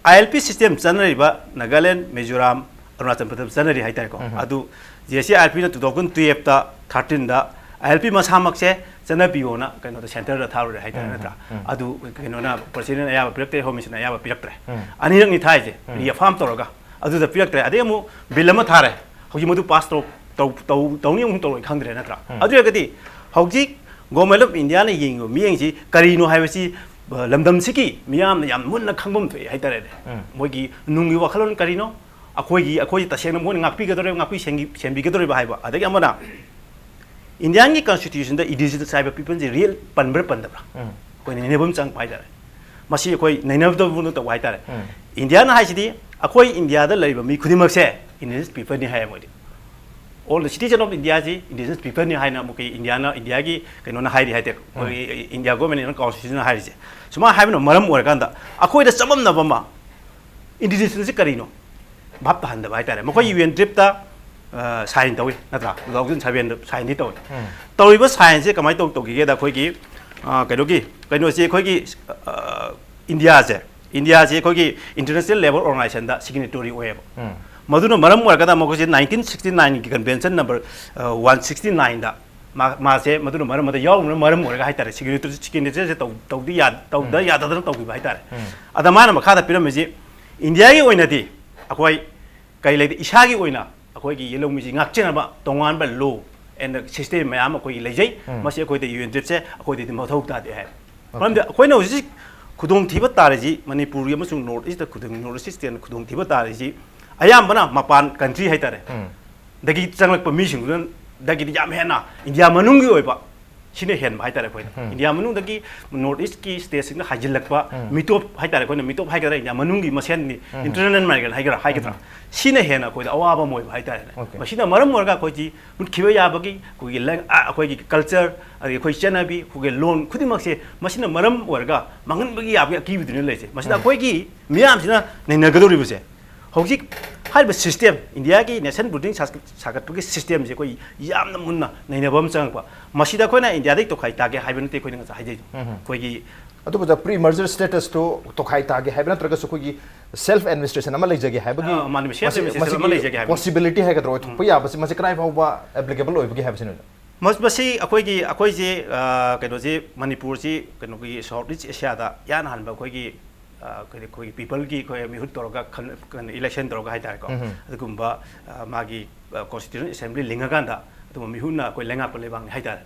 ꯑꯥꯏ ꯑꯦꯜ ꯄꯤ ꯁꯤꯁꯇꯦꯝ ꯆꯠꯅꯔꯤꯕ ꯅꯥꯒꯥꯂꯦꯟ, ꯃꯤꯖꯣꯔꯥꯝ, ꯑꯔꯨꯅꯥꯆꯜ ꯄ꯭ꯔꯗꯦꯁ ꯆꯠꯅꯔꯤ ꯍꯥꯏꯇꯥꯔꯦꯀꯣ꯫ ꯎꯝ꯫ ꯑꯗꯨ J S C I L ꯄꯤꯅ ꯇꯨ ꯊꯥꯎꯖꯟ ꯇꯨꯌꯦꯜꯞꯇ, ꯊꯥꯔꯇꯤꯟꯗ ꯑꯥꯏ ꯑꯦꯜ ꯄꯤ ꯃꯁꯥꯃꯛꯁꯦ ꯆꯠꯅꯕꯤꯌꯣꯅ ꯀꯩꯅꯣꯗ ꯁꯦꯟꯇꯔꯗ ꯊꯥꯔꯨꯔꯦ ꯍꯥꯏꯇꯥꯔꯦ, ꯎꯝ, ꯅꯠꯇ꯭ꯔꯥ? ꯎꯝ꯫ ꯑꯗꯨ ꯀꯩꯅꯣꯅ, ꯄ꯭ꯔꯁꯤꯗꯦꯟ ꯑꯌꯥꯕ ꯄꯤꯔꯛꯇ꯭ꯔꯦ, ꯍꯣꯝ ꯃꯤꯅꯤꯁꯇꯔꯅ ꯑꯌꯥꯕ ꯄꯤꯔꯛꯇ꯭ꯔꯦ꯫ ꯎꯝ꯫ ꯑꯅꯤꯔꯛꯅꯤ ꯊꯥꯏꯁꯦ, ꯎꯝ꯫ ꯔꯤꯑꯐꯥꯝ ꯇꯧꯔꯒ꯫ ꯑꯗꯨꯗ ꯄꯤꯔꯛꯇ꯭ꯔꯦ꯫ ꯑꯗꯩ ꯑꯃꯨꯛ ꯕꯤꯜ ꯑꯃ ꯊꯥꯔꯦ꯫ ꯍꯧꯖꯤꯛ ꯃꯗꯨ ꯄꯥꯁ ꯇꯧ-, ꯇꯧ-, ꯇꯧ-, ꯇꯧꯅꯤ ꯑꯃꯨꯛ ꯇꯧꯔꯣꯏ ꯈꯪꯗ꯭ꯔꯦ, ꯅꯠꯇ꯭ꯔꯥ? ꯎꯝ꯫ ꯑꯗꯨ ꯑꯣꯏꯔꯒꯗꯤ ꯍꯧꯖꯤꯛ ꯒꯣꯔꯃꯦꯟ ꯑꯣꯐ ꯏꯟꯗꯤꯌꯥꯅ ꯌꯦꯡꯉꯤꯕ ꯃꯤꯠꯌꯦꯡꯁꯤ ꯀꯔꯤꯅꯣ ꯍꯥꯏꯕꯁꯤ, ꯑ, ꯂꯝꯗꯝꯁꯤꯒꯤ ꯃꯤꯌꯥꯝꯅ ꯌꯥꯝ ꯃꯨꯟꯅ ꯈꯪꯕ ꯑꯃ ꯊꯣꯛꯑꯦ ꯍꯥꯏꯇꯥꯔꯦꯅꯦ꯫ ꯎꯝ꯫ ꯃꯣꯏꯒꯤ ꯅꯨꯡꯒꯤ ꯋꯥꯈꯜꯂꯣꯟ ꯀꯔꯤꯅꯣ? ꯑꯩꯈꯣꯏꯒꯤ, ꯑꯩꯈꯣꯏ ꯇꯁꯦꯡꯅ ꯃꯣꯏꯅ ꯉꯥꯛꯄꯤꯒꯗꯧꯔꯤꯕ, ꯉꯥꯛꯄꯤ ꯁꯦꯟꯒꯤ-, ꯁꯦꯟꯕꯤꯒꯗꯧꯔꯤꯕ ꯍꯥꯏꯕ꯫ ꯑꯗꯒꯤ ꯑꯃꯅ ꯏꯟꯗꯤꯌꯥꯟꯒꯤ ꯀꯟꯁꯇꯤꯇ꯭ꯌꯨꯁꯟꯗ ꯏꯟꯗꯤꯖꯤꯅꯁ ꯍꯥꯏꯕ ꯄꯤꯄꯜꯁꯦ ꯔꯤꯌꯦꯜ ꯄꯟꯕ꯭ꯔꯥ ꯄꯟꯗꯕ꯭ꯔꯥ? ꯎꯝ꯫ ꯑꯩꯈꯣꯏꯅ ꯅꯩꯅꯕ ꯑꯃ ꯆꯪꯉꯛꯄ ꯍꯥꯏꯇꯥꯔꯦ꯫ ꯃꯁꯤ ꯑꯩꯈꯣꯏ ꯅꯩꯅꯕꯗꯧꯅ ꯇꯧꯕ ꯍꯥꯏꯇꯥꯔꯦ꯫ ꯎꯝ꯫ ꯏꯟꯗꯤꯌꯥꯅ ꯍꯥꯏꯁꯤꯗꯤ ꯑꯩꯈꯣꯏ ꯏꯟꯗꯤꯌꯥꯗ ꯂꯩꯔꯤꯕ ꯃꯤ ꯈꯨꯗꯤꯡꯃꯛꯁꯦ ꯏꯟꯗꯤꯖꯤꯅꯁ ꯄꯤꯄꯜꯅꯤ ꯍꯥꯏꯌꯦ ꯃꯣꯏꯗꯤ꯫ All the citizen of India ꯁꯤ indigenous people ꯅꯤ ꯍꯥꯏꯅ ꯑꯃꯨꯛꯀꯤ ꯏꯟꯗꯤꯌꯥꯅ, ꯏꯟꯗꯤꯌꯥꯒꯤ ꯀꯩꯅꯣꯅ ꯍꯥꯏꯔꯤ ꯍꯥꯏꯇꯥꯔꯦ, ꯑꯩꯈꯣꯏꯒꯤ ꯏꯟꯗꯤꯌꯥ ꯒꯣꯔꯃꯦꯟꯅ, ꯀꯣꯟꯁꯇꯤꯇ꯭ꯌꯨꯁꯟꯅ ꯍꯥꯏꯔꯤꯁꯦ꯫ ꯁꯨꯃꯥꯏꯅ ꯍꯥꯏꯕꯅ ꯃꯔꯝ ꯑꯣꯏꯔꯀꯥꯟꯗ ꯑꯩꯈꯣꯏꯗ ꯆꯃꯝꯅꯕ ꯑꯃ, indigenous ꯁꯤ ꯀꯔꯤꯅꯣ ꯚꯥꯞ ꯇꯥꯍꯟꯗꯕ ꯍꯥꯏꯇꯥꯔꯦ꯫ ꯃꯈꯣꯏ ꯌꯨ ꯑꯦꯟ ꯇ꯭ꯔꯤꯞꯇ ꯁꯥꯏꯟ ꯇꯧꯏ ꯅꯠꯇ꯭ꯔꯥ, ꯇꯨ ꯊꯥꯎꯖꯟ ꯁꯚꯦꯟꯗ ꯁꯥꯏꯟꯗꯤ ꯇꯧꯏ꯫ ꯇꯧꯔꯤꯕ ꯁꯥꯏꯟꯁꯦ ꯀꯃꯥꯏꯅ ꯇꯧ ꯇꯧꯈꯤꯒꯦꯗ, ꯑꯩꯈꯣꯏꯒꯤ ꯑ, ꯀꯩꯅꯣꯒꯤ ꯀꯩꯅꯣꯁꯦ ꯑꯩꯈꯣꯏꯒꯤ ꯑ, ꯏꯟꯗꯤꯌꯥꯁꯦ, ꯏꯟꯗꯤꯌꯥꯁꯦ ꯑꯩꯈꯣꯏꯒꯤ ꯏꯟꯇꯔꯅꯦꯁꯅꯦꯜ ꯂꯦꯕꯔ ꯑꯣꯔꯒꯅꯥꯏꯖꯦꯁꯟꯗ ꯁꯤꯒꯅꯦꯇꯣꯔꯤ ꯑꯣꯏꯌꯦꯕ꯫ ꯃꯗꯨꯅ ꯃꯔꯝ ꯑꯣꯏꯔꯒꯅ ꯃꯈꯣꯏꯁꯦ ꯅꯥꯏꯟꯇꯤꯟ ꯁꯤꯛꯁꯇꯤ ꯅꯥꯏꯟꯒꯤ ꯀꯟꯚꯦꯟꯁꯟ ꯅꯝꯕꯔ ꯋꯥꯟ ꯁꯤꯛꯁꯇꯤ ꯅꯥꯏꯟꯗ ꯃꯥ, ꯃꯥꯁꯦ ꯃꯗꯨꯅ ꯃꯔꯝ, ꯑꯗ ꯌꯥꯎꯕꯅ ꯃꯔꯝ ꯑꯣꯏꯔꯒ ꯍꯥꯏꯇꯥꯔꯦ, ꯁꯤꯒꯅꯦꯇꯔ, ꯁꯤꯒꯅꯦꯆꯔꯁꯦ ꯇꯧ, ꯇꯧꯗ ꯌꯥ, ꯇꯧꯗ ꯌꯥꯗꯗꯅ ꯇꯧꯈꯤꯕ ꯍꯥꯏꯇꯥꯔꯦ꯫ ꯑꯗ ꯃꯥꯅ ꯃꯈꯥꯗ ꯄꯤꯔꯝꯃꯤꯁꯤ, ꯏꯟꯗꯤꯌꯥꯒꯤ ꯑꯣꯏꯅꯗꯤ ꯑꯩꯈꯣꯏ ꯀꯔꯤ ꯂꯩꯇꯦ, ꯏꯁꯥꯒꯤ ꯑꯣꯏꯅ ꯑꯩꯈꯣꯏꯒꯤ ꯌꯦꯜꯍꯧꯃꯤꯁꯤ ꯉꯥꯛꯆꯅꯕ ꯇꯣꯉꯥꯟꯕ ꯂꯣ ꯑꯦꯟ ꯁꯤꯁꯇꯦꯝ ꯃꯌꯥꯝ ꯑꯩꯈꯣꯏꯒꯤ ꯂꯩꯖꯩ꯫ ꯃꯁꯤ ꯑꯩꯈꯣꯏꯗ ꯌꯨ ꯑꯦꯟ ꯇ꯭ꯔꯤꯞꯁꯦ ꯑꯩꯈꯣꯏꯗꯗꯤ ꯃꯊꯧ ꯇꯥꯗꯦ ꯍꯥꯏ꯫ ꯃꯔꯝꯗꯤ ꯑꯩꯈꯣꯏꯅ ꯍꯧꯖꯤꯛ ꯈꯨꯗꯣꯡꯊꯤꯕ ꯇꯥꯔꯤꯁꯤ, ꯃꯅꯤꯄꯨꯔꯒꯤ ꯑꯃꯁꯨꯡ ꯅꯣꯔꯠ ꯏꯁꯇ ꯈꯨꯗꯣꯡ, ꯅꯣꯔꯠ ꯏꯁ ꯁ꯭ꯇꯦꯠꯅ ꯈꯨꯗꯣꯡꯊꯤꯕ ꯇꯥꯔꯤꯁꯤ ꯑꯌꯥꯝꯕꯅ ꯃꯄꯥꯟ ꯀꯟꯇ꯭ꯔꯤ ꯍꯥꯏꯇꯥꯔꯦ, ꯗꯒꯤ ꯆꯪꯂꯛꯄ ꯃꯤꯁꯤꯡꯗꯨꯅ ꯗꯒꯤꯗꯤ ꯌꯥꯝ ꯍꯦꯟꯅ ꯏꯟꯗꯤꯌꯥ ꯃꯅꯨꯡꯒꯤ ꯑꯣꯏꯕ ꯁꯤꯅ ꯍꯦꯟꯕ ꯍꯥꯏꯇꯥꯔꯦ꯫ ꯑꯩꯈꯣꯏꯅ ꯏꯟꯗꯤꯌꯥ ꯃꯅꯨꯡꯗꯒꯤ ꯅꯣꯔꯠ ꯏꯁꯀꯤ ꯁ꯭ꯇꯦꯠꯁꯤꯡꯗ ꯍꯥꯏꯖꯤꯜꯂꯛꯄ ꯃꯤꯇꯣꯞ ꯍꯥꯏꯇꯥꯔꯦ, ꯑꯩꯈꯣꯏꯅ ꯃꯤꯇꯣꯞ ꯍꯥꯏꯒꯗ꯭ꯔꯥ, ꯏꯟꯗꯤꯌꯥ ꯃꯅꯨꯡꯒꯤ ꯃꯁꯦꯟꯒꯤ ꯏꯟꯇꯔꯅꯦꯜ ꯃꯥꯏꯒ꯭ꯔꯦꯟ ꯍꯥꯏꯒꯦꯔꯥ, ꯍꯥꯏꯒꯗ꯭ꯔꯥ, ꯁꯤꯅ ꯍꯦꯟꯅ ꯑꯩꯈꯣꯏꯗ ꯑꯋꯥꯕ ꯑꯃ ꯑꯣꯏꯕ ꯍꯥꯏꯇꯥꯔꯦꯅꯦ꯫ ꯃꯁꯤꯅ ꯃꯔꯝ ꯑꯣꯏꯔꯒ ꯑꯩꯈꯣꯏꯁꯤ ꯃꯨꯠꯈꯤꯕ ꯌꯥꯕꯒꯤ ꯑꯩꯈꯣꯏꯒꯤ ꯂꯩ-, ꯑ, ꯑꯩꯈꯣꯏꯒꯤ ꯀꯜꯆꯔ, ꯑꯗꯒꯤ ꯑꯩꯈꯣꯏ ꯆꯠꯅꯕꯤ, ꯑꯩꯈꯣꯏꯒꯤ ꯂꯣꯟ ꯈꯨꯗꯤꯡꯃꯛꯁꯦ ꯃꯁꯤꯅ ꯃꯔꯝ ꯑꯣꯏꯔꯒ ꯃꯥꯡꯍꯟꯕꯒꯤ ꯌꯥꯕꯒꯤ ꯑꯀꯤꯕꯗꯨꯅ ꯂꯩꯁꯦ꯫ ꯃꯁꯤꯗ ꯑꯩꯈꯣꯏꯒꯤ ꯃꯤꯌꯥꯝꯁꯤꯅ ꯅꯩꯅꯒꯗꯧꯔꯤꯕꯁꯦ, ꯍꯧꯖꯤꯛ ꯍꯥꯏꯔꯤꯕ ꯁꯤꯁꯇꯦꯝ, ꯏꯟꯗꯤꯌꯥꯒꯤ ꯅꯦꯁꯟ ꯕꯤꯜꯗꯤꯡ ꯁꯥ-, ꯁꯥꯒꯠꯄꯒꯤ ꯁꯤꯁꯇꯦꯝꯁꯦ ꯑꯩꯈꯣꯏ ꯌꯥꯝꯅ ꯃꯨꯟꯅ ꯅꯩꯅꯕ ꯑꯃ ꯆꯪꯉꯛꯄ꯫ ꯃꯁꯤꯗ ꯑꯩꯈꯣꯏꯅ ꯏꯟꯗꯤꯌꯥꯗꯒꯤ ꯇꯣꯈꯥꯏ ꯇꯥꯒꯦ ꯍꯥꯏꯕ ꯅꯠꯇꯦ ꯑꯩꯈꯣꯏꯅ ꯉꯁꯥꯏ ꯍꯥꯏꯖꯩꯗꯣ꯫ ꯑꯩꯈꯣꯏꯒꯤ ꯑꯗꯨꯕꯨꯗ ꯄ꯭ꯔꯤ ꯃꯔꯖꯔ ꯁ꯭ꯇꯦꯇꯁꯇꯣ ꯇꯣꯈꯥꯏ ꯇꯥꯒꯦ ꯍꯥꯏꯕ ꯅꯠꯇ꯭ꯔꯒꯁꯨ ꯑꯩꯈꯣꯏꯒꯤ ꯁꯦꯜꯐ ꯑꯦꯗꯃꯤꯅꯤꯁꯇ꯭ꯔꯦꯁꯟ ꯑꯃ ꯂꯩꯖꯒꯦ ꯍꯥꯏꯕꯒꯤ ꯑꯥ, ꯃꯥꯅꯦ, ꯁꯦꯜꯐ ꯃꯁꯤ-, ꯑꯦꯗꯃꯤꯅꯤꯁꯇ꯭ꯔꯦꯁꯟ ꯑꯃ ꯃꯁꯤꯒꯤ ꯂꯩꯖꯒꯦ ꯍꯥꯏꯕꯅꯤ꯫ ꯄꯣꯁꯤꯕꯤꯂꯤꯇꯤ ꯍꯥꯏꯒꯗ꯭ꯔꯣ, ꯑꯣꯏꯊꯣꯛꯄ ꯌꯥꯕꯁꯤ ꯃꯁꯤ ꯀꯗꯥꯏ ꯐꯥꯎꯕ ꯑꯦꯄ꯭ꯂꯤꯀꯦꯕꯜ ꯑꯣꯏꯕꯒꯦ ꯍꯥꯏꯕꯁꯤꯅ? ꯃꯁ-, ꯃꯁꯤ ꯑꯩꯈꯣꯏꯒꯤ, ꯑꯩꯈꯣꯏꯁꯦ, ꯑ, ꯀꯩꯅꯣꯁꯦ, ꯃꯅꯤꯄꯨꯔꯁꯤ ꯀꯩꯅꯣꯒꯤ ꯁꯥꯎꯠ ꯏꯁ ꯑꯦꯁꯤꯌꯥꯗ ꯏꯍꯥꯟ ꯍꯥꯟꯕ ꯑꯩꯈꯣꯏꯒꯤ, ꯑ, ꯀꯔꯤ, ꯑꯩꯈꯣꯏꯒꯤ ꯄꯤꯄꯜꯒꯤ ꯑꯩꯈꯣꯏ ꯃꯤꯍꯨꯠ ꯇꯧꯔꯒ ꯈꯟ-, ꯀꯩꯅꯣ, ꯏꯂꯦꯛꯁꯟ ꯇꯧꯔꯒ ꯍꯥꯏꯇꯥꯔꯦꯀꯣ, ꯑꯗꯨꯒꯨꯝꯕ, ꯑ, ꯃꯥꯒꯤ, ꯑ, ꯀꯣꯟꯁꯇꯤꯇ꯭ꯌꯨꯁꯟ ꯑꯦꯁꯦꯝꯕ꯭ꯂꯤ ꯂꯤꯡꯉꯀꯥꯟꯗ ꯑꯗꯨꯒꯨꯝꯕ ꯃꯤꯍꯨꯠꯅ ꯑꯩꯈꯣꯏ ꯂꯩꯉꯥꯛꯄ ꯂꯩꯕꯥꯛꯅꯤ ꯍꯥꯏꯇꯥꯔꯦ꯫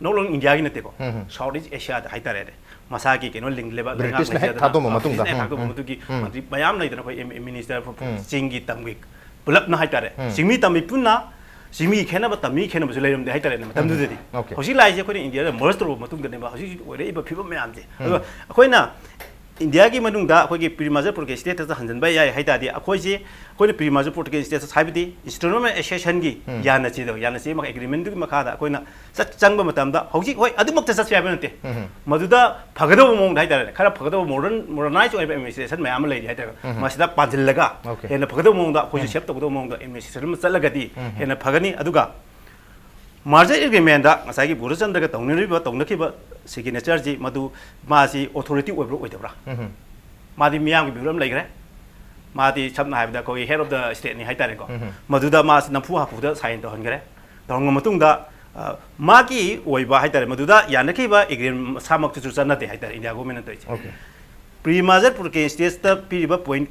Not only ꯏꯟꯗꯤꯌꯥꯒꯤ ꯅꯠꯇꯦꯀꯣ, ꯁꯥꯎꯠ ꯏꯁ ꯑꯦꯁꯤꯌꯥꯗ ꯍꯥꯏꯇꯥꯔꯦꯅꯦ, ꯃꯁꯥꯒꯤ ꯀꯩꯅꯣ ꯂꯤꯡ ꯂꯩꯕꯥꯛ ꯂꯩꯉꯥꯛ ꯕ꯭ꯔꯤꯇꯤꯁꯅ ꯍꯦꯛ ꯂꯩꯖꯗꯅ, ꯊꯥꯗꯣꯛꯑꯕ ꯑ, ꯃꯇꯨꯡꯗ꯫ ꯕ꯭ꯔꯤꯇꯤꯁꯅ ꯍꯦꯛ ꯊꯥꯗꯣꯛꯑꯕ ꯃꯇꯨꯡꯒꯤ ꯃꯟꯇ꯭ꯔꯤ ꯃꯌꯥꯝ ꯂꯩꯗꯅ ꯑꯩꯈꯣꯏ ꯑꯦꯝ-, ꯃꯤꯅꯤꯁꯇꯔ, ꯆꯤꯡꯒꯤ ꯇꯝꯒꯤ ꯄꯨꯂꯞꯅ ꯍꯥꯏꯇꯥꯔꯦ꯫ ꯆꯤꯡꯃꯤ ꯇꯝꯃꯤ ꯄꯨꯟꯅ ꯆꯤꯡꯃꯤ ꯈꯦꯠꯅꯕ, ꯇꯝꯃꯤ ꯈꯦꯠꯅꯕꯁꯨ ꯂꯩꯔꯝꯗꯦ ꯍꯥꯏꯇꯥꯔꯦꯅꯦ ꯃꯇꯝꯗꯨꯗꯗꯤ꯫ Okay. ꯍꯧꯖꯤꯛ ꯂꯥꯛꯏꯁꯦ ꯑꯩꯈꯣꯏꯅ ꯏꯟꯗꯤꯌꯥꯗ ꯃꯔꯖ ꯇꯧꯔꯕ ꯃꯇꯨꯡꯗꯅꯦꯕ ꯍꯧꯖꯤꯛ ꯍꯧꯖꯤꯛ ꯑꯣꯏꯔꯛꯏꯕ ꯐꯤꯕꯝ ꯃꯌꯥꯝꯁꯦ꯫ ꯑꯗꯨꯒ ꯑꯩꯈꯣꯏꯅ ꯏꯟꯗꯤꯌꯥꯒꯤ ꯃꯅꯨꯡꯗ ꯑꯩꯈꯣꯏꯒꯤ ꯄ꯭ꯔꯤ ꯃꯥꯔꯖꯔ ꯄ꯭ꯔꯣꯇꯦꯁ ꯁ꯭ꯇꯦꯇꯁꯇ ꯍꯟꯖꯤꯟꯕ ꯌꯥꯏ ꯍꯥꯏ ꯇꯥꯔꯗꯤ, ꯑꯩꯈꯣꯏꯁꯦ, ꯑꯩꯈꯣꯏꯅ ꯄ꯭ꯔꯤ ꯃꯥꯔꯖꯔ ꯄ꯭ꯔꯣꯇꯦꯁ ꯁ꯭ꯇꯦꯇꯁ ꯍꯥꯏꯕꯗꯤ ꯏꯟꯁꯇ꯭ꯔꯨꯃꯦꯟ ꯑꯦꯁꯣꯁꯤꯌꯦꯁꯟꯒꯤ ꯎꯝ꯫ ꯌꯥꯅ ꯆꯦꯗꯣ, ꯌꯥꯅ ꯆꯦ ꯑꯃ ꯑꯦꯒ꯭ꯔꯤꯃꯦꯟꯗꯨꯒꯤ ꯃꯈꯥꯗ ꯑꯩꯈꯣꯏꯅ ꯆꯠ-, ꯆꯪꯕ ꯃꯇꯝꯗ, ꯍꯧꯖꯤꯛ, ꯍꯣꯏ, ꯑꯗꯨꯃꯛꯇ ꯆꯠꯄ ꯌꯥꯕ ꯅꯠꯇꯦ꯫ ꯎꯝ꯫ ꯃꯗꯨꯗ ꯐꯒꯗꯕ ꯃꯑꯣꯡꯗ ꯍꯥꯏ ꯇꯥꯔꯦ, ꯈꯔ ꯐꯒꯗꯕ, ꯃꯣꯗꯔꯟ, ꯃꯣꯗꯔꯅꯥꯏꯖ ꯑꯣꯏꯕ ꯑꯦꯗꯃꯤꯅꯤꯁꯇ꯭ꯔꯦꯁꯟ ꯃꯌꯥꯝ ꯑꯃ ꯂꯩꯔꯤ ꯍꯥꯏ ꯇꯥꯔꯦ꯫ ꯎꯝ꯫ ꯃꯁꯤꯗ ꯄꯥꯟꯁꯤꯜꯂꯒ OK꯫ ꯍꯦꯟꯅ ꯐꯒꯗꯕ ꯃꯑꯣꯡꯗ ꯑꯩꯈꯣꯏꯁꯨ ꯎꯝ꯫ ꯁꯦꯞ ꯇꯧꯒꯗꯕ ꯃꯑꯣꯡꯗ ꯑꯦꯗꯃꯤꯅꯤꯁꯇ꯭ꯔꯦꯁꯟ ꯑꯃ ꯆꯠꯂꯒꯗꯤ ꯎꯝ꯫ ꯍꯦꯟꯅ ꯐꯒꯅꯤ꯫ ꯑꯗꯨꯒ ꯃꯥꯔꯖꯔ ꯑꯦꯒ꯭ꯔꯤꯃꯦꯟꯗ ꯉꯁꯥꯏꯒꯤ ꯕꯨꯙꯆꯟꯗ꯭ꯔꯒ ꯇꯧꯅꯔꯤꯕ, ꯇꯧꯅꯈꯤꯕ ꯁꯤꯒꯅꯦꯆꯔꯁꯤ, ꯃꯗꯨ ꯃꯥꯁꯤ ꯑꯣꯊꯣꯔꯤꯇꯤ ꯑꯣꯏꯕ꯭ꯔꯥ ꯑꯣꯏꯗꯕ꯭ꯔꯥ? ꯎꯝ꯫ ꯃꯥꯗꯤ ꯃꯤꯌꯥꯝꯒꯤ ꯃꯤꯍꯨꯠ ꯑꯃ ꯂꯩꯈ꯭ꯔꯦ꯫ ꯃꯥꯗꯤ ꯁꯝꯅ ꯍꯥꯏꯔꯕꯗ ꯑꯩꯈꯣꯏꯒꯤ head of the stateꯅꯤ ꯍꯥꯏ ꯇꯥꯔꯦꯀꯣ꯫ ꯎꯝ꯫ ꯃꯗꯨꯗ ꯃꯥꯁꯤ ꯅꯝꯐꯨ ꯍꯥꯐꯨꯗ ꯁꯥꯏꯟ ꯇꯧꯍꯟꯈ꯭ꯔꯦ꯫ ꯇꯧꯔꯕ ꯃꯇꯨꯡꯗ, ꯑ, ꯃꯥꯒꯤ ꯑꯣꯏꯕ ꯍꯥꯏ ꯇꯥꯔꯦ, ꯃꯗꯨꯗ ꯌꯥꯅꯈꯤꯕ ꯑꯦꯒ꯭ꯔꯤꯃꯦꯟ ꯃꯁꯥꯃꯛꯇꯨꯁꯨ ꯆꯠꯅꯗꯦ ꯍꯥꯏ ꯇꯥꯔꯦ, ꯏꯟꯗꯤꯌꯥ ꯒꯣꯔꯃꯦꯟꯅ ꯇꯧꯔꯤꯁꯦ꯫ OK꯫ ꯄ꯭ꯔꯤ ꯃꯥꯔꯖꯔ ꯄ꯭ꯔꯣꯇꯦꯁ ꯁ꯭ꯇꯦꯇꯁꯇ ꯄꯤꯔꯤꯕ ꯄꯣꯏꯟꯠ,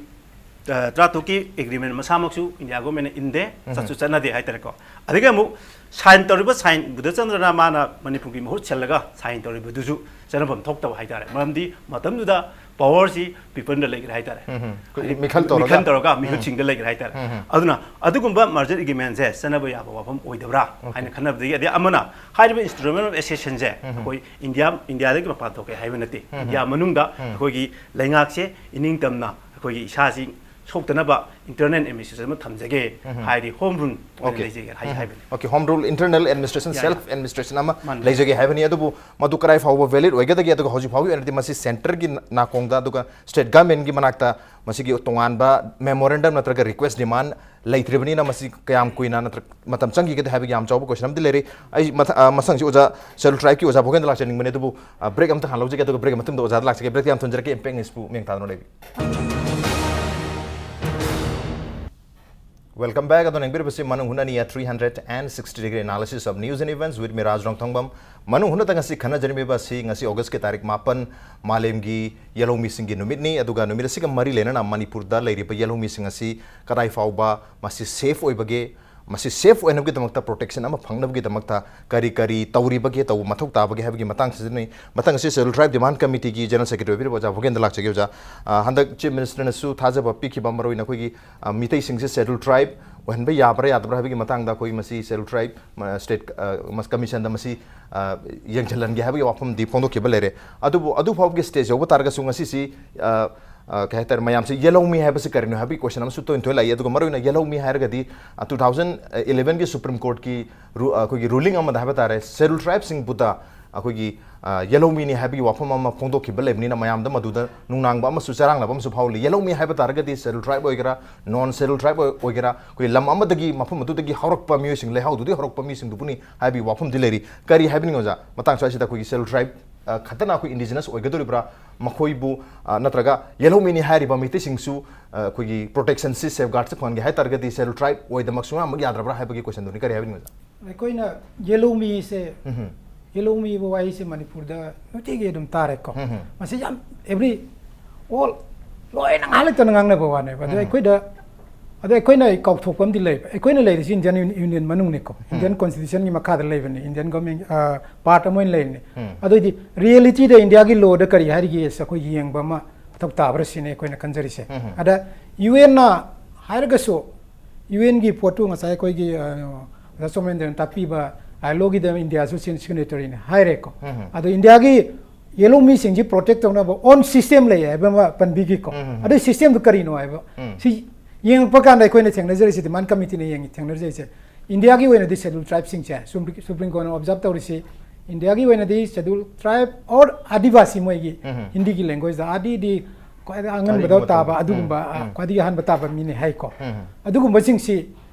ꯑ, ꯇꯔꯥꯇꯔꯨꯛꯀꯤ ꯑꯦꯒ꯭ꯔꯤꯃꯦꯟ ꯃꯁꯥꯃꯛꯁꯨ ꯏꯟꯗꯤꯌꯥ ꯒꯣꯔꯃꯦꯟꯅ ꯏꯟꯗꯦ, ꯎꯝ꯫ ꯆꯠꯁꯨ ꯆꯠꯅꯗꯦ ꯍꯥꯏ ꯇꯥꯔꯦꯀꯣ꯫ ꯑꯗꯒꯤ ꯑꯃꯨꯛ ꯁꯥꯏꯟ ꯇꯧꯔꯤꯕ, ꯁꯥꯏꯟ, ꯕꯨꯙꯆꯟꯗ꯭ꯔꯅ ꯃꯥꯅ ꯃꯅꯤꯄꯨꯔꯒꯤ ꯃꯍꯨꯠ ꯁꯤꯜꯂꯒ ꯁꯥꯏꯟ ꯇꯧꯔꯤꯕꯗꯨꯁꯨ ꯆꯠꯅꯐꯝ ꯊꯣꯛꯇꯕ ꯍꯥꯏ ꯇꯥꯔꯦ꯫ ꯃꯔꯝꯗꯤ ꯃꯇꯝꯗꯨꯗ ꯄꯋꯥꯔꯁꯤ ꯄꯤꯄꯜꯗ ꯂꯩꯈ꯭ꯔꯦ ꯍꯥꯏ ꯇꯥꯔꯦ꯫ ꯎꯝ꯫ ꯑꯩꯈꯣꯏꯒꯤ ꯍꯥꯏꯗꯤ ꯃꯤꯈꯜ ꯇꯧꯔꯒ? ꯃꯤꯈꯜ ꯇꯧꯔꯒ, ꯎꯝ꯫ ꯃꯤꯍꯨꯠꯁꯤꯡꯗ ꯂꯩꯈ꯭ꯔꯦ ꯍꯥꯏ ꯇꯥꯔꯦ꯫ ꯎꯝ꯫ ꯑꯗꯨꯅ ꯑꯗꯨꯒꯨꯝꯕ ꯃꯥꯔꯖꯔ ꯑꯦꯒ꯭ꯔꯤꯃꯦꯟꯁꯦ ꯆꯠꯅꯕ ꯌꯥꯕ ꯋꯥꯐꯝ ꯑꯣꯏꯗꯕ꯭ꯔꯥ OK꯫ ꯍꯥꯏꯅ ꯈꯟꯅꯕꯗꯒꯤ, ꯑꯗꯩ ꯑꯃꯅ ꯍꯥꯏꯔꯤꯕ ꯏꯟꯁꯇ꯭ꯔꯨꯃꯦꯟ ꯑꯣꯐ ꯑꯦꯁꯣꯁꯤꯌꯦꯁꯟꯁꯦ ꯎꯝ꯫ ꯑꯩꯈꯣꯏ ꯏꯟꯗꯤꯌꯥ, ꯏꯟꯗꯤꯌꯥꯗꯒꯤ ꯃꯄꯥꯟ ꯊꯣꯛꯀꯦ ꯍꯥꯏꯕ ꯅꯠꯇꯦ꯫ ꯎꯝ꯫ ꯏꯟꯗꯤꯌꯥ ꯃꯅꯨꯡꯗ ꯎꯝ꯫ ꯑꯩꯈꯣꯏꯒꯤ ꯂꯩꯉꯥꯛꯁꯦ ꯏꯅꯤꯡꯇꯝꯅ ꯑꯩꯈꯣꯏꯒꯤ ꯏꯁꯥꯁꯤ ꯁꯣꯛꯇꯅꯕ ꯏꯟꯇꯔꯅꯦꯜ ꯑꯦꯗꯃꯤꯅꯤꯁꯇ꯭ꯔꯦꯁꯟ ꯑꯃ ꯊꯝꯖꯒꯦ ꯎꯝ꯫ ꯍꯥꯏꯗꯤ ꯍꯣꯝ ꯔꯨꯜ ꯑꯣꯏꯅ OK꯫ ꯂꯩꯖꯒꯦ ꯍꯥꯏ-, ꯎꯝ꯫ ꯍꯥꯏꯕꯅꯤ꯫ OK, home rule, internal administration, ꯌꯥ, ꯌꯥ꯫ ꯁꯦꯜꯐ ꯑꯦꯗꯃꯤꯅꯤꯁꯇ꯭ꯔꯦꯁꯟ ꯑꯃ ꯃꯥꯅꯤ꯫ ꯂꯩꯖꯒꯦ ꯍꯥꯏꯕꯅꯤ꯫ ꯑꯗꯨꯕꯨ ꯃꯗꯨ ꯀꯗꯥꯏ ꯐꯥꯎꯕ ꯚꯦꯂꯤꯗ ꯑꯣꯏꯒꯗꯒꯦ? ꯑꯗꯨꯒ ꯍꯧꯖꯤꯛ ꯐꯥꯎꯒꯤ ꯑꯣꯏꯅꯗꯤ ꯃꯁꯤ ꯁꯦꯟꯇꯔꯒꯤ ꯅ-, ꯅꯥꯀꯣꯡꯗ, ꯑꯗꯨꯒ ꯁ꯭ꯇꯦꯠ ꯒꯚꯔꯟꯃꯦꯟꯠꯀꯤ ꯃꯅꯥꯛꯇ ꯃꯁꯤꯒꯤ ꯇꯣꯉꯥꯟꯕ ꯃꯦꯃꯣꯔꯦꯟꯗꯝ ꯅꯠꯇ꯭ꯔꯒ ꯔꯤꯀ꯭ꯋꯦꯁ ꯗꯤꯃꯥꯟ ꯂꯩꯇ꯭ꯔꯤꯕꯅꯤꯅ, ꯃꯁꯤ ꯀꯌꯥꯝ ꯀꯨꯏꯅ ꯅꯠꯇ꯭ꯔꯒ ꯃꯇꯝ ꯆꯪꯈꯤꯒꯗꯦ ꯍꯥꯏꯕꯒꯤ ꯌꯥꯝ ꯆꯥꯎꯕ ꯀꯣꯏꯁꯟ ꯑꯃꯗꯤ ꯂꯩꯔꯤ꯫ ꯑꯩ ꯃꯊ-, ꯑ, ꯃꯊꯪꯁꯤ ꯑꯣꯖꯥ, ꯁꯦꯗꯨꯜ ꯇ꯭ꯔꯥꯏꯕꯀꯤ ꯑꯣꯖꯥ ꯚꯣꯒꯦꯟꯗ ꯂꯥꯛꯆꯅꯤꯡꯕꯅꯤ, ꯑꯗꯨꯕꯨ, ꯑ, ꯕ꯭ꯔꯦꯛ ꯑꯝꯇ ꯍꯥꯟꯅ ꯂꯧꯖꯒꯦ, ꯑꯗꯨꯒ ꯕ꯭ꯔꯦꯛ ꯃꯇꯨꯡꯗ ꯑꯣꯖꯥꯗ ꯂꯥꯛꯆꯒꯦ꯫ ꯕ꯭ꯔꯦꯛꯇ ꯌꯥꯝ ꯊꯨꯅ ꯖꯔꯛꯀꯦ, ꯏꯝꯄꯦꯛ ꯅ꯭ꯌꯨꯁꯄꯨ ꯃꯤꯠꯌꯦꯡ ꯇꯥꯗꯨꯅ ꯂꯩꯕꯤꯌꯨ꯫ Welcome back. ꯑꯗꯣ ꯌꯦꯡꯕꯤꯔꯤꯕꯁꯤ ꯃꯅꯨꯡ ꯍꯨꯠꯅꯅꯤ, a three hundred and sixty degree analysis of news and events with me, ꯔꯥꯖ ꯔꯣꯡꯊꯣꯡꯕꯝ꯫ ꯃꯅꯨꯡ ꯍꯨꯠꯅꯗ ꯉꯁꯤ ꯈꯟꯅꯖꯔꯤꯕꯁꯤ ꯉꯁꯤ ꯑꯣꯒꯁꯀꯤ ꯇꯥꯔꯤꯛ ꯃꯥꯄꯟ, ꯃꯥꯂꯦꯝꯒꯤ ꯌꯦꯜꯍꯧꯃꯤꯁꯤꯡꯒꯤ ꯅꯨꯃꯤꯠꯅꯤ꯫ ꯑꯗꯨꯒ ꯅꯨꯃꯤꯠ ꯑꯁꯤꯒ ꯃꯔꯤ ꯂꯩꯅꯅ ꯃꯅꯤꯄꯨꯔꯗ ꯂꯩꯔꯤꯕ ꯌꯦꯜꯍꯧꯃꯤꯁꯤꯡ ꯑꯁꯤ ꯀꯗꯥꯏ ꯐꯥꯎꯕ ꯃꯁꯤ ꯁꯦꯐ ꯑꯣꯏꯕꯒꯦ, ꯃꯁꯤ ꯁꯦꯐ ꯑꯣꯏꯅꯕꯒꯤꯗꯃꯛꯇ, ꯄ꯭ꯔꯣꯇꯦꯛꯁꯟ ꯑꯃ ꯐꯪꯅꯕꯒꯤꯗꯃꯛꯇ ꯀꯔꯤ ꯀꯔꯤ ꯇꯧꯔꯤꯕꯒꯦ, ꯇꯧꯕ ꯃꯊꯧ ꯇꯥꯕꯒꯦ ꯍꯥꯏꯕꯒꯤ ꯃꯇꯥꯡꯁꯤꯗꯅꯤ꯫ ꯃꯊꯪ ꯑꯁꯤ ꯁꯦꯗꯨꯜ ꯇ꯭ꯔꯥꯏꯕ ꯗꯤꯃꯥꯟ ꯀꯃꯤꯇꯤꯒꯤ ꯖꯦꯅꯔꯦꯜ ꯁꯦꯀ꯭ꯔꯦꯇꯔꯤ ꯑꯣꯏꯕꯤꯔꯤꯕ ꯑꯣꯖꯥ ꯚꯣꯒꯦꯟꯗ ꯂꯥꯛꯆꯒꯦ꯫ ꯑꯣꯖꯥ, ꯑ, ꯍꯟꯗꯛ ꯆꯤꯐ ꯃꯤꯅꯤꯁꯇꯔꯅꯁꯨ ꯊꯥꯖꯕ ꯄꯤꯈꯤꯕ, ꯃꯔꯨꯑꯣꯏꯅ ꯑꯩꯈꯣꯏꯒꯤ, ꯑ, ꯃꯤꯇꯩꯁꯤꯡꯁꯦ ꯁꯦꯗꯨꯜ ꯇ꯭ꯔꯥꯏꯕ ꯑꯣꯏꯍꯟꯕ ꯌꯥꯕ꯭ꯔꯥ ꯌꯥꯗꯕ꯭ꯔꯥ ꯍꯥꯏꯕꯒꯤ ꯃꯇꯥꯡꯗ ꯑꯩꯈꯣꯏ ꯃꯁꯤ Scheduled Tribe, ꯃ-, state, ꯑ, ꯃꯁ-, commissionꯗ ꯃꯁꯤ, ꯑ, ꯌꯦꯡꯁꯤꯜꯍꯟꯒꯦ ꯍꯥꯏꯕꯒꯤ ꯋꯥꯐꯝꯗꯤ ꯐꯣꯡꯗꯣꯛꯈꯤꯕ ꯂꯩꯔꯦ꯫ ꯑꯗꯨꯕꯨ ꯑꯗꯨ ꯐꯥꯎꯕꯒꯤ stage ꯌꯧꯕ ꯇꯥꯔꯒꯁꯨ ꯉꯁꯤꯁꯤ, ꯑ, ꯑ, ꯀꯩ ꯍꯥꯏꯇꯥꯔꯦ, ꯃꯌꯥꯝꯁꯤ ꯌꯦꯜꯍꯧꯃꯤ ꯍꯥꯏꯕꯁꯤ ꯀꯔꯤꯅꯣ ꯍꯥꯏꯕꯒꯤ question ꯑꯃꯁꯨ ꯇꯣꯏꯅ ꯇꯣꯏꯅ ꯂꯥꯛꯏ꯫ ꯑꯗꯨꯒ ꯃꯔꯨꯑꯣꯏꯅ ꯌꯦꯜꯍꯧꯃꯤ ꯍꯥꯏꯔꯒꯗꯤ, ꯑ, two thousand elevenꯒꯤ Supreme Courtꯀꯤ ꯔꯨ-, ꯑ, ꯑꯩꯈꯣꯏꯒꯤ ruling ꯑꯃꯗ ꯍꯥꯏꯕ ꯇꯥꯔꯦ, Scheduled Tribeꯁꯤꯡꯕꯨꯗ ꯑꯩꯈꯣꯏꯒꯤ, ꯑ, ꯌꯦꯜꯍꯧꯃꯤꯅꯤ ꯍꯥꯏꯕꯒꯤ ꯋꯥꯐꯝ ꯑꯃ ꯐꯣꯡꯗꯣꯛꯈꯤꯕ ꯂꯩꯕꯅꯤꯅ ꯃꯌꯥꯝꯗ ꯃꯗꯨꯗ ꯅꯨꯡꯅꯥꯡꯕ ꯑꯃꯁꯨ ꯆꯔꯥꯡꯅꯕ ꯑꯃꯁꯨ ꯐꯥꯎꯍꯜꯂꯤ꯫ ꯌꯦꯜꯍꯧꯃꯤ ꯍꯥꯏꯕ ꯇꯥꯔꯒꯗꯤ Scheduled Tribe ꯑꯣꯏꯒꯦꯔꯥ, Non Scheduled Tribe ꯑꯣꯏ-, ꯑꯣꯏꯒꯦꯔꯥ, ꯑꯩꯈꯣꯏ ꯂꯝ ꯑꯃꯗꯒꯤ, ꯃꯐꯝ ꯑꯗꯨꯗꯒꯤ ꯍꯧꯔꯛꯄ ꯃꯤꯑꯣꯏꯁꯤꯡ, ꯂꯩꯍꯥꯎꯗꯨꯗꯒꯤ ꯍꯧꯔꯛꯄ ꯃꯤꯁꯤꯡꯗꯨꯕꯨꯅꯤ ꯍꯥꯏꯕꯒꯤ ꯋꯥꯐꯝꯗꯤ ꯂꯩꯔꯤ꯫ ꯀꯔꯤ ꯍꯥꯏꯕꯤꯅꯤꯡꯉꯤ ꯑꯣꯖꯥ? ꯃꯇꯥꯡ ꯁ꯭ꯋꯥꯏꯁꯤꯗ ꯑꯩꯈꯣꯏꯒꯤ Scheduled Tribe, ꯑ, ꯈꯛꯇꯅ ꯑꯩꯈꯣꯏ indigenous ꯑꯣꯏꯒꯗꯧꯔꯤꯕ꯭ꯔꯥ? ꯃꯈꯣꯏꯕꯨ, ꯑ, ꯅꯠꯇ꯭ꯔꯒ ꯌꯦꯜꯍꯧꯃꯤꯅꯤ ꯍꯥꯏꯔꯤꯕ ꯃꯩꯇꯩꯁꯤꯡꯁꯨ, ꯑ, ꯑꯩꯈꯣꯏꯒꯤ protectionꯁꯤ, safeguardꯁꯤ ꯐꯪꯍꯟꯒꯦ ꯍꯥꯏ ꯇꯥꯔꯒꯗꯤ Scheduled Tribe ꯑꯣꯏꯗꯃꯛ ꯁꯨꯡꯌꯥꯃꯛ ꯌꯥꯗ꯭ꯔꯕ꯭ꯔꯥ ꯍꯥꯏꯕꯒꯤ questionꯗꯨꯅꯤ꯫ ꯀꯔꯤ ꯍꯥꯏꯕꯤꯅꯤꯡꯉꯤ ꯑꯣꯖꯥ? ꯑꯩꯈꯣꯏꯅ ꯌꯦꯜꯍꯧꯃꯤꯁꯦ, ꯎꯝ꯫ ꯌꯦꯜꯍꯧꯃꯤꯕ ꯋꯥꯍꯩꯁꯦ ꯃꯅꯤꯄꯨꯔꯗ ꯅꯨꯡꯇꯤꯒꯤ ꯑꯗꯨꯝ ꯇꯥꯔꯦꯀꯣ꯫ ꯎꯝ꯫ ꯃꯁꯤ ꯌꯥꯝ every, all, ꯂꯣꯏꯅ ꯉꯥꯏꯍꯥꯛ ꯂꯩꯇꯅ ꯉꯥꯡꯅꯕ ꯋꯥꯅꯦꯕ꯫ ꯑꯗꯣ ꯎꯝ꯫ ꯑꯩꯈꯣꯏꯗ, ꯑꯗꯣ ꯑꯩꯈꯣꯏꯅ ꯀꯥꯎꯊꯣꯛꯄ ꯑꯃꯗꯤ ꯂꯩꯕ꯫ ꯑꯩꯈꯣꯏꯅ ꯂꯩꯔꯤꯁꯤ Indian Uni-, Union ꯃꯅꯨꯡꯅꯤꯀꯣ꯫ ꯎꯝ꯫ Indian Constitutionꯒꯤ ꯃꯈꯥꯗ ꯂꯩꯕꯅꯤ, Indian Government, ꯑ, part ꯑꯃ ꯑꯣꯏꯅ ꯂꯩꯔꯤꯅꯤ꯫ ꯎꯝ꯫ ꯑꯗꯨꯑꯣꯏꯗꯤ realityꯗ Indiaꯒꯤ lawꯗ ꯀꯔꯤ ꯍꯥꯏꯔꯤꯒꯦ ꯑꯩꯈꯣꯏ ꯌꯦꯡꯕ ꯑꯃ ꯃꯊꯧ ꯇꯥꯕ꯭ꯔꯥ ꯁꯤꯅꯤ ꯑꯩꯈꯣꯏꯅ ꯈꯟꯖꯔꯤꯁꯦ꯫ ꯎꯝ꯫ ꯑꯗ UNꯅ ꯍꯥꯏꯔꯒꯁꯨ, UNꯒꯤ ꯄꯣꯠꯇꯨ ꯉꯁꯥꯏ ꯑꯩꯈꯣꯏꯒꯤ, ꯑ, ꯑꯣꯖꯥ ꯁꯣꯃꯦꯟꯗ꯭ꯔꯅ ꯇꯥꯛꯄꯤꯕ, ILOꯒꯤꯗ ꯏꯟꯗꯤꯌꯥꯁꯨ ꯁꯤ-, signatoryꯅꯤ ꯍꯥꯏꯔꯦꯀꯣ꯫ ꯎꯝ꯫ ꯑꯗꯣ ꯏꯟꯗꯤꯌꯥꯒꯤ ꯌꯦꯜꯍꯧꯃꯤꯁꯤꯡꯁꯤ protect ꯇꯧꯅꯕ own system ꯂꯩ ꯍꯥꯏꯕ ꯑꯃ ꯄꯟꯕꯤꯒꯦꯀꯣ꯫ ꯎꯝ꯫ ꯑꯗꯨꯒꯤ systemꯗꯨ ꯀꯔꯤꯅꯣ ꯍꯥꯏꯕ? ꯎꯝ꯫ ꯁꯤ ꯌꯦꯡꯉꯛꯄ ꯀꯥꯟꯗ ꯑꯩꯈꯣꯏꯅ ꯊꯦꯡꯅꯖꯔꯤꯁꯤ, demand committeeꯅ ꯌꯦꯡꯉꯤ, ꯊꯦꯡꯅꯖꯔꯤꯁꯦ, ꯏꯟꯗꯤꯌꯥꯒꯤ ꯑꯣꯏꯅꯗꯤ Scheduled Tribeꯁꯤꯡꯁꯦ, Supre-, Supreme Courtꯅ observe ꯇꯧꯔꯤꯁꯤ, ꯏꯟꯗꯤꯌꯥꯒꯤ ꯑꯣꯏꯅꯗꯤ Scheduled Tribe or Adivasi ꯃꯣꯏꯒꯤ ꯎꯝ꯫ ꯍꯤꯟꯗꯤꯒꯤ languageꯗ ꯑꯥꯗꯤꯗꯤ ꯈ꯭ꯋꯥꯏꯗꯒꯤ ꯑꯉꯟꯕꯗ ꯈ꯭ꯋꯥꯏꯗꯒꯤ ꯇꯥꯕ, ꯃꯇꯝ-, ꯑꯗꯨꯒꯨꯝꯕ, ꯎꯝ, ꯑ, ꯎꯝ꯫ ꯈ꯭ꯋꯥꯏꯗꯒꯤ ꯑꯍꯥꯟꯕ ꯇꯥꯕ ꯃꯤꯅꯤ ꯍꯥꯏꯀꯣ꯫ ꯎꯝ꯫ ꯑꯗꯨꯒꯨꯝꯕꯁꯤꯡꯁꯤ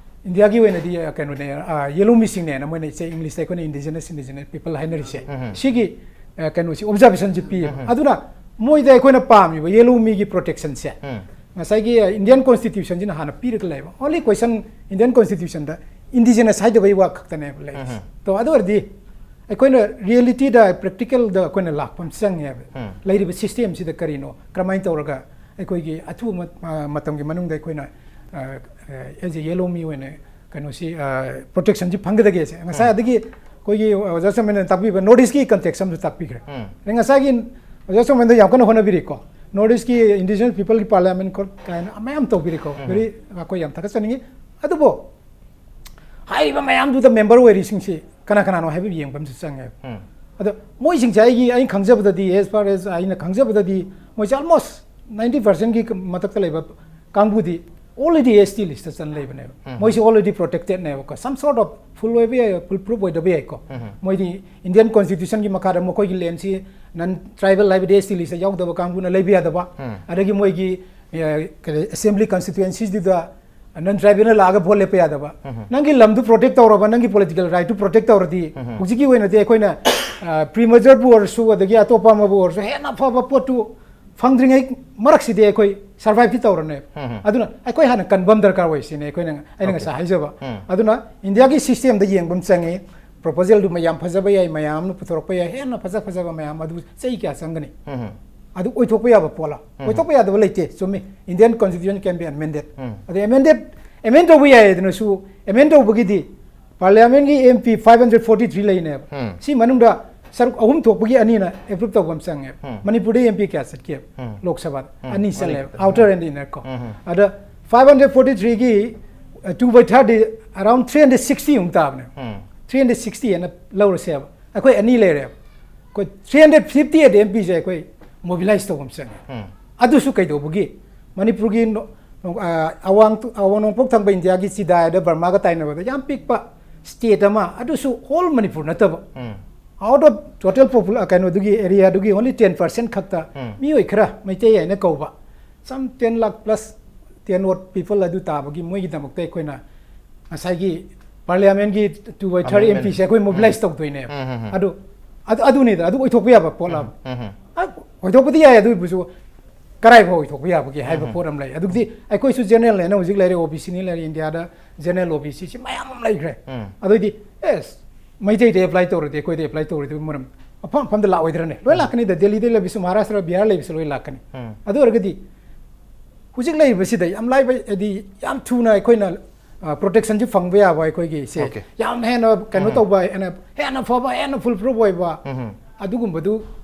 ꯏꯟꯗꯤꯌꯥꯒꯤ ꯑꯣꯏꯅꯗꯤ, ꯑ, ꯀꯩꯅꯣꯅꯦ, ꯑ, ꯌꯦꯜꯍꯧꯃꯤꯁꯤꯡꯅꯦꯅ ꯃꯣꯏꯅ ꯏꯆꯦ Englishꯇ ꯑꯩꯈꯣꯏꯅ indigenous, indigenous people ꯍꯥꯏꯅꯔꯤꯁꯦ꯫ ꯎꯝ꯫ ꯁꯤꯒꯤ, ꯑ, ꯀꯩꯅꯣꯁꯤ, observationꯁꯤ ꯄꯤꯌꯦꯕ꯫ ꯎꯝ꯫ ꯑꯗꯨꯅ ꯃꯣꯏꯗ ꯑꯩꯈꯣꯏꯅ ꯄꯥꯝꯃꯤꯕ ꯌꯦꯜꯍꯧꯃꯤꯒꯤ protectionꯁꯦ ꯎꯝ꯫ ꯉꯁꯥꯏꯒꯤ, ꯑ, Indian Constitutionꯁꯤꯅ ꯍꯥꯟꯅ ꯄꯤꯔꯒ ꯂꯩꯕ꯫ Only question, Indian Constitutionꯗ indigenous ꯍꯥꯏꯗꯕꯒꯤ ꯋꯥ ꯈꯛꯇꯅꯦꯕ ꯂꯩꯔꯤꯁꯦ꯫ ꯎꯝ꯫ ꯇꯣ, ꯑꯗꯨ ꯑꯣꯏꯔꯗꯤ ꯑꯩꯈꯣꯏꯅ realityꯗ, practicalꯗ ꯑꯩꯈꯣꯏꯅ ꯂꯥꯛꯄ ꯑꯃ ꯆꯪꯉꯦꯕ꯫ ꯎꯝ꯫ ꯂꯩꯔꯤꯕ systemꯁꯤꯗ ꯀꯔꯤꯅꯣ, ꯀꯔꯝꯍꯥꯏꯅ ꯇꯧꯔꯒ ꯑꯩꯈꯣꯏꯒꯤ ꯑꯊꯨꯕ ꯃ-, ꯑ, ꯃꯇꯝꯒꯤ ꯃꯅꯨꯡꯗ ꯑꯩꯈꯣꯏꯅ, ꯑ, ꯑ, as a ꯌꯦꯜꯍꯧꯃꯤ ꯑꯣꯏꯅ ꯀꯩꯅꯣꯁꯤ, ꯑ, protectionꯁꯤ ꯐꯪꯒꯗꯒꯦꯁꯦ꯫ ꯉꯁꯥꯏ ꯎꯝ꯫ ꯑꯗꯒꯤ ꯑꯩꯈꯣꯏꯒꯤ ꯑꯣꯖꯥ ꯁꯣꯃꯦꯟꯅ ꯇꯥꯛꯄꯤꯕ North Eastꯀꯤ context ꯑꯃꯁꯨ ꯇꯥꯛꯄꯤꯈ꯭ꯔꯦ꯫ ꯎꯝ꯫ ꯑꯗꯩ ꯉꯁꯥꯏꯒꯤ ꯑꯣꯖꯥ ꯁꯣꯃꯦꯟꯗ ꯌꯥꯝ ꯀꯟꯅ ꯍꯣꯠꯅꯕꯤꯔꯤꯀꯣ꯫ North Eastꯀꯤ Indigenous People Parliament ꯀꯣ ꯀꯥꯏꯅ ꯃꯌꯥꯝ ꯇꯧꯕꯤꯔꯤꯀꯣ꯫ ꯎꯝ꯫ Very, ꯑꯩꯈꯣꯏ ꯌꯥꯝ ꯊꯥꯒꯠꯆꯅꯤꯡꯉꯤ꯫ ꯑꯗꯨꯕꯨ ꯍꯥꯏꯔꯤꯕ ꯃꯌꯥꯝꯗꯨꯗ ꯃꯦꯝꯕꯔ ꯑꯣꯏꯔꯤꯁꯤꯡꯁꯤ ꯀꯅꯥ ꯀꯅꯥꯅꯣ ꯍꯥꯏꯕ ꯌꯦꯡꯕ ꯑꯃꯁꯨ ꯆꯪꯉꯦꯕ꯫ ꯑꯗꯣ ꯃꯣꯏꯁꯤꯡꯁꯦ ꯑꯩꯒꯤ, ꯑꯩꯅ ꯈꯪꯖꯕꯗꯗꯤ, as far as ꯑꯩꯅ ꯈꯪꯖꯕꯗꯗꯤ, ꯃꯣꯏꯁꯦ almost ninety percentꯀꯤ ꯃꯊꯛꯇ ꯂꯩꯕ ꯀꯥꯡꯕꯨꯗꯤ already S T listꯇ ꯆꯟ ꯂꯩꯕꯅꯦꯕ꯫ ꯃꯣꯏꯁꯦ already protectedꯅꯦꯕꯀꯣ, some sort of full ꯑꯣꯏꯕ ꯌꯥꯏ, full proof ꯑꯣꯏꯗꯕ ꯌꯥꯏꯀꯣ꯫ ꯃꯣꯏꯗꯤ Indian Constitutionꯒꯤ ꯃꯈꯥꯗ ꯃꯈꯣꯏꯒꯤ landꯁꯤ non tribal, ꯍꯥꯏꯕꯗꯤ S T listꯇ ꯌꯥꯎꯗꯕ ꯀꯥꯡꯕꯨꯅ ꯂꯩꯕ ꯌꯥꯗꯕ, ꯑꯗꯒꯤ ꯃꯣꯏꯒꯤ, ꯑꯦ, ꯀꯔꯤ, assembly constituencyꯗꯨꯗ non tribalꯅ ꯂꯥꯛꯑꯒ vote ꯂꯦꯞꯄ ꯌꯥꯗꯕ꯫ ꯅꯪꯒꯤ ꯂꯝꯗꯨ protect ꯇꯧꯔꯕ, ꯅꯪꯒꯤ political rightꯇꯨ protect ꯇꯧꯔꯗꯤ, ꯍꯧꯖꯤꯛꯀꯤ ꯑꯣꯏꯅꯗꯤ ꯑꯩꯈꯣꯏꯅ, ꯑ, pre mergerꯕꯨ ꯑꯣꯏꯔꯁꯨ, ꯑꯗꯒꯤ ꯑꯇꯣꯞꯄ ꯑꯃꯕꯨ ꯑꯣꯏꯔꯁꯨ, ꯍꯦꯟꯅ ꯐꯕ ꯄꯣꯠꯇꯨ ꯐꯪꯗ꯭ꯔꯤꯉꯩ ꯃꯔꯛꯁꯤꯗꯤ ꯑꯩꯈꯣꯏ surviveꯇꯤ ꯇꯧꯔꯅꯦꯕ꯫ ꯑꯗꯨꯅ ꯑꯩꯈꯣꯏ ꯍꯥꯟꯅ ꯀꯟꯕ ꯑꯃ ꯗꯔꯀꯥꯔ ꯑꯣꯏ ꯁꯤꯅꯤ ꯑꯩꯈꯣꯏꯅ, ꯑꯩꯅ ꯉꯁꯥꯏ ꯍꯥꯏꯖꯕ꯫ ꯑꯗꯨꯅ Indiaꯒꯤ systemꯗ ꯌꯦꯡꯕ ꯑꯃ ꯆꯪꯉꯤ꯫ Proposalꯗꯨꯃ ꯌꯥꯝ ꯐꯖꯕ ꯌꯥꯏ, ꯃꯌꯥꯝ ꯑꯃ ꯄꯨꯊꯣꯔꯛꯄ ꯌꯥꯏ, ꯍꯦꯟꯅ ꯐꯖ ꯐꯖꯕ ꯃꯌꯥꯝ ꯑꯗꯨ ꯆꯍꯤ ꯀꯌꯥ ꯆꯪꯒꯅꯤ? ꯑꯗꯨ ꯑꯣꯏꯊꯣꯛꯄ ꯌꯥꯕ ꯄꯣꯠꯂ? ꯑꯣꯏꯊꯣꯛꯄ ꯌꯥꯗꯕ ꯂꯩꯇꯦ, ꯆꯨꯝꯃꯤ꯫ Indian Constitution can be amended꯫ ꯑꯗꯩ amended, amend ꯇꯧꯕ ꯌꯥꯏ ꯑꯗꯨꯅꯁꯨ, amend ꯇꯧꯕꯒꯤꯗꯤ Parliamentꯀꯤ M P five hundred forty three ꯂꯩꯅꯦꯕ꯫ ꯁꯤ ꯃꯅꯨꯡꯗ ꯁꯔꯨꯛ ꯑꯍꯨꯝ ꯊꯣꯛꯄꯒꯤ ꯑꯅꯤꯅ approve ꯇꯧꯕ ꯑꯃ ꯆꯪꯉꯦꯕ꯫ ꯃꯅꯤꯄꯨꯔꯗ M P ꯀꯌꯥ ꯆꯠꯀꯦꯕ? ꯂꯣꯛ ꯁꯚꯥꯗ ꯑꯅꯤ ꯆꯠꯂꯦꯕ, outer and inner ꯀꯣ꯫ ꯑꯗ five hundred forty threeꯒꯤ, ꯑ, two by third, around three hundred sixty ꯑꯃꯨꯛ ꯇꯥꯕꯅꯦꯕ꯫ Three hundred sixty ꯍꯥꯏꯅ ꯂꯧꯔꯁꯦꯕ꯫ ꯑꯩꯈꯣꯏ ꯑꯅꯤ ꯂꯩꯔꯦꯕ꯫ ꯑꯩꯈꯣꯏ three hundred fifty eight M Pꯁꯦ ꯑꯩꯈꯣꯏ mobilize ꯇꯧꯕ ꯑꯃ ꯆꯪꯉꯦ꯫ ꯑꯗꯨꯁꯨ ꯀꯩꯗꯧꯕꯒꯤ? ꯃꯅꯤꯄꯨꯔꯒꯤ ꯅꯣ-, ꯅꯣ-, ꯑ, ꯑꯋꯥꯡ, ꯑꯋꯥꯡ ꯅꯣꯡꯄꯣꯛ ꯊꯪꯕ ꯏꯟꯗꯤꯌꯥꯒꯤ ꯆꯤꯗꯥꯏꯗ ꯕꯔꯃꯥꯒ ꯇꯥꯏꯅꯕꯗ ꯌꯥꯝ ꯄꯤꯛꯄ state ꯑꯃ, ꯑꯗꯨꯁꯨ whole ꯃꯅꯤꯄꯨꯔ ꯅꯠꯇꯕ, out of total popul-, ꯑ, ꯀꯩꯅꯣꯗꯨꯒꯤ, areaꯗꯨꯒꯤ only ten percent ꯈꯛꯇ, ꯃꯤꯑꯣꯏ ꯈꯔ, ꯃꯩꯇꯩ ꯍꯥꯏꯅ ꯀꯧꯕ, some ten lakh plus, ten odd people ꯑꯗꯨ ꯇꯥꯕꯒꯤ ꯃꯣꯏꯒꯤꯗꯃꯛꯇ ꯑꯩꯈꯣꯏꯅ ꯉꯁꯥꯏꯒꯤ Parliamentꯀꯤ two by third Amendment. MPꯁꯦ ꯑꯩꯈꯣꯏ mobilize ꯇꯧꯗꯣꯏꯅꯦꯕ꯫ ꯑꯗꯨ, ꯑꯗꯨ, ꯑꯗꯨꯅꯤꯗ, ꯑꯗꯨ ꯑꯣꯏꯊꯣꯛꯄ ꯌꯥꯕ ꯄꯣꯠꯂꯕ? ꯑ, ꯑꯣꯏꯊꯣꯛꯄꯗꯤ ꯌꯥꯏ, ꯑꯗꯨ ꯑꯣꯏꯕꯁꯨ ꯀꯔꯥꯏ ꯐꯥꯎ ꯑꯣꯏꯊꯣꯛꯄ ꯌꯥꯕꯒꯦ ꯍꯥꯏꯕ ꯄꯣꯠ ꯑꯃ ꯂꯩ꯫ ꯑꯗꯨꯗꯤ ꯑꯩꯈꯣꯏꯁꯨ generalꯅꯦꯅ ꯍꯧꯖꯤꯛ ꯂꯩꯔꯦ, OBCꯅꯤ ꯂꯩꯔꯦ, ꯏꯟꯗꯤꯌꯥꯗ general OBCꯁꯤ ꯃꯌꯥꯝ ꯑꯃ ꯂꯩꯈ꯭ꯔꯦ꯫ ꯑꯗꯨꯑꯣꯏꯗꯤ, ꯑꯦꯁ, ꯃꯩꯇꯩꯗ apply ꯇꯧꯔꯗꯤ, ꯑꯩꯈꯣꯏꯗ apply ꯇꯧꯔꯗꯤ ꯃꯔꯝ ꯃꯐꯝ ꯃꯐꯝꯗ ꯂꯥꯛꯑꯣꯏꯗ꯭ꯔꯅꯦ? ꯂꯣꯏ ꯂꯥꯛꯀꯅꯤꯗ, ꯗꯦꯜꯂꯤꯗ ꯂꯩꯕꯁꯨ, ꯃꯍꯥꯔꯥꯁꯇ꯭ꯔ, ꯕꯤꯍꯥꯔ ꯂꯩꯕꯁꯨ ꯂꯣꯏ ꯂꯥꯛꯀꯅꯤ꯫ ꯑꯗꯨ ꯑꯣꯏꯔꯒꯗꯤ ꯍꯧꯖꯤꯛ ꯂꯩꯔꯤꯕꯁꯤꯗ ꯌꯥꯝ ꯂꯥꯏꯕ, ꯍꯥꯏꯗꯤ ꯌꯥꯝ ꯊꯨꯅ ꯑꯩꯈꯣꯏꯅ, ꯑ, protectionꯁꯤ ꯐꯪꯕ ꯌꯥꯕ ꯑꯩꯈꯣꯏꯒꯤ ꯁꯦ, Okay. ꯌꯥꯝ ꯍꯦꯟꯅ ꯀꯩꯅꯣ ꯇꯧꯕ, ꯍꯦꯟꯅ, ꯍꯦꯟꯅ ꯐꯕ, ꯍꯦꯟꯅ foolproof ꯑꯣꯏꯕ, ꯑꯗꯨꯒꯨꯝꯕꯗꯨ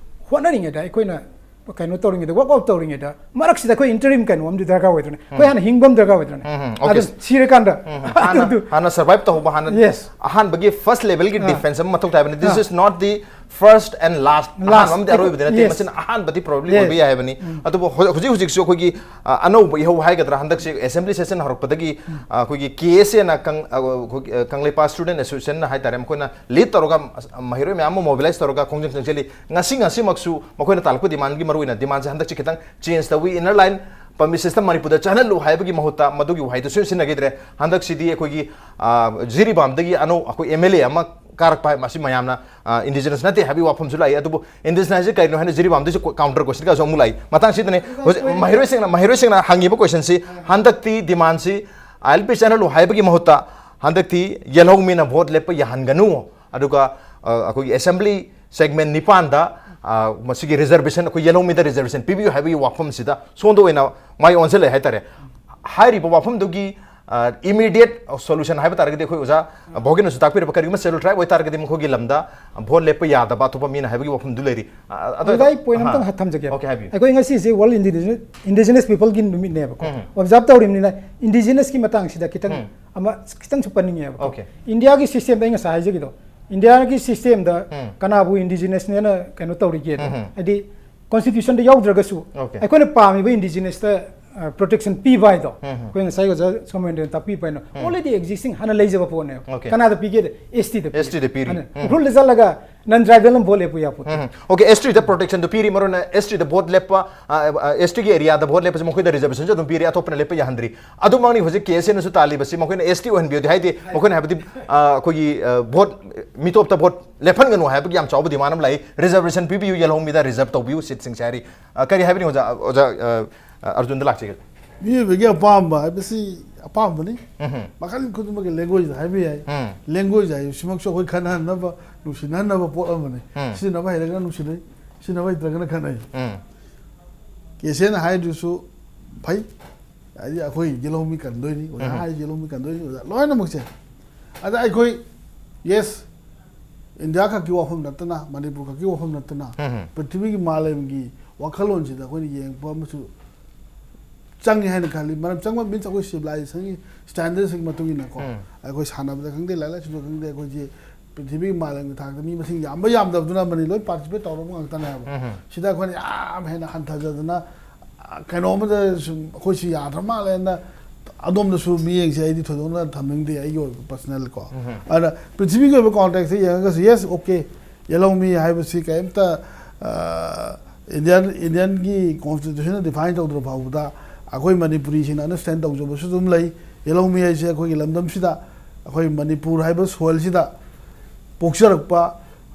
ꯍꯣꯠꯅꯔꯤꯉꯩꯗ ꯑꯩꯈꯣꯏꯅ ꯀꯩꯅꯣ ꯇꯧꯔꯤꯉꯩꯗ, ꯋꯥꯛ ꯑꯥꯎꯠ ꯇꯧꯔꯤꯉꯩꯗ, ꯃꯔꯛꯁꯤꯗ ꯑꯩꯈꯣꯏ ꯏꯟꯇꯔꯤꯝ ꯀꯩꯅꯣ ꯑꯃꯗꯤ ꯗꯔꯀꯥꯔ ꯑꯣꯏꯗ꯭ꯔꯅꯦ? ꯑꯩꯈꯣꯏ ꯍꯥꯟꯅ ꯍꯤꯡꯕ ꯑꯃ ꯗꯔꯀꯥꯔ ꯑꯣꯏꯗ꯭ꯔꯅꯦ? ꯎꯝ, ꯎꯝ, ꯑꯗꯨ okay. ꯁꯤꯔꯀꯥꯟꯗ ꯍꯥꯟꯅ ꯑꯗꯨ ꯍꯥꯟꯅ ꯁꯔꯚꯥꯏꯚ ꯇꯧꯍꯧꯕ, ꯍꯥꯟꯅ Yes. ꯑꯍꯥꯟꯕꯒꯤ ꯐꯥꯔꯁ ꯂꯦꯚꯦꯜꯒꯤ ꯑꯥ. ꯗꯤꯐꯦꯟꯁ ꯑꯃ ꯃꯊꯧ ꯇꯥꯏꯕꯅꯤ. This ah. is not the first and last. Last. ꯑꯍꯥꯟꯕ ꯑꯃꯗꯤ ꯑꯔꯣꯏꯕꯗꯤ ꯅꯠꯇꯦ, Yes. ꯃꯁꯤꯅ ꯑꯍꯥꯟꯕꯗꯤ ꯄ꯭ꯔꯣꯕꯦꯕ꯭ꯂꯤ Yes. ꯑꯣꯏꯕ ꯌꯥꯏ ꯍꯥꯏꯕꯅꯤ. ꯑꯗꯨꯕꯨ ꯍꯧ- ꯍꯧꯖꯤꯛ ꯍꯧꯖꯤꯛꯁꯨ ꯑꯩꯈꯣꯏꯒꯤ ꯑ, ꯑꯅꯧꯕ ꯏꯍꯧ ꯍꯥꯏꯒꯗ꯭ꯔꯥ, ꯍꯟꯗꯛꯁꯤ ꯑꯦꯁꯦꯝꯕ꯭ꯂꯤ ꯁꯦꯁꯟ ꯍꯧꯔꯛꯄꯗꯒꯤ ꯑ, ꯑꯩꯈꯣꯏꯒꯤ ꯀꯦ ꯑꯦꯁ ꯑꯦꯅ ꯀꯪ-, ꯑ, ꯑꯩꯈꯣꯏꯒꯤ, ꯑ, ꯀꯪꯂꯩꯄꯥꯛ ꯁ꯭ꯇꯨꯗꯦꯟ ꯑꯦꯁꯣꯁꯤꯌꯦꯁꯟꯅ ꯍꯥꯏꯇꯥꯔꯦ, ꯃꯈꯣꯏꯅ ꯂꯤꯗ ꯇꯧꯔꯒ ꯑꯁ, ꯃꯍꯩꯔꯣꯏ ꯃꯌꯥꯝ ꯑꯃ ꯃꯣꯕꯤꯂꯥꯏꯁ ꯇꯧꯔꯒ ꯈꯣꯡꯖꯪ ꯆꯪꯁꯤꯜꯂꯤ. ꯉꯁꯤ ꯉꯁꯤꯃꯛꯁꯨ ꯃꯈꯣꯏꯅ ꯇꯥꯜꯂꯛꯄ ꯗꯤꯃꯥꯟꯒꯤ ꯃꯔꯨꯑꯣꯏꯅ ꯗꯤꯃꯥꯟꯁꯦ ꯍꯟꯗꯛꯁꯤ ꯈꯤꯇꯪ ꯆꯦꯟꯖ ꯇꯧꯏ. ꯏꯟꯅꯔ ꯂꯥꯏꯟ ꯄꯔꯃꯤꯠ ꯁꯤꯁꯇꯝ ꯃꯅꯤꯄꯨꯔꯗ ꯆꯠꯍꯜꯂꯨ ꯍꯥꯏꯕꯒꯤ ꯃꯍꯨꯠꯇ ꯃꯗꯨꯒꯤ ꯋꯥꯍꯩꯗꯨ ꯁꯤꯖꯤꯟꯅꯈꯤꯗ꯭ꯔꯦ. ꯍꯟꯗꯛꯁꯤꯗꯤ ꯑꯩꯈꯣꯏꯒꯤ, ꯑ, ꯖꯤꯔꯤꯕꯥꯝꯗꯒꯤ ꯑꯅꯧ ꯑꯩꯈꯣꯏ ꯑꯦꯝ ꯑꯦꯜ ꯑꯦ ꯑꯃ ꯀꯥꯔꯛꯄ ꯍꯥꯏ, ꯃꯁꯤ ꯃꯌꯥꯝꯅ, ꯑ, ꯏꯟꯗꯤꯖꯤꯅꯁ ꯅꯠꯇꯦ ꯍꯥꯏꯕꯒꯤ ꯋꯥꯐꯝꯁꯨ ꯂꯥꯛꯏ. ꯑꯗꯨꯕꯨ ꯏꯟꯗꯤꯖꯤꯅꯁ ꯍꯥꯏꯁꯦ ꯀꯔꯤꯅꯣ ꯍꯥꯏꯅ ꯖꯤꯔꯤꯕꯥꯝꯗꯒꯤꯁꯨ ꯀꯣ-, ꯀꯥꯎꯟꯇꯔ ꯀꯣꯏꯁꯟꯒꯁꯨ ꯑꯃꯨꯛ ꯂꯥꯛꯏ. ꯃꯇꯥꯡꯁꯤꯗꯅꯦ ꯍꯧꯖꯤꯛ ꯃꯍꯩꯔꯣꯏꯁꯤꯡꯅ, ꯃꯍꯩꯔꯣꯏꯁꯤꯡꯅ ꯍꯪꯉꯤꯕ ꯀꯣꯏꯁꯟꯁꯤ, ꯍꯟꯗꯛꯇꯤ ꯗꯤꯃꯥꯟꯁꯤ ꯑꯥꯏ ꯑꯦꯜ ꯄꯤ ꯆꯠꯍꯜꯂꯨ ꯍꯥꯏꯕꯒꯤ ꯃꯍꯨꯠꯇ ꯍꯟꯗꯛꯇꯤ ꯌꯦꯜꯍꯧꯃꯤꯅ ꯚꯣꯠ ꯂꯦꯞꯄ ꯌꯥꯍꯟꯒꯅꯨ, ꯑꯗꯨꯒ, ꯑ, ꯑꯩꯈꯣꯏꯒꯤ ꯑꯦꯁꯦꯝꯕ꯭ꯂꯤ ꯁꯦꯒꯃꯦꯟ ꯅꯤꯄꯥꯟꯗ, ꯑ, ꯃꯁꯤꯒꯤ ꯔꯤꯖꯔꯕꯦꯁꯟ, ꯑꯩꯈꯣꯏ ꯌꯦꯜꯍꯧꯃꯤꯗ ꯔꯤꯖꯔꯕꯦꯁꯟ ꯄꯤꯕꯤꯌꯨ ꯍꯥꯏꯕꯒꯤ ꯋꯥꯐꯝꯁꯤꯗ ꯁꯣꯝꯗ ꯑꯣꯏꯅ ꯃꯥꯏ ꯑꯣꯟꯁꯤꯜꯂꯛꯑꯦ ꯍꯥꯏꯇꯥꯔꯦ. ꯍꯥꯏꯔꯤꯕ ꯋꯥꯐꯝꯗꯨꯒꯤ, ꯑ, ꯏꯃꯤꯗꯤꯌꯦꯠ ꯁꯣꯂꯨꯁꯟ ꯍꯥꯏꯕ ꯇꯥꯔꯒꯗꯤ ꯑꯩꯈꯣꯏ ꯑꯣꯖꯥ ꯚꯣꯒꯤꯟꯅꯁꯨ ꯇꯥꯛꯄꯤꯔꯕ, ꯀꯔꯤꯒꯨꯝꯕ ꯁꯦꯗꯨꯜ ꯇ꯭ꯔꯥꯏꯕ ꯑꯣꯏꯇꯥꯔꯒꯗꯤ ꯃꯈꯣꯏꯒꯤ ꯂꯝꯗ ꯚꯣꯠ ꯂꯦꯞꯄ ꯌꯥꯗꯕ ꯑꯇꯣꯞꯄ ꯃꯤꯅ ꯍꯥꯏꯕꯒꯤ ꯋꯥꯐꯝꯗꯨ ꯂꯩꯔꯤ. ꯑ, ꯑꯗꯣ- ꯑꯗꯨꯗ ꯑꯩ ꯄꯣꯏꯟ ꯑꯍꯥ. ꯑꯝꯇꯪ ꯊꯝꯖꯒꯦ꯫ Okay, ꯍꯥꯏꯕꯤꯌꯨ. ꯑꯩꯈꯣꯏ ꯉꯁꯤꯁꯦ ꯋꯥꯔꯜ ꯏꯟꯗꯤꯖꯤꯅꯁ ꯅꯨꯃꯤꯠꯅꯦꯕꯀꯣ, ꯎꯝ. ꯑꯣꯕꯖꯥꯔꯕ ꯇꯧꯔꯤꯕꯅꯤꯅ ꯏꯟꯗꯤꯖꯤꯅꯁꯀꯤ ꯃꯇꯥꯡꯁꯤꯗ ꯈꯤꯇꯪ ꯎꯝ. ꯑꯃ ꯈꯤꯇꯪꯁꯨ ꯄꯟꯅꯤꯡꯉꯦꯕꯀꯣ. Okay. ꯏꯟꯗꯤꯌꯥꯒꯤ ꯁꯤꯁꯇꯦꯝꯗ ꯑꯩ ꯉꯁꯥꯏ ꯍꯥꯏꯖꯈꯤꯗꯣ, ꯏꯟꯗꯤꯌꯥꯒꯤ ꯁꯤꯁꯇꯦꯝꯗ ꯎꯝ. ꯀꯅꯥꯕꯨ ꯏꯟꯗꯤꯖꯤꯅꯁꯅꯦꯅ ꯀꯩꯅꯣ ꯇꯧꯔꯤꯒꯦꯗꯣ, ꯎꯝ. ꯍꯥꯏꯗꯤ ꯀꯣꯟꯁꯇꯤꯇ꯭ꯌꯨꯁꯟꯗ ꯌꯥꯎꯗ꯭ꯔꯒꯁꯨ Okay. ꯑꯩꯈꯣꯏꯅ ꯄꯥꯝꯃꯤꯕ ꯏꯟꯗꯤꯖꯤꯅꯁꯇ ꯄ꯭ꯔꯣꯇꯦꯛꯁꯟ ꯄꯤꯕ ꯍꯥꯏꯗꯣ, ꯎꯝ. ꯑꯩꯈꯣꯏ ꯉꯁꯥꯏ ꯑꯣꯖꯥ ꯁꯣꯃꯦꯟꯗ꯭ꯔꯅ ꯇꯥꯛꯄꯤꯕ ꯍꯥꯏꯅ ꯑꯣꯜꯔꯦꯗꯤ ꯑꯦꯛꯖꯤꯁꯇꯤꯡ, ꯍꯥꯟꯅ ꯂꯩꯖꯕ ꯄꯣꯠꯅꯦꯕ. Okay. ꯀꯅꯥꯗ ꯄꯤꯒꯦꯗ? ꯑꯦꯁ ꯇꯤꯗ ꯑꯦꯁ ꯇꯤꯗ ꯄꯤꯔꯤ. ꯎꯝ. ꯎꯈ꯭ꯔꯨꯜꯗ ꯆꯠꯂꯒ ꯅꯟ ꯇ꯭ꯔꯥꯏꯕꯦꯜ ꯑꯃ ꯚꯣꯠ ꯂꯦꯞꯄ ꯌꯥꯄꯣꯠ. ꯎꯝ. Okay, ꯑꯦꯁ ꯇꯤꯗ ꯄ꯭ꯔꯣꯇꯦꯛꯁꯟꯗꯨ ꯄꯤꯔꯤ, ꯃꯔꯨꯑꯣꯏꯅ ꯑꯦꯁ ꯇꯤꯗ ꯚꯣꯠ ꯂꯦꯞꯄ, ꯑ, ꯑ, ꯑꯦꯁ ꯇꯤꯒꯤ ꯑꯦꯔꯤꯌꯥꯗ ꯚꯣꯠ ꯂꯦꯞꯄꯁꯦ ꯃꯈꯣꯏꯗ ꯔꯤꯖꯔꯕꯦꯁꯟꯁꯨ ꯑꯗꯨꯝ ꯄꯤꯔꯤ, ꯑꯇꯣꯞꯄꯅ ꯂꯦꯞꯄ ꯌꯥꯍꯟꯗ꯭ꯔꯤ. ꯑꯗꯨꯃꯛꯅꯤ ꯍꯧꯖꯤꯛ ꯀꯦ ꯑꯦꯁ ꯑꯦꯅꯁꯨ ꯇꯥꯜꯂꯤꯕꯁꯤ, ꯃꯈꯣꯏꯅ ꯑꯦꯁ ꯇꯤ ꯑꯣꯏꯍꯟꯕꯤꯌꯨꯗꯤ ꯍꯥꯏꯗꯦ, ꯃꯈꯣꯏꯅ ꯍꯥꯏꯕꯗꯤ, ꯑ, ꯑꯩꯈꯣꯏꯒꯤ, ꯑ, ꯚꯣꯠ, ꯃꯤꯇꯣꯞꯇ ꯚꯣꯠ ꯂꯦꯞꯍꯟꯒꯅꯨ ꯍꯥꯏꯕꯒꯤ ꯌꯥꯝ ꯆꯥꯎꯕ ꯗꯤꯃꯥꯟ ꯑꯃ ꯂꯥꯛꯏ. ꯔꯤꯖꯔꯕꯦꯁꯟ ꯄꯤꯕꯤꯌꯨ, ꯌꯦꯜꯍꯧꯃꯤꯗ ꯔꯤꯖꯔꯕ ꯇꯧꯕꯤꯌꯨ ꯁꯤꯠꯁꯤꯡꯁꯦ ꯍꯥꯏꯔꯤ. ꯑ, ꯀꯔꯤ ꯍꯥꯏꯕꯤꯅꯤꯡ ꯑꯣꯖꯥ, ꯑꯣꯖꯥ, ꯑ, ꯑ, ꯑꯔꯖꯨꯟꯗ ꯂꯥꯛꯆꯒꯦ. ꯃꯤꯑꯣꯏꯕꯒꯤ ꯑꯄꯥꯝꯕ ꯍꯥꯏꯕꯁꯤ ꯑꯄꯥꯝꯕꯅꯤ. ꯎꯝ. ꯃꯈꯜ ꯈꯨꯗꯤꯡꯃꯛꯀꯤ ꯂꯦꯡꯒ꯭ꯋꯦꯖ ꯍꯥꯏꯕ ꯌꯥꯏ. ꯎꯝ. ꯂꯦꯡꯒ꯭ꯋꯦꯖ ꯍꯥꯏꯕꯁꯤꯃꯛꯁꯨ ꯑꯩꯈꯣꯏ ꯈꯠꯅꯍꯟꯅꯕ, ꯅꯨꯡꯁꯤꯅꯍꯟꯅꯕ ꯄꯣꯠ ꯑꯃꯅꯤ. ꯎꯝ. ꯁꯤꯖꯤꯟꯅꯕ ꯍꯩꯔꯒꯅ ꯅꯨꯡꯁꯤꯅꯩ, ꯁꯤꯖꯤꯟꯅꯕ ꯍꯩꯇ꯭ꯔꯒꯅ ꯈꯠꯅꯩ. ꯎꯝ. ꯀꯦ ꯁꯤ ꯑꯦꯟꯅ ꯍꯥꯏꯗꯨꯁꯨ ꯐꯩ. ꯍꯥꯏꯗꯤ ꯑꯩꯈꯣꯏ ꯌꯦꯜꯍꯧꯃꯤ ꯀꯟꯗꯣꯏꯅꯤ, ꯑꯣꯖꯥ ꯎꯝ. ꯍꯥꯏ ꯌꯦꯜꯍꯧꯃꯤ ꯀꯟꯗꯣꯏꯅꯤ, ꯑꯣꯖꯥ ꯂꯣꯏꯅꯃꯛꯁꯦ. ꯑꯗ ꯑꯩꯈꯣꯏ, ꯌꯦꯁ, ꯏꯟꯗꯤꯌꯥ ꯈꯛꯀꯤ ꯋꯥꯐꯝ ꯅꯠꯇꯅ, ꯃꯅꯤꯄꯨꯔ ꯈꯛꯀꯤ ꯋꯥꯐꯝ ꯅꯠꯇꯅ, ꯎꯝ. ꯄ꯭ꯔꯤꯊꯤꯕꯤꯒꯤ ꯃꯥꯂꯦꯝꯒꯤ ꯋꯥꯈꯜꯂꯣꯟꯁꯤꯗ ꯑꯩꯈꯣꯏꯅ ꯌꯦꯡꯉꯛꯄ ꯑꯃꯁꯨ ꯆꯪꯉꯦ ꯍꯥꯏꯅ ꯈꯜꯂꯤ꯫ ꯃꯔꯝ ꯆꯪꯕ ꯃꯤꯟꯁ ꯑꯩꯈꯣꯏ ꯁꯤꯚꯤꯂꯥꯏꯖꯦꯁꯟꯒꯤ ꯁ꯭ꯇꯦꯟꯗꯔꯗꯁꯤꯒꯤ ꯃꯇꯨꯡ ꯏꯟꯅꯀꯣ, ꯎꯝ꯫ ꯑꯩꯈꯣꯏ ꯁꯥꯟꯅꯕꯗ ꯈꯪꯗꯦ, ꯂꯥꯏꯔꯤꯛ ꯂꯥꯏꯁꯨꯗ ꯈꯪꯗꯦ, ꯑꯩꯈꯣꯏꯁꯤ ꯄ꯭ꯔꯤꯊꯤꯕꯤꯒꯤ ꯃꯥꯂꯦꯝꯒꯤ ꯊꯥꯛꯇ ꯃꯤ ꯃꯁꯤꯡ ꯌꯥꯝꯕ ꯌꯥꯝꯗꯕꯗꯨꯅ ꯑꯃꯅꯤ, ꯂꯣꯏ ꯄꯥꯔꯇꯤꯁꯤꯄꯦꯠ ꯇꯧꯔꯕ ꯉꯥꯛꯇꯅꯦ ꯍꯥꯏꯕ꯫ ꯎꯝ꯫ ꯁꯤꯗ ꯑꯩꯈꯣꯏꯅ ꯌꯥꯝ ꯍꯦꯟꯅ ꯍꯟꯊꯖꯗꯅ, ꯑ, ꯀꯩꯅꯣꯝꯃꯗ ꯁꯨꯝ ꯑꯩꯈꯣꯏ ꯁꯤ ꯌꯥꯗ꯭ꯔ ꯃꯥꯜꯂꯦꯅ ꯑꯗꯣꯝꯗꯁꯨ ꯃꯤꯠꯌꯦꯡꯁꯦ ꯑꯩꯗꯤ ꯊꯣꯏꯗꯣꯛꯅ ꯊꯝꯅꯤꯡꯗꯦ, ꯑꯩꯒꯤ ꯑꯣꯏꯕ ꯄꯔꯁꯅꯦꯜ ꯀꯣ꯫ ꯎꯝ꯫ ꯑꯗꯨꯅ ꯄ꯭ꯔꯤꯊꯤꯕꯤꯒꯤ ꯑꯣꯏꯕ ꯀꯣꯟꯇꯦꯛꯁꯇ ꯌꯦꯡꯉꯒꯁꯨ, ꯌꯦꯁ, ꯑꯣꯀꯦ, ꯌꯦꯜꯍꯧꯃꯤ ꯍꯥꯏꯕꯁꯤ ꯀꯔꯤꯝꯇ, ꯑ, ꯏꯟꯗꯤꯌꯟ, ꯏꯟꯗꯤꯌꯟꯒꯤ ꯀꯣꯟꯁꯇꯤꯇ꯭ꯌꯨꯁꯟꯅ ꯗꯤꯐꯥꯏꯟ ꯇꯧꯗ꯭ꯔ ꯐꯥꯎꯕꯗ ꯑꯩꯈꯣꯏ ꯃꯅꯤꯄꯨꯔꯤꯁꯤꯡꯅ ꯑꯟꯗꯔꯁꯇꯦꯟ ꯇꯧꯖꯕꯁꯨ ꯑꯗꯨꯝ ꯂꯩ꯫ ꯌꯦꯜꯍꯧꯃꯤ ꯍꯥꯏꯁꯦ ꯑꯩꯈꯣꯏꯒꯤ ꯂꯝꯗꯝꯁꯤꯗ, ꯑꯩꯈꯣꯏ ꯃꯅꯤꯄꯨꯔ ꯍꯥꯏꯕ ꯁꯣꯏꯜꯁꯤꯗ ꯄꯣꯛꯆꯔꯛꯄ,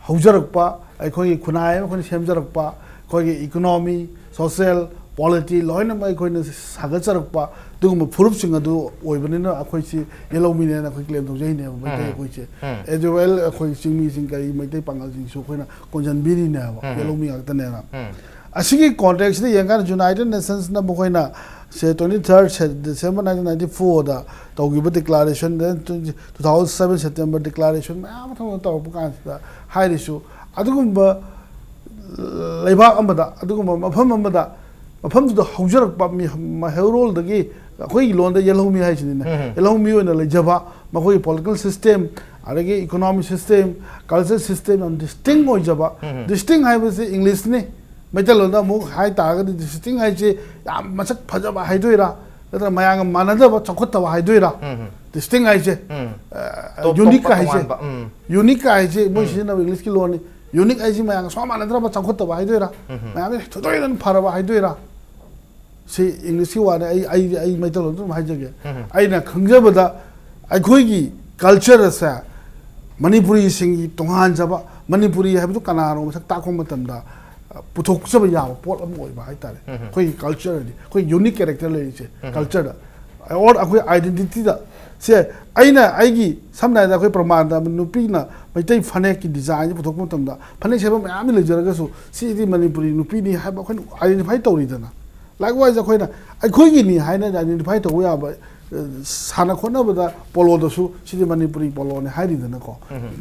ꯍꯧꯖꯔꯛꯄ, ꯑꯩꯈꯣꯏꯒꯤ ꯈꯨꯟꯅꯥꯏ ꯑꯃ ꯑꯩꯈꯣꯏꯅ ꯁꯦꯝꯖꯔꯛꯄ, ꯑꯩꯈꯣꯏꯒꯤ ꯏꯀꯣꯅꯣꯃꯤ, ꯁꯣꯁꯤꯌꯦꯜ, ꯄꯣꯂꯤꯇꯤ ꯂꯣꯏꯅꯃꯛ ꯑꯩꯈꯣꯏꯅ ꯁꯥꯒꯠꯆꯔꯛꯄ ꯑꯗꯨꯒꯨꯝꯕ ꯐꯨꯔꯨꯞꯁꯤꯡ ꯑꯗꯨ ꯑꯣꯏꯕꯅꯤꯅ ꯑꯩꯈꯣꯏꯁꯤ ꯌꯦꯜꯍꯧꯃꯤꯅꯦꯅ ꯑꯩꯈꯣꯏ ꯀ꯭ꯂꯦꯝ ꯇꯧꯖꯩꯅꯦꯕ, ꯃꯩꯇꯩ ꯎꯝ꯫ ꯑꯩꯈꯣꯏꯁꯦ꯫ ꯎꯝ꯫ ꯑꯦꯖ ꯋꯦꯜ ꯑꯩꯈꯣꯏ ꯆꯤꯡꯃꯤꯁꯤꯡ ꯀꯔꯤ ꯃꯩꯇꯩ ꯄꯥꯉꯜꯁꯤꯡꯁꯨ ꯑꯩꯈꯣꯏꯅ ꯀꯣꯟꯁꯤꯟꯕꯤꯔꯤꯅꯦꯕ, ꯎꯝ꯫ ꯌꯦꯜꯍꯧꯃꯤ ꯉꯥꯛꯇꯅꯦꯅ꯫ ꯎꯝ꯫ ꯑꯁꯤꯒꯤ ꯀꯣꯟꯇꯦꯛꯁꯤꯗ ꯌꯦꯡꯀꯥꯟꯗ ꯌꯨꯅꯥꯏꯇꯦꯠ ꯅꯦꯁꯟꯁꯅ ꯃꯈꯣꯏꯅ ꯁꯦ ꯇ꯭ꯋꯦꯟꯇꯤ ꯊꯥꯔꯠ ꯗꯤꯁꯦꯝꯕꯔ ꯅꯥꯏꯟꯇꯤꯟ ꯅꯥꯏꯟꯇꯤ ꯐꯣꯔꯗ ꯇꯧꯈꯤꯕ declaration, two thousand seven September declaration ꯃꯌꯥꯝ ꯑꯃ ꯊꯣꯛꯅ ꯇꯧꯔꯛꯄ ꯀꯥꯟꯁꯤꯗ ꯍꯥꯏꯔꯤꯁꯨ, ꯑꯗꯨꯒꯨꯝꯕ ꯂꯩꯕꯥꯛ ꯑꯃꯗ, ꯑꯗꯨꯒꯨꯝꯕ ꯃꯐꯝ ꯑꯃꯗ, ꯃꯐꯝꯗꯨꯗ ꯍꯧꯖꯔꯛꯄ ꯃꯤ, ꯃꯩꯍꯧꯔꯣꯜꯗꯒꯤ ꯑꯩꯈꯣꯏꯒꯤ ꯂꯣꯟꯗ ꯌꯦꯜꯍꯧꯃꯤ ꯍꯥꯏꯁꯤꯅꯤꯅꯦ꯫ ꯎꯝ꯫ ꯌꯦꯜꯍꯧꯃꯤ ꯑꯣꯏꯅ ꯂꯩꯖꯕ, ꯃꯈꯣꯏꯒꯤ ꯄꯣꯂꯤꯇꯤꯀꯦꯜ ꯁꯤꯁꯇꯦꯝ, ꯑꯗꯒꯤ ꯏꯀꯣꯅꯣꯃꯤꯛ ꯁꯤꯁꯇꯦꯝ, ꯀꯜꯆꯔ ꯁꯤꯁꯇꯦꯝ ꯌꯥꯝ ꯗꯤꯁꯇꯤꯡ ꯑꯣꯏꯖꯕ꯫ ꯎꯝ꯫ ꯗꯤꯁꯇꯤꯡ ꯍꯥꯏꯕꯁꯤ ꯏꯪꯂꯤꯁꯅꯤ, ꯃꯩꯇꯩꯂꯣꯟꯗ ꯑꯃꯨꯛ ꯍꯥꯏ ꯇꯥꯔꯒꯗꯤ ꯗꯤꯁꯇꯤꯡ ꯍꯥꯏꯁꯦ ꯌꯥꯝ ꯃꯁꯛ ꯐꯖꯕ ꯍꯥꯏꯗꯣꯏꯔꯥ, ꯅꯠꯇ꯭ꯔꯒ ꯃꯌꯥꯝꯒ ꯃꯥꯟꯅꯗꯕ, ꯆꯥꯎꯈꯠꯇꯕ ꯍꯥꯏꯗꯣꯏꯔꯥ? ꯎꯝ꯫ ꯗꯤꯁꯇꯤꯡ ꯍꯥꯏꯁꯦ, ꯎꯝ꯫ ꯑ, ꯇꯣꯞ ꯌꯨꯅꯤꯛ ꯇꯣꯞꯄ ꯍꯥꯏꯁꯦ, ꯇꯣꯉꯥꯟꯕ, ꯎꯝ꯫ ꯌꯨꯅꯤꯛ ꯍꯥꯏꯁꯦ ꯃꯣꯏ ꯎꯝ꯫ ꯁꯤꯖꯤꯟꯅꯕ ꯏꯪꯂꯤꯁꯀꯤ ꯂꯣꯟꯅꯤ꯫ ꯌꯨꯅꯤꯛ ꯍꯥꯏꯁꯤ ꯃꯌꯥꯝꯒ ꯁꯨꯃꯥꯟ ꯃꯥꯟꯅꯗ꯭ꯔꯕ, ꯆꯥꯎꯈꯠꯇꯕ ꯍꯥꯏꯗꯣꯏꯔꯥ? ꯎꯝ꯫ ꯃꯌꯥꯝꯁꯦ ꯊꯣꯏꯗꯣꯛ ꯍꯦꯟꯅ ꯐꯔꯕ ꯍꯥꯏꯗꯣꯏꯔꯥ? ꯁꯤ ꯏꯪꯂꯤꯁꯀꯤ ꯋꯥꯅꯤ, ꯑꯩ, ꯑꯩ, ꯑꯩ ꯃꯩꯇꯩꯂꯣꯟꯗ ꯑꯗꯨꯝ ꯍꯥꯏꯖꯒꯦ꯫ ꯎꯝ꯫ ꯑꯩꯅ ꯈꯪꯖꯕꯗ ꯑꯩꯈꯣꯏꯒꯤ ꯀꯜꯆꯔ ꯑꯁꯦ ꯃꯅꯤꯄꯨꯔꯤꯁꯤꯡꯒꯤ ꯇꯣꯉꯥꯟꯖꯕ, ꯃꯅꯤꯄꯨꯔꯤ ꯍꯥꯏꯕꯗꯨ ꯀꯅꯥꯅꯣ ꯃꯁꯛ ꯇꯥꯛꯄ ꯃꯇꯝꯗ, ꯑ, ꯄꯨꯊꯣꯛꯆꯕ ꯌꯥꯕ ꯄꯣꯠ ꯑꯃ ꯑꯣꯏꯕ ꯍꯥꯏꯇꯥꯔꯦ꯫ ꯎꯝ꯫ ꯑꯩꯈꯣꯏꯒꯤ ꯀꯜꯆꯔꯗꯤ, ꯑꯩꯈꯣꯏ ꯌꯨꯅꯤꯛ ꯀꯦꯔꯦꯛꯇꯔ ꯂꯩꯔꯤꯁꯦ ꯎꯝ꯫ ꯀꯜꯆꯔꯗ, ꯑꯣꯔ ꯑꯩꯈꯣꯏ ꯑꯥꯏꯗꯦꯟꯇꯤꯇꯤꯗ꯫ ꯁꯦ ꯑꯩꯅ ꯑꯩꯒꯤ, ꯁꯝꯅ ꯍꯥꯏꯔꯕꯗ ꯑꯩꯈꯣꯏ ꯄ꯭ꯔꯃꯥꯟꯗ ꯅꯨꯄꯤꯅ ꯃꯩꯇꯩ ꯐꯅꯦꯛꯀꯤ ꯗꯤꯖꯥꯏꯟꯁꯦ ꯄꯨꯊꯣꯛꯄ ꯃꯇꯝꯗ ꯐꯅꯦꯛ ꯁꯦꯠꯄ ꯃꯌꯥꯝ ꯑꯃ ꯂꯩꯖꯔꯒꯁꯨ ꯁꯤꯗꯤ ꯃꯅꯤꯄꯨꯔꯤ ꯅꯨꯄꯤꯅꯤ ꯍꯥꯏꯕ ꯑꯩꯈꯣꯏꯅ ꯑꯥꯏꯗꯦꯟꯇꯤꯐꯥꯏ ꯇꯧꯔꯤꯗꯅ꯫ ꯂꯥꯏꯛꯋꯥꯏꯁ ꯑꯩꯈꯣꯏꯅ ꯑꯩꯈꯣꯏꯒꯤꯅꯤ ꯍꯥꯏꯅ ꯑꯥꯏꯗꯦꯟꯇꯤꯐꯥꯏ ꯇꯧꯕ ꯌꯥꯕ ꯁꯥꯟꯅ ꯈꯣꯠꯅꯕꯗ ꯄꯣꯂꯣꯗꯁꯨ ꯁꯤꯗꯤ ꯃꯅꯤꯄꯨꯔꯤ ꯄꯣꯂꯣꯅꯤ ꯍꯥꯏꯔꯤꯗꯅꯀꯣ꯫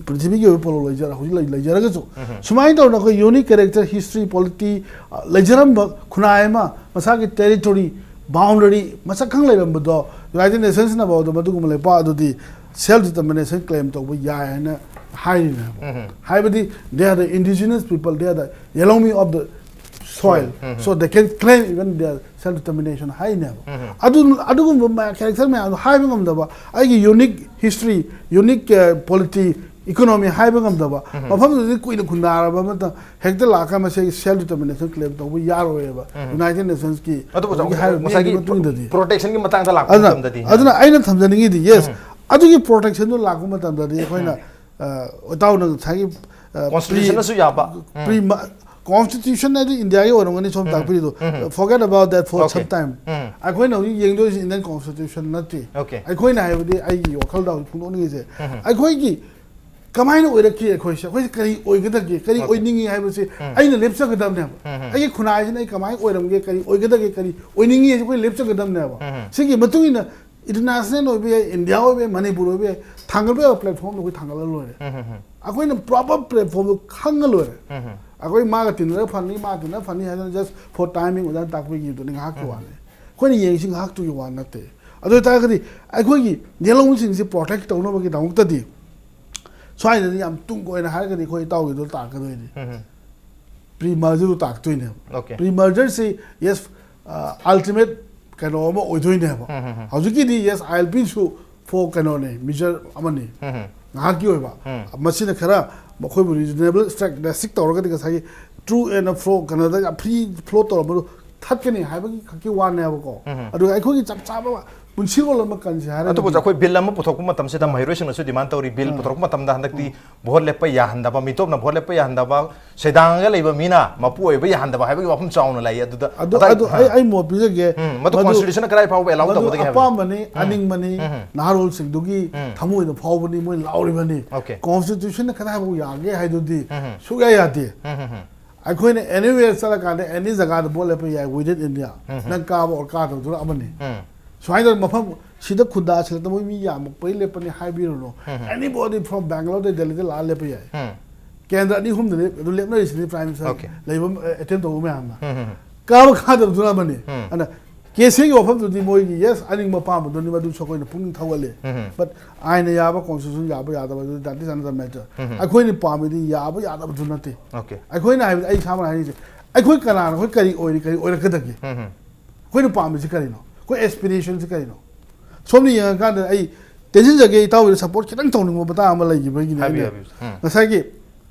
ꯄ꯭ꯔꯤꯊꯤꯕꯤꯒꯤ ꯑꯣꯏꯕ ꯄꯣꯂꯣ ꯂꯩꯖꯔ ꯍꯧꯖꯤꯛ ꯂꯩ- ꯂꯩꯖꯔꯒꯁꯨ, ꯁꯨꯃꯥꯏꯅ ꯇꯧꯗꯅ ꯑꯩꯈꯣꯏ ꯌꯨꯅꯤꯛ ꯀꯦꯔꯦꯛꯇꯔ, ꯍꯤꯁꯇ꯭ꯔꯤ, ꯄꯣꯂꯤꯇꯤ ꯂꯩꯖꯔꯝꯕ ꯈꯨꯟꯅꯥꯏ ꯑꯃ, ꯃꯁꯥꯒꯤ ꯇꯦꯔꯤꯇꯣꯔꯤ, ꯕꯥꯎꯟꯗꯔꯤ ꯃꯁꯛ ꯈꯪ ꯂꯩꯔꯝꯕꯗꯣ, ꯌꯨꯅꯥꯏꯇꯦꯠ ꯅꯦꯁꯟꯁꯅ ꯐꯥꯎꯗ ꯃꯗꯨꯒꯨꯝꯕ ꯂꯩꯄꯥꯛ ꯑꯗꯨꯗꯤ ꯁꯦꯜꯐ ꯗꯤꯇꯔꯃꯤꯅꯦꯁꯟ ꯀ꯭ꯂꯦꯝ ꯇꯧꯕ ꯌꯥꯏ ꯍꯥꯏꯅ ꯍꯥꯏꯔꯤꯅꯦꯕ꯫ ꯍꯥꯏꯕꯗꯤ they are the indigenous people, they are the ꯌꯦꯂꯧꯃꯤ of the soil, so they can claim even their self determination ꯍꯥꯏꯅꯦꯕ꯫ ꯑꯗꯨ ꯑꯗꯨꯒꯨꯝꯕ ꯃꯌꯥꯝ, ꯀꯦꯔꯦꯛꯇꯔ ꯃꯌꯥꯝꯗꯣ ꯍꯥꯏꯕ ꯉꯝꯗꯕ, ꯑꯩꯒꯤ unique history, unique polity, economy ꯍꯥꯏꯕ ꯉꯝꯗꯕ ꯃꯐꯝꯗꯨꯗꯗꯤ ꯀꯨꯏꯅ ꯈꯨꯟꯗꯥꯔꯕ ꯑꯃꯇ ꯍꯦꯛꯇ ꯂꯥꯛꯑꯒ ꯃꯁꯤꯒꯤ ꯁꯦꯜꯐ ꯗꯤꯇꯔꯃꯤꯅꯦꯁꯟ ꯀ꯭ꯂꯦꯝ ꯇꯧꯕ ꯌꯥꯔꯣꯏꯕ ꯌꯨꯅꯥꯏꯇꯦꯠ ꯅꯦꯁꯟꯁꯀꯤ ꯑꯗꯨꯕꯨ ꯍꯧꯖꯤꯛꯀꯤ ꯍꯥꯏꯔꯤꯕ ꯃꯤꯒꯤ ꯉꯁꯥꯏꯒꯤ ꯃꯇꯨꯡ ꯏꯟꯅꯗꯤ꯫ ꯄ꯭ꯔꯣꯇꯦꯛꯁꯟꯒꯤ ꯃꯇꯥꯡꯗ ꯂꯥꯛꯄ ꯑꯗꯨꯅ ꯃꯇꯝꯗꯗꯤ꯫ ꯑꯗꯨꯅ ꯑꯩꯅ ꯊꯝꯖꯅꯤꯡꯉꯤꯗꯤ, ꯌꯦꯁ, ꯑꯗꯨꯒꯤ ꯄ꯭ꯔꯣꯇꯦꯛꯁꯟꯗꯣ ꯂꯥꯛꯄ ꯃꯇꯝꯗꯗꯤ ꯑꯩꯈꯣꯏꯅ, ꯑ, ꯏꯇꯥꯎꯅ ꯉꯁꯥꯏꯒꯤ, ꯑ, ꯀꯣꯟꯁꯇꯤꯇ꯭ꯌꯨꯁꯟꯅꯁꯨ ꯌꯥꯕ꯫ ꯎꯝ꯫ ꯄ꯭ꯔꯤ ꯃ-, ꯀꯣꯟꯁꯇꯤꯇ꯭ꯌꯨꯁꯟ ꯍꯥꯏꯗꯤ ꯏꯟꯗꯤꯌꯥꯒꯤ ꯑꯣꯏꯔꯝꯒꯅꯤ ꯁꯣꯝ ꯎꯝ꯫ ꯇꯥꯛꯄꯤꯔꯤꯗꯣ꯫ ꯎꯝ꯫ Forget about that for Okay. some time. ꯎꯝ꯫ ꯑꯩꯈꯣꯏꯅ ꯍꯧꯖꯤꯛ ꯌꯦꯡꯗꯣꯏꯁꯤ ꯏꯟꯗꯤꯌꯟ ꯀꯣꯟꯁꯇꯤꯇ꯭ꯌꯨꯁꯟ ꯅꯠꯇꯦ꯫ Okay. ꯑꯩꯈꯣꯏꯅ ꯍꯥꯏꯕꯗꯤ ꯑꯩꯒꯤ ꯋꯥꯈꯜꯗ ꯍꯧꯖꯤꯛ ꯐꯣꯡꯗꯣꯛꯅꯤꯡꯉꯤꯁꯦ, ꯎꯝ꯫ ꯑꯩꯈꯣꯏꯒꯤ ꯀꯃꯥꯏꯅ ꯑꯣꯏꯔꯛꯈꯤ, ꯑꯩꯈꯣꯏꯁꯦ, ꯑꯩꯈꯣꯏꯁꯦ ꯀꯔꯤ ꯑꯣꯏꯒꯗꯒꯦ, ꯀꯔꯤ Okay. ꯑꯣꯏꯅꯤꯡꯉꯤ ꯍꯥꯏꯕꯁꯤ ꯎꯝ꯫ ꯑꯩꯅ ꯂꯦꯞꯆꯒꯗꯕꯅꯦꯕ꯫ ꯎꯝ꯫ ꯑꯩꯒꯤ ꯈꯨꯟꯅꯥꯏꯁꯤꯅ ꯑꯩ ꯀꯃꯥꯏꯅ ꯑꯣꯏꯔꯝꯒꯦ, ꯀꯔꯤ ꯑꯣꯏꯒꯗꯒꯦ, ꯀꯔꯤ ꯑꯣꯏꯅꯤꯡꯉꯤ ꯍꯥꯏꯁꯦ ꯑꯩꯈꯣꯏ ꯂꯦꯞꯆꯒꯗꯕꯅꯦꯕ꯫ ꯎꯝ꯫ ꯁꯤꯒꯤ ꯃꯇꯨꯡ ꯏꯟꯅ ꯏꯟꯇꯔꯅꯦꯁꯅꯦꯜ ꯑꯣꯏꯕ ꯌꯥꯏ, ꯏꯟꯗꯤꯌꯥ ꯑꯣꯏꯕ ꯌꯥꯏ, ꯃꯅꯤꯄꯨꯔ ꯑꯣꯏꯕ ꯌꯥꯏ, ꯊꯥꯡꯒꯠꯄ ꯌꯥꯕ ꯄ꯭ꯂꯦꯠꯐꯣꯝꯗꯣ ꯑꯩꯈꯣꯏ ꯊꯥꯡꯒꯠꯂ ꯂꯣꯏꯔꯦ꯫ ꯎꯝ, ꯎꯝ, ꯎꯝ꯫ ꯑꯩꯈꯣꯏꯅ ꯄ꯭ꯔꯣꯄꯔ ꯄ꯭ꯂꯦꯠꯐꯣꯝꯗꯣ ꯈꯪꯉ ꯂꯣꯏꯔꯦ꯫ ꯎꯝ, ꯎꯝ꯫ ꯑꯩꯈꯣꯏ ꯃꯥꯒ ꯇꯤꯟꯅꯔ ꯐꯅꯤ, ꯃꯥ ꯇꯤꯟꯅꯔ ꯐꯅꯤ ꯍꯥꯏꯗꯅ just for timing ꯑꯣꯖꯥꯅ ꯇꯥꯛꯄꯤꯈꯤꯕꯗꯨꯅꯤ, ꯉꯥꯏꯍꯥꯛꯀꯤ ꯎꯝ꯫ ꯋꯥꯅꯤ꯫ ꯑꯩꯈꯣꯏꯅ ꯌꯦꯡꯁꯤ ꯉꯥꯏꯍꯥꯛꯇꯨꯒꯤ ꯋꯥ ꯅꯠꯇꯦ꯫ ꯑꯗꯨ ꯑꯣꯏꯇꯥꯔꯒꯗꯤ ꯑꯩꯈꯣꯏꯒꯤ ꯌꯦꯜꯍꯧꯕꯁꯤꯡꯁꯤ ꯄ꯭ꯔꯣꯇꯦꯛ ꯇꯧꯅꯕꯒꯤꯗꯃꯛꯇꯗꯤ ꯁ꯭ꯋꯥꯏꯗꯗꯤ ꯌꯥꯝ ꯇꯨꯡ ꯀꯣꯏꯅ ꯍꯥꯏꯔꯒꯗꯤ ꯑꯩꯈꯣꯏ ꯏꯇꯥꯎꯒꯤꯗꯣ ꯇꯥꯛꯀꯗꯣꯏꯅꯤ꯫ ꯎꯝ, ꯎꯝ꯫ ꯄ꯭ꯔꯤ ꯃꯔꯖꯔꯗꯨ ꯇꯥꯛꯇꯣꯏꯅꯦꯕ꯫ Okay. ꯄ꯭ꯔꯤ ꯃꯔꯖꯔꯁꯤ, ꯌꯦꯁ, ꯑꯜꯇꯤꯃꯦꯠ ꯀꯩꯅꯣ ꯑꯃ ꯑꯣꯏꯗꯣꯏꯅꯦꯕ꯫ ꯎꯝ, ꯎꯝ, ꯎꯝ꯫ ꯍꯧꯖꯤꯛꯀꯤꯗꯤ, ꯌꯦꯁ, ꯑꯥꯏ ꯑꯦꯜ ꯄꯤꯁꯨ ꯐꯣꯔ ꯀꯩꯅꯣꯅꯦ, ꯃꯤꯖꯔ ꯑꯃꯅꯤ꯫ ꯎꯝ, ꯎꯝ꯫ ꯉꯥꯏꯍꯥꯛꯀꯤ ꯑꯣꯏꯕ꯫ ꯎꯝ꯫ ꯃꯁꯤꯅ ꯈꯔ ꯃꯈꯣꯏꯕꯨ ꯔꯤꯖꯅꯦꯕꯜ ꯏꯁꯇ꯭ꯔꯦꯛ ꯔꯦꯁꯇ꯭ꯔꯤꯛ ꯇꯧꯔꯒꯗꯤ ꯉꯁꯥꯏꯒꯤ ꯇ꯭ꯔꯨ ꯑꯦꯟ ꯐ꯭ꯔꯣ ꯀꯩꯅꯣꯗ ꯌꯥꯝ ꯐ꯭ꯔꯤ ꯐ꯭ꯂꯣ ꯇꯧꯔꯝꯕꯗꯨ ꯊꯠꯀꯅꯤ ꯍꯥꯏꯕꯒꯤ ꯈꯛꯀꯤ ꯋꯥꯅꯦꯕꯀꯣ꯫ ꯎꯝ꯫ ꯑꯗꯨꯒ ꯑꯩꯈꯣꯏꯒꯤ ꯆꯞ ꯆꯥꯕ ꯄꯨꯟꯁꯤꯔꯣꯜ ꯑꯃ ꯀꯟꯁꯦ ꯍꯥꯏꯔꯒꯗꯤ ꯑꯗꯨꯕꯨ ꯑꯩꯈꯣꯏ ꯕꯤꯜ ꯑꯃ ꯄꯨꯊꯣꯛꯄ ꯃꯇꯝꯁꯤꯗ ꯃꯍꯩꯔꯣꯏꯁꯤꯡꯅꯁꯨ ꯗꯤꯃꯥꯟ ꯇꯧꯔꯤ, ꯕꯤꯜ ꯎꯝ꯫ ꯄꯨꯊꯣꯔꯛꯄ ꯃꯇꯝꯗ ꯍꯟꯗꯛꯇꯤ ꯎꯝ꯫ ꯚꯣꯠ ꯂꯦꯞꯄ ꯌꯥꯍꯟꯗꯕ, ꯃꯤꯇꯣꯞꯅ ꯚꯣꯠ ꯂꯦꯞꯄ ꯌꯥꯍꯟꯗꯕ, ꯁꯦꯗꯥꯡꯒ ꯂꯩꯕ ꯃꯤꯅ ꯃꯄꯨ ꯑꯣꯏꯕ ꯌꯥꯍꯟꯗꯕ ꯍꯥꯏꯕꯒꯤ ꯋꯥꯐꯝ ꯆꯥꯎꯅ ꯂꯩ꯫ ꯑꯗꯨꯗ ꯑꯗꯨ, ꯑꯗꯥꯏ-, ꯑꯗꯨ ꯑꯩ, ꯑꯥ꯫ ꯑꯩ ꯃꯣꯠ ꯄꯤꯖꯒꯦ꯫ ꯎꯝ, ꯃꯗꯨ ꯃꯗꯨ, ꯀꯣꯟꯁꯇꯤꯇ꯭ꯌꯨꯁꯟꯅ ꯀꯗꯥꯏ ꯐꯥꯎꯕ ꯑꯦꯂꯥꯎ ꯃꯗꯨ ꯇꯧꯒꯗꯒꯦ ꯍꯥꯏꯕꯗꯣ꯫ ꯑꯄꯥꯝꯕꯅꯤ, ꯎꯝ꯫ ꯑꯅꯤꯡꯕꯅꯤ, ꯎꯝ꯫ ꯅꯍꯥꯔꯣꯜꯁꯤꯡꯗꯨꯒꯤ ꯎꯝ꯫ ꯊꯃꯣꯏꯗ ꯐꯥꯎꯕꯅꯤ ꯃꯣꯏ ꯂꯥꯎꯔꯤꯕꯅꯤ꯫ Okay. ꯀꯣꯟꯁꯇꯤꯇ꯭ꯌꯨꯁꯟꯅ ꯀꯗꯥꯏ ꯐꯥꯎ ꯌꯥꯒꯦ ꯍꯥꯏꯗꯨꯗꯤ ꯎꯝ꯫ ꯁꯨꯛꯌꯥ ꯌꯥꯗꯦ꯫ ꯎꯝ, ꯎꯝ, ꯎꯝ꯫ ꯑꯩꯈꯣꯏꯅ anywhere ꯆꯠꯂꯀꯥꯟꯗ ꯑꯦꯅꯤ ꯖꯒꯥꯗ ꯚꯣꯠ ꯂꯦꯞꯄ ꯌꯥꯏ within India꯫ ꯎꯝ꯫ ꯅꯪ ꯀꯥꯕ ꯑꯣꯔ ꯀꯥꯗꯕꯗꯨꯅ ꯑꯃꯅꯤ꯫ ꯎꯝ꯫ ꯁꯨꯃꯥꯏꯅ ꯇꯧꯗꯅ ꯃꯐꯝ ꯁꯤꯗ ꯈꯨꯟꯗꯥ ꯁꯤꯜꯂꯛꯇ ꯃꯣꯏ ꯃꯤ ꯌꯥꯝꯃꯛꯄꯩ ꯂꯦꯞꯄꯅꯤ ꯍꯥꯏꯕꯤꯔꯨꯅꯨ꯫ Anybody from Bangalore ꯗꯩ ꯗꯦꯜꯂꯤꯗ ꯂꯥꯛꯑ ꯂꯦꯞꯄ ꯌꯥꯏ꯫ ꯀꯦꯟꯗ꯭ꯔ ꯑꯅꯤ ꯑꯍꯨꯝꯗ ꯂꯦꯞ-, ꯑꯗꯨ ꯂꯦꯞꯅꯔꯤꯁꯤꯅꯤ Prime Minister Okay. ꯂꯩꯕ, ꯑꯦ, attempt ꯇꯧꯕ ꯃꯌꯥꯝꯅ꯫ ꯀꯥꯕ ꯀꯥꯗꯕꯗꯨꯅ ꯑꯃꯅꯤ꯫ ꯑꯗꯨꯅ ꯀꯦ ꯁꯤꯒꯤ ꯋꯥꯐꯝꯗꯨꯗꯤ ꯃꯣꯏꯒꯤ yes ꯑꯅꯤꯡꯕ ꯑꯄꯥꯝꯕꯗꯨꯅꯤ, ꯃꯗꯨꯁꯨ ꯑꯩꯈꯣꯏꯅ ꯄꯨꯛꯅꯤꯡ ꯊꯧꯒꯠꯂꯤ꯫ But ꯑꯥꯏꯟꯅ ꯌꯥꯕ, constitution ꯌꯥꯕ ꯌꯥꯗꯕ ꯑꯗꯨꯗꯤ that is another matter꯫ ꯑꯩꯈꯣꯏꯅ ꯄꯥꯝꯃꯤꯗꯤ ꯌꯥꯕ ꯌꯥꯗꯕꯗꯨ ꯅꯠꯇꯦ꯫ Okay. ꯑꯩꯈꯣꯏꯅ ꯍꯥꯏꯕꯗꯤ ꯑꯩ ꯏꯁꯥꯃꯛꯅ ꯍꯥꯏꯅꯤꯡꯉꯤꯁꯦ ꯑꯩꯈꯣꯏ ꯀꯅꯥꯅꯣ, ꯑꯩꯈꯣꯏ ꯀꯔꯤ ꯑꯣꯏꯔꯤ, ꯀꯔꯤ ꯑꯣꯏꯔꯛꯀꯗꯒꯦ? ꯑꯩꯈꯣꯏꯅ ꯄꯥꯝꯃꯤꯁꯤ ꯀꯔꯤꯅꯣ? ꯑꯩꯈꯣꯏ aspiration ꯁꯤ ꯀꯔꯤꯅꯣ? ꯁꯣꯝꯅ ꯌꯦꯡꯉꯀꯥꯟꯗ ꯑꯩ ꯇꯦꯟꯁꯤꯟꯖꯒꯦ, ꯏꯇꯥꯎꯒꯤꯗ support ꯈꯤꯇꯪ ꯇꯧꯅꯤꯡꯕ ꯃꯇꯥꯡ ꯑꯃ ꯂꯩꯈꯤꯕꯒꯤꯅꯦ꯫ ꯍꯥꯏꯕꯤꯌꯨ, ꯑꯩꯅ ꯍꯥꯏꯕꯤꯌꯨ꯫ ꯎꯝ꯫ ꯉꯁꯥꯏꯒꯤ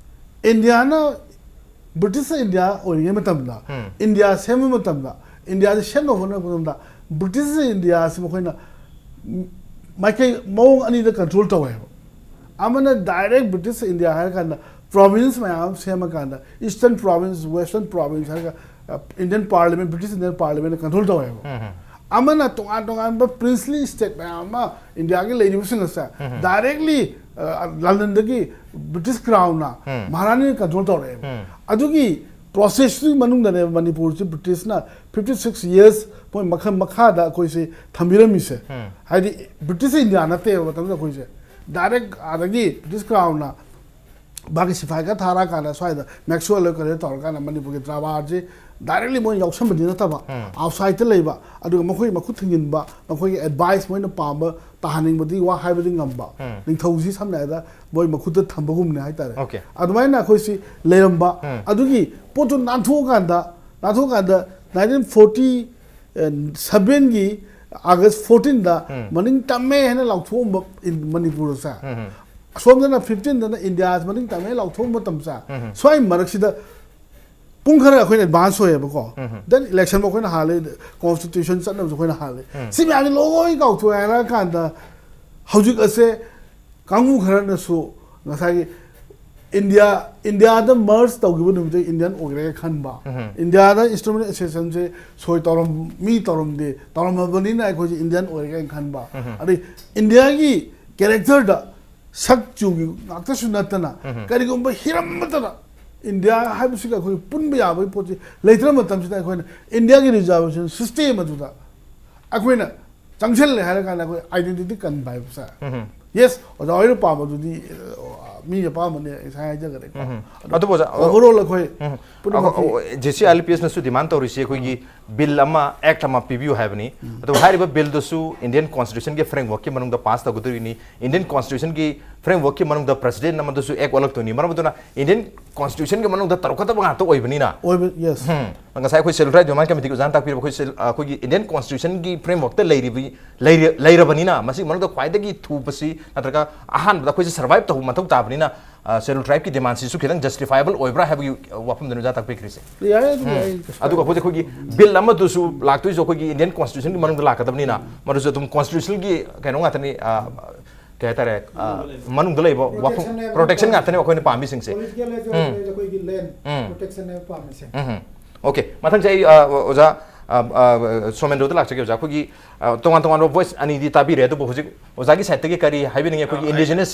ꯏꯟꯗꯤꯌꯥꯅ, ꯕ꯭ꯔꯤꯇꯤꯁꯅ ꯏꯟꯗꯤꯌꯥ ꯑꯣꯏꯔꯤꯉꯩ ꯃꯇꯝꯗ, ꯎꯝ꯫ ꯏꯟꯗꯤꯌꯥ ꯁꯦꯝꯕ ꯃꯇꯝꯗ, ꯏꯟꯗꯤꯌꯥꯁꯦ ꯁꯦꯝꯅꯕ ꯍꯣꯠꯅꯔꯛꯄ ꯃꯇꯝꯗ ꯕ꯭ꯔꯤꯇꯤꯁꯅ ꯏꯟꯗꯤꯌꯥꯁꯤ ꯃꯈꯣꯏꯅ ꯃꯥꯏꯀꯩ ꯃꯑꯣꯡ ꯑꯅꯤꯗ control ꯇꯧꯋꯦꯕ꯫ ꯑꯃꯅ direct ꯕ꯭ꯔꯤꯇꯤꯁ ꯏꯟꯗꯤꯌꯥ ꯍꯥꯏꯔ ꯀꯥꯟꯗ province ꯃꯌꯥꯝ ꯑꯃ ꯁꯦꯝꯃꯀꯥꯟꯗ Eastern Province, Western Province ꯍꯥꯏꯔꯒ, ꯑ, Indian Parliament, British Indian Parliament ꯅ control ꯇꯧꯋꯦꯕ꯫ ꯑꯃꯅ ꯇꯣꯉꯥꯟ ꯇꯣꯉꯥꯟꯕ princely state ꯃꯌꯥꯝ ꯑꯃ ꯏꯟꯗꯤꯌꯥꯒꯤ ꯂꯩꯔꯤꯕꯁꯤꯡ ꯑꯁꯦ directly, ꯑ, ꯂꯟꯗꯟꯗꯒꯤ ꯕ꯭ꯔꯤꯇꯤꯁ crown ꯅ, ꯃꯍꯥꯔꯥꯅꯤꯅ control ꯇꯧꯔꯛꯑꯦꯕ꯫ ꯑꯗꯨꯒꯤ process ꯇꯨꯒꯤ ꯃꯅꯨꯡꯗꯅꯦꯕ ꯃꯅꯤꯄꯨꯔꯁꯤ ꯕ꯭ꯔꯤꯇꯤꯁꯅ fifty six years ꯃꯣꯏ ꯃꯈꯜ ꯃꯈꯥꯗ ꯑꯩꯈꯣꯏꯁꯤ ꯊꯝꯕꯤꯔꯝꯃꯤꯁꯦ꯫ ꯍꯥꯏꯗꯤ ꯕ꯭ꯔꯤꯇꯤꯁ ꯏꯟꯗꯤꯌꯥ ꯅꯠꯇꯦꯕ ꯃꯇꯝꯗꯨꯗ ꯑꯩꯈꯣꯏꯁꯦ꯫ Direct ꯑꯥꯗꯒꯤ ꯕ꯭ꯔꯤꯇꯤꯁ crown ꯅ ꯃꯥꯒꯤ ꯁꯤꯐꯥꯏ ꯈꯔ ꯊꯥꯔꯛꯑꯀꯥꯟꯗ ꯁ꯭ꯋꯥꯏꯗ ꯃꯦꯛꯁꯋꯦꯜ ꯀꯔꯤ ꯇꯧꯔꯀꯥꯟꯗ ꯃꯅꯤꯄꯨꯔꯒꯤ ꯗ꯭ꯔꯕꯥꯔꯁꯤ directly ꯃꯣꯏꯅ ꯌꯥꯎꯁꯟꯕꯗꯤ ꯅꯠꯇꯕ, outside ꯇ ꯂꯩꯕ, ꯑꯗꯨꯒ ꯃꯈꯣꯏ ꯃꯈꯨꯠ ꯊꯤꯡꯖꯤꯟꯕ, ꯃꯈꯣꯏꯒꯤ advice ꯃꯣꯏꯅ ꯄꯥꯝꯕ ꯇꯥꯍꯟꯅꯤꯡꯕꯗꯤ ꯋꯥ ꯍꯥꯏꯕꯗꯤ ꯉꯝꯕ, ꯅꯤꯡꯊꯧꯁꯤ ꯁꯝꯅ ꯍꯥꯏꯔꯕꯗ ꯃꯣꯏ ꯃꯈꯨꯠꯇ ꯊꯝꯕꯒꯨꯝꯅꯦ ꯍꯥꯏꯇꯥꯔꯦ꯫ Okay. ꯑꯗꯨꯃꯥꯏꯅ ꯑꯩꯈꯣꯏꯁꯤ ꯂꯩꯔꯝꯕ, ꯑꯗꯨꯒꯤ ꯄꯣꯠꯇꯨ ꯅꯥꯟꯊꯣꯛꯑꯀꯥꯟꯗ, ꯅꯥꯟꯊꯣꯛꯑꯀꯥꯟꯗ nineteen forty seven ꯒꯤ August fourteen ꯗ ꯃꯅꯤꯡ ꯇꯝꯃꯦ ꯍꯥꯏꯅ ꯂꯥꯎꯊꯣꯛꯑꯝꯕ ꯏꯟ-, ꯃꯅꯤꯄꯨꯔꯁꯦ꯫ ꯑꯁꯣꯝꯗꯅ fifteen ꯗꯅ ꯏꯟꯗꯤꯌꯥ ꯃꯅꯤꯡ ꯇꯝꯃꯦ ꯂꯥꯎꯊꯣꯛꯄ ꯃꯇꯝꯁꯦ, ꯁ꯭ꯋꯥꯏ ꯃꯔꯛꯁꯤꯗ ꯄꯨꯡ ꯈꯔ ꯑꯩꯈꯣꯏꯅ advance ꯑꯣꯏꯌꯦꯕꯀꯣ꯫ Then election ꯕꯨ ꯑꯩꯈꯣꯏꯅ ꯍꯥꯜꯂꯦ, constitution ꯆꯠꯅꯕꯁꯨ ꯑꯩꯈꯣꯏꯅ ꯍꯥꯜꯂꯦ꯫ ꯁꯤ ꯃꯌꯥꯝꯁꯦ ꯂꯣꯏ ꯀꯥꯎꯊꯣꯛꯑꯦ ꯍꯥꯏꯔꯀꯥꯟꯗ ꯍꯧꯖꯤꯛ ꯑꯁꯦ ꯀꯥꯡꯕꯨ ꯈꯔꯅꯁꯨ ꯉꯁꯥꯏꯒꯤ ꯏꯟꯗꯤꯌꯥ, ꯏꯟꯗꯤꯌꯥꯗ merge ꯇꯧꯈꯤꯕ ꯅꯨꯃꯤꯠꯇ Indian ꯑꯣꯏꯔꯦ ꯈꯟꯕ, ꯏꯟꯗꯤꯌꯥꯗ instrument association ꯁꯦ ꯁꯣꯏ ꯇꯧꯔꯝ-, ꯃꯤ ꯇꯧꯔꯝꯗꯦ, ꯇꯧꯔꯝꯃꯕꯅꯤꯅ ꯑꯩꯈꯣꯏꯁꯦ Indian ꯑꯣꯏꯔꯦ ꯀꯥꯏꯅ ꯈꯟꯕ, ꯑꯗꯩ ꯏꯟꯗꯤꯌꯥꯒꯤ character ꯗ ꯁꯛ ꯆꯨꯒꯤ ꯉꯥꯛꯇꯁꯨ ꯅꯠꯇꯅ ꯀꯔꯤꯒꯨꯝꯕ ꯍꯤꯔꯝ ꯑꯃꯠꯇꯗ ꯏꯟꯗꯤꯌꯥ ꯍꯥꯏꯕꯁꯤꯒ ꯑꯩꯈꯣꯏ ꯄꯨꯟꯕ ꯌꯥꯕꯒꯤ ꯄꯣꯠꯁꯤ ꯂꯩꯇ꯭ꯔ ꯃꯇꯝꯁꯤꯗ ꯑꯩꯈꯣꯏꯅ ꯏꯟꯗꯤꯌꯥꯒꯤ reservation system ꯑꯗꯨꯗ ꯑꯩꯈꯣꯏꯅ ꯆꯪꯁꯤꯜꯂꯦ ꯍꯥꯏꯔ ꯀꯥꯟꯗ ꯑꯩꯈꯣꯏ identity ꯀꯟꯕ ꯍꯥꯏꯕꯁꯦ꯫ ꯎꯝ꯫ Yes, ꯑꯣꯖꯥ ꯍꯣꯏꯅ ꯄꯥꯝꯕꯗꯨꯗꯤ ꯑ, ꯃꯤ ꯑꯄꯥꯝꯕꯅꯦ, ꯉꯁꯥꯏ ꯍꯥꯏꯖꯈꯔꯦꯀꯣ꯫ ꯎꯝ꯫ ꯑꯗꯣ ꯑꯗꯨꯕꯨ ꯑꯣꯖꯥ, overall ꯑꯩꯈꯣꯏ ꯎꯝ꯫ ꯄꯨꯝꯅꯃꯛꯀꯤ ꯖꯦ ꯁꯤ ꯑꯥꯏ ꯑꯦꯜ ꯄꯤ ꯑꯦꯁꯅꯁꯨ demand ꯇꯧꯔꯤꯁꯤ ꯑꯩꯈꯣꯏꯒꯤ bill ꯑꯃ, act ꯑꯃ ꯄꯤꯕꯤꯌꯨ ꯍꯥꯏꯕꯅꯤ꯫ ꯑꯗꯨꯕꯨ ꯍꯥꯏꯔꯤꯕ billꯗꯨꯁꯨ Indian Constitutionꯒꯤ frameworkꯀꯤ ꯃꯅꯨꯡꯗ pass ꯇꯧꯒꯗꯧꯔꯤꯅꯤ꯫ Indian Constitutionꯒꯤ frameworkꯀꯤ ꯃꯅꯨꯡꯗ president ꯑꯃꯗꯁꯨ act ꯑꯣꯜꯂꯛꯇꯣꯏꯅꯤ꯫ ꯃꯔꯝ ꯑꯗꯨꯅ Indian Constitutionꯒꯤ ꯃꯅꯨꯡꯗ ꯇꯧꯔꯛꯀꯗꯕ ꯉꯥꯛꯇ ꯑꯣꯏꯕꯅꯤꯅ꯫ ꯑꯣꯏꯕ, yes꯫ ꯎꯝ꯫ ꯉꯁꯥꯏ ꯑꯩꯈꯣꯏ Civil Rights Development Committeeꯒꯤ ꯑꯣꯖꯥꯅ ꯇꯥꯛꯄꯤꯔꯤꯕ ꯑꯩꯈꯣꯏ civil-, ꯑꯩꯈꯣꯏꯒꯤ Indian Constitutionꯒꯤ frameworkꯇ ꯂꯩꯔꯤꯕ, ꯂꯩꯔ-, ꯂꯩꯔꯕꯅꯤꯅ ꯃꯁꯤꯒꯤ ꯃꯅꯨꯡꯗ ꯈ꯭ꯋꯥꯏꯗꯒꯤ ꯊꯨꯕꯁꯤ ꯅꯠꯇ꯭ꯔꯒ ꯑꯍꯥꯟꯕꯗ ꯑꯩꯈꯣꯏꯁꯦ survive ꯇꯧꯕ ꯃꯊꯧ ꯇꯥꯕꯅꯤꯅ, ꯑ, Scheduled Tribeꯀꯤ demandꯁꯤꯁꯨ ꯈꯤꯇꯪ justifiable ꯑꯣꯏꯕ꯭ꯔꯥ ꯍꯥꯏꯕꯒꯤ, ꯑ, ꯋꯥꯐꯝꯗꯨꯅꯤ ꯑꯣꯖꯥ ꯇꯥꯛꯄꯤꯈ꯭ꯔꯤꯁꯦ꯫ ꯌꯥꯏ, ꯑꯗꯨ ꯎꯝ꯫ ꯌꯥꯏ, ꯀꯩꯁꯨ ꯑꯗꯨꯒ ꯀꯥꯏꯗꯦ꯫ ꯑꯩꯈꯣꯏꯁꯦ ꯑꯩꯈꯣꯏꯒꯤ bill ꯑꯃꯗꯨꯁꯨ ꯂꯥꯛꯇꯣꯏꯁꯨ ꯑꯩꯈꯣꯏꯒꯤ Indian Constitutionꯒꯤ ꯃꯅꯨꯡꯗ ꯂꯥꯛꯀꯗꯕꯅꯤꯅ ꯃꯗꯨꯁꯨ ꯑꯗꯨꯝ Constitutionꯒꯤ ꯀꯩꯅꯣ ꯉꯥꯛꯇꯅꯤ, ꯑ, ꯀꯩ ꯍꯥꯏꯇꯥꯔꯦ, ꯑ, ꯃꯅꯨꯡꯗ ꯂꯩꯕ ꯋꯥꯐꯝ, Protection ꯍꯥꯏꯕ protection ꯄꯥꯝꯃꯤ꯫ ꯉꯥꯛꯇꯅꯦ ꯑꯩꯈꯣꯏꯅ ꯄꯥꯝꯃꯤꯁꯤꯡꯁꯦ꯫ Political ꯂꯩꯖ-, ꯎꯝ꯫ ꯂꯩꯖ-, ꯑꯩꯈꯣꯏꯒꯤ land ꯎꯝ꯫ Protection ꯍꯥꯏꯕ ꯄꯥꯝꯃꯤꯁꯦ꯫ ꯎꯝ꯫ OK, ꯃꯊꯪꯁꯦ ꯑꯩ, ꯑ, ꯑꯣꯖꯥ, ꯑ, ꯑ, ꯁꯣꯃꯦꯟꯗ꯭ꯔꯣꯗ ꯂꯥꯛꯆꯒꯦ ꯑꯣꯖꯥ꯫ ꯑꯩꯈꯣꯏꯒꯤ, ꯑ, ꯇꯣꯉꯥꯟ ꯇꯣꯉꯥꯟꯕ voice ꯑꯅꯤꯗꯤ ꯇꯥꯕꯤꯔꯦ, ꯑꯗꯨꯕꯨ ꯍꯧꯖꯤꯛ ꯑꯣꯖꯥꯒꯤ sideꯇꯒꯤ ꯀꯔꯤ ꯍꯥꯏꯕꯤꯅꯤꯡꯉꯤ ꯑꯩꯈꯣꯏꯒꯤ ꯑ, ꯑꯩ indigenous,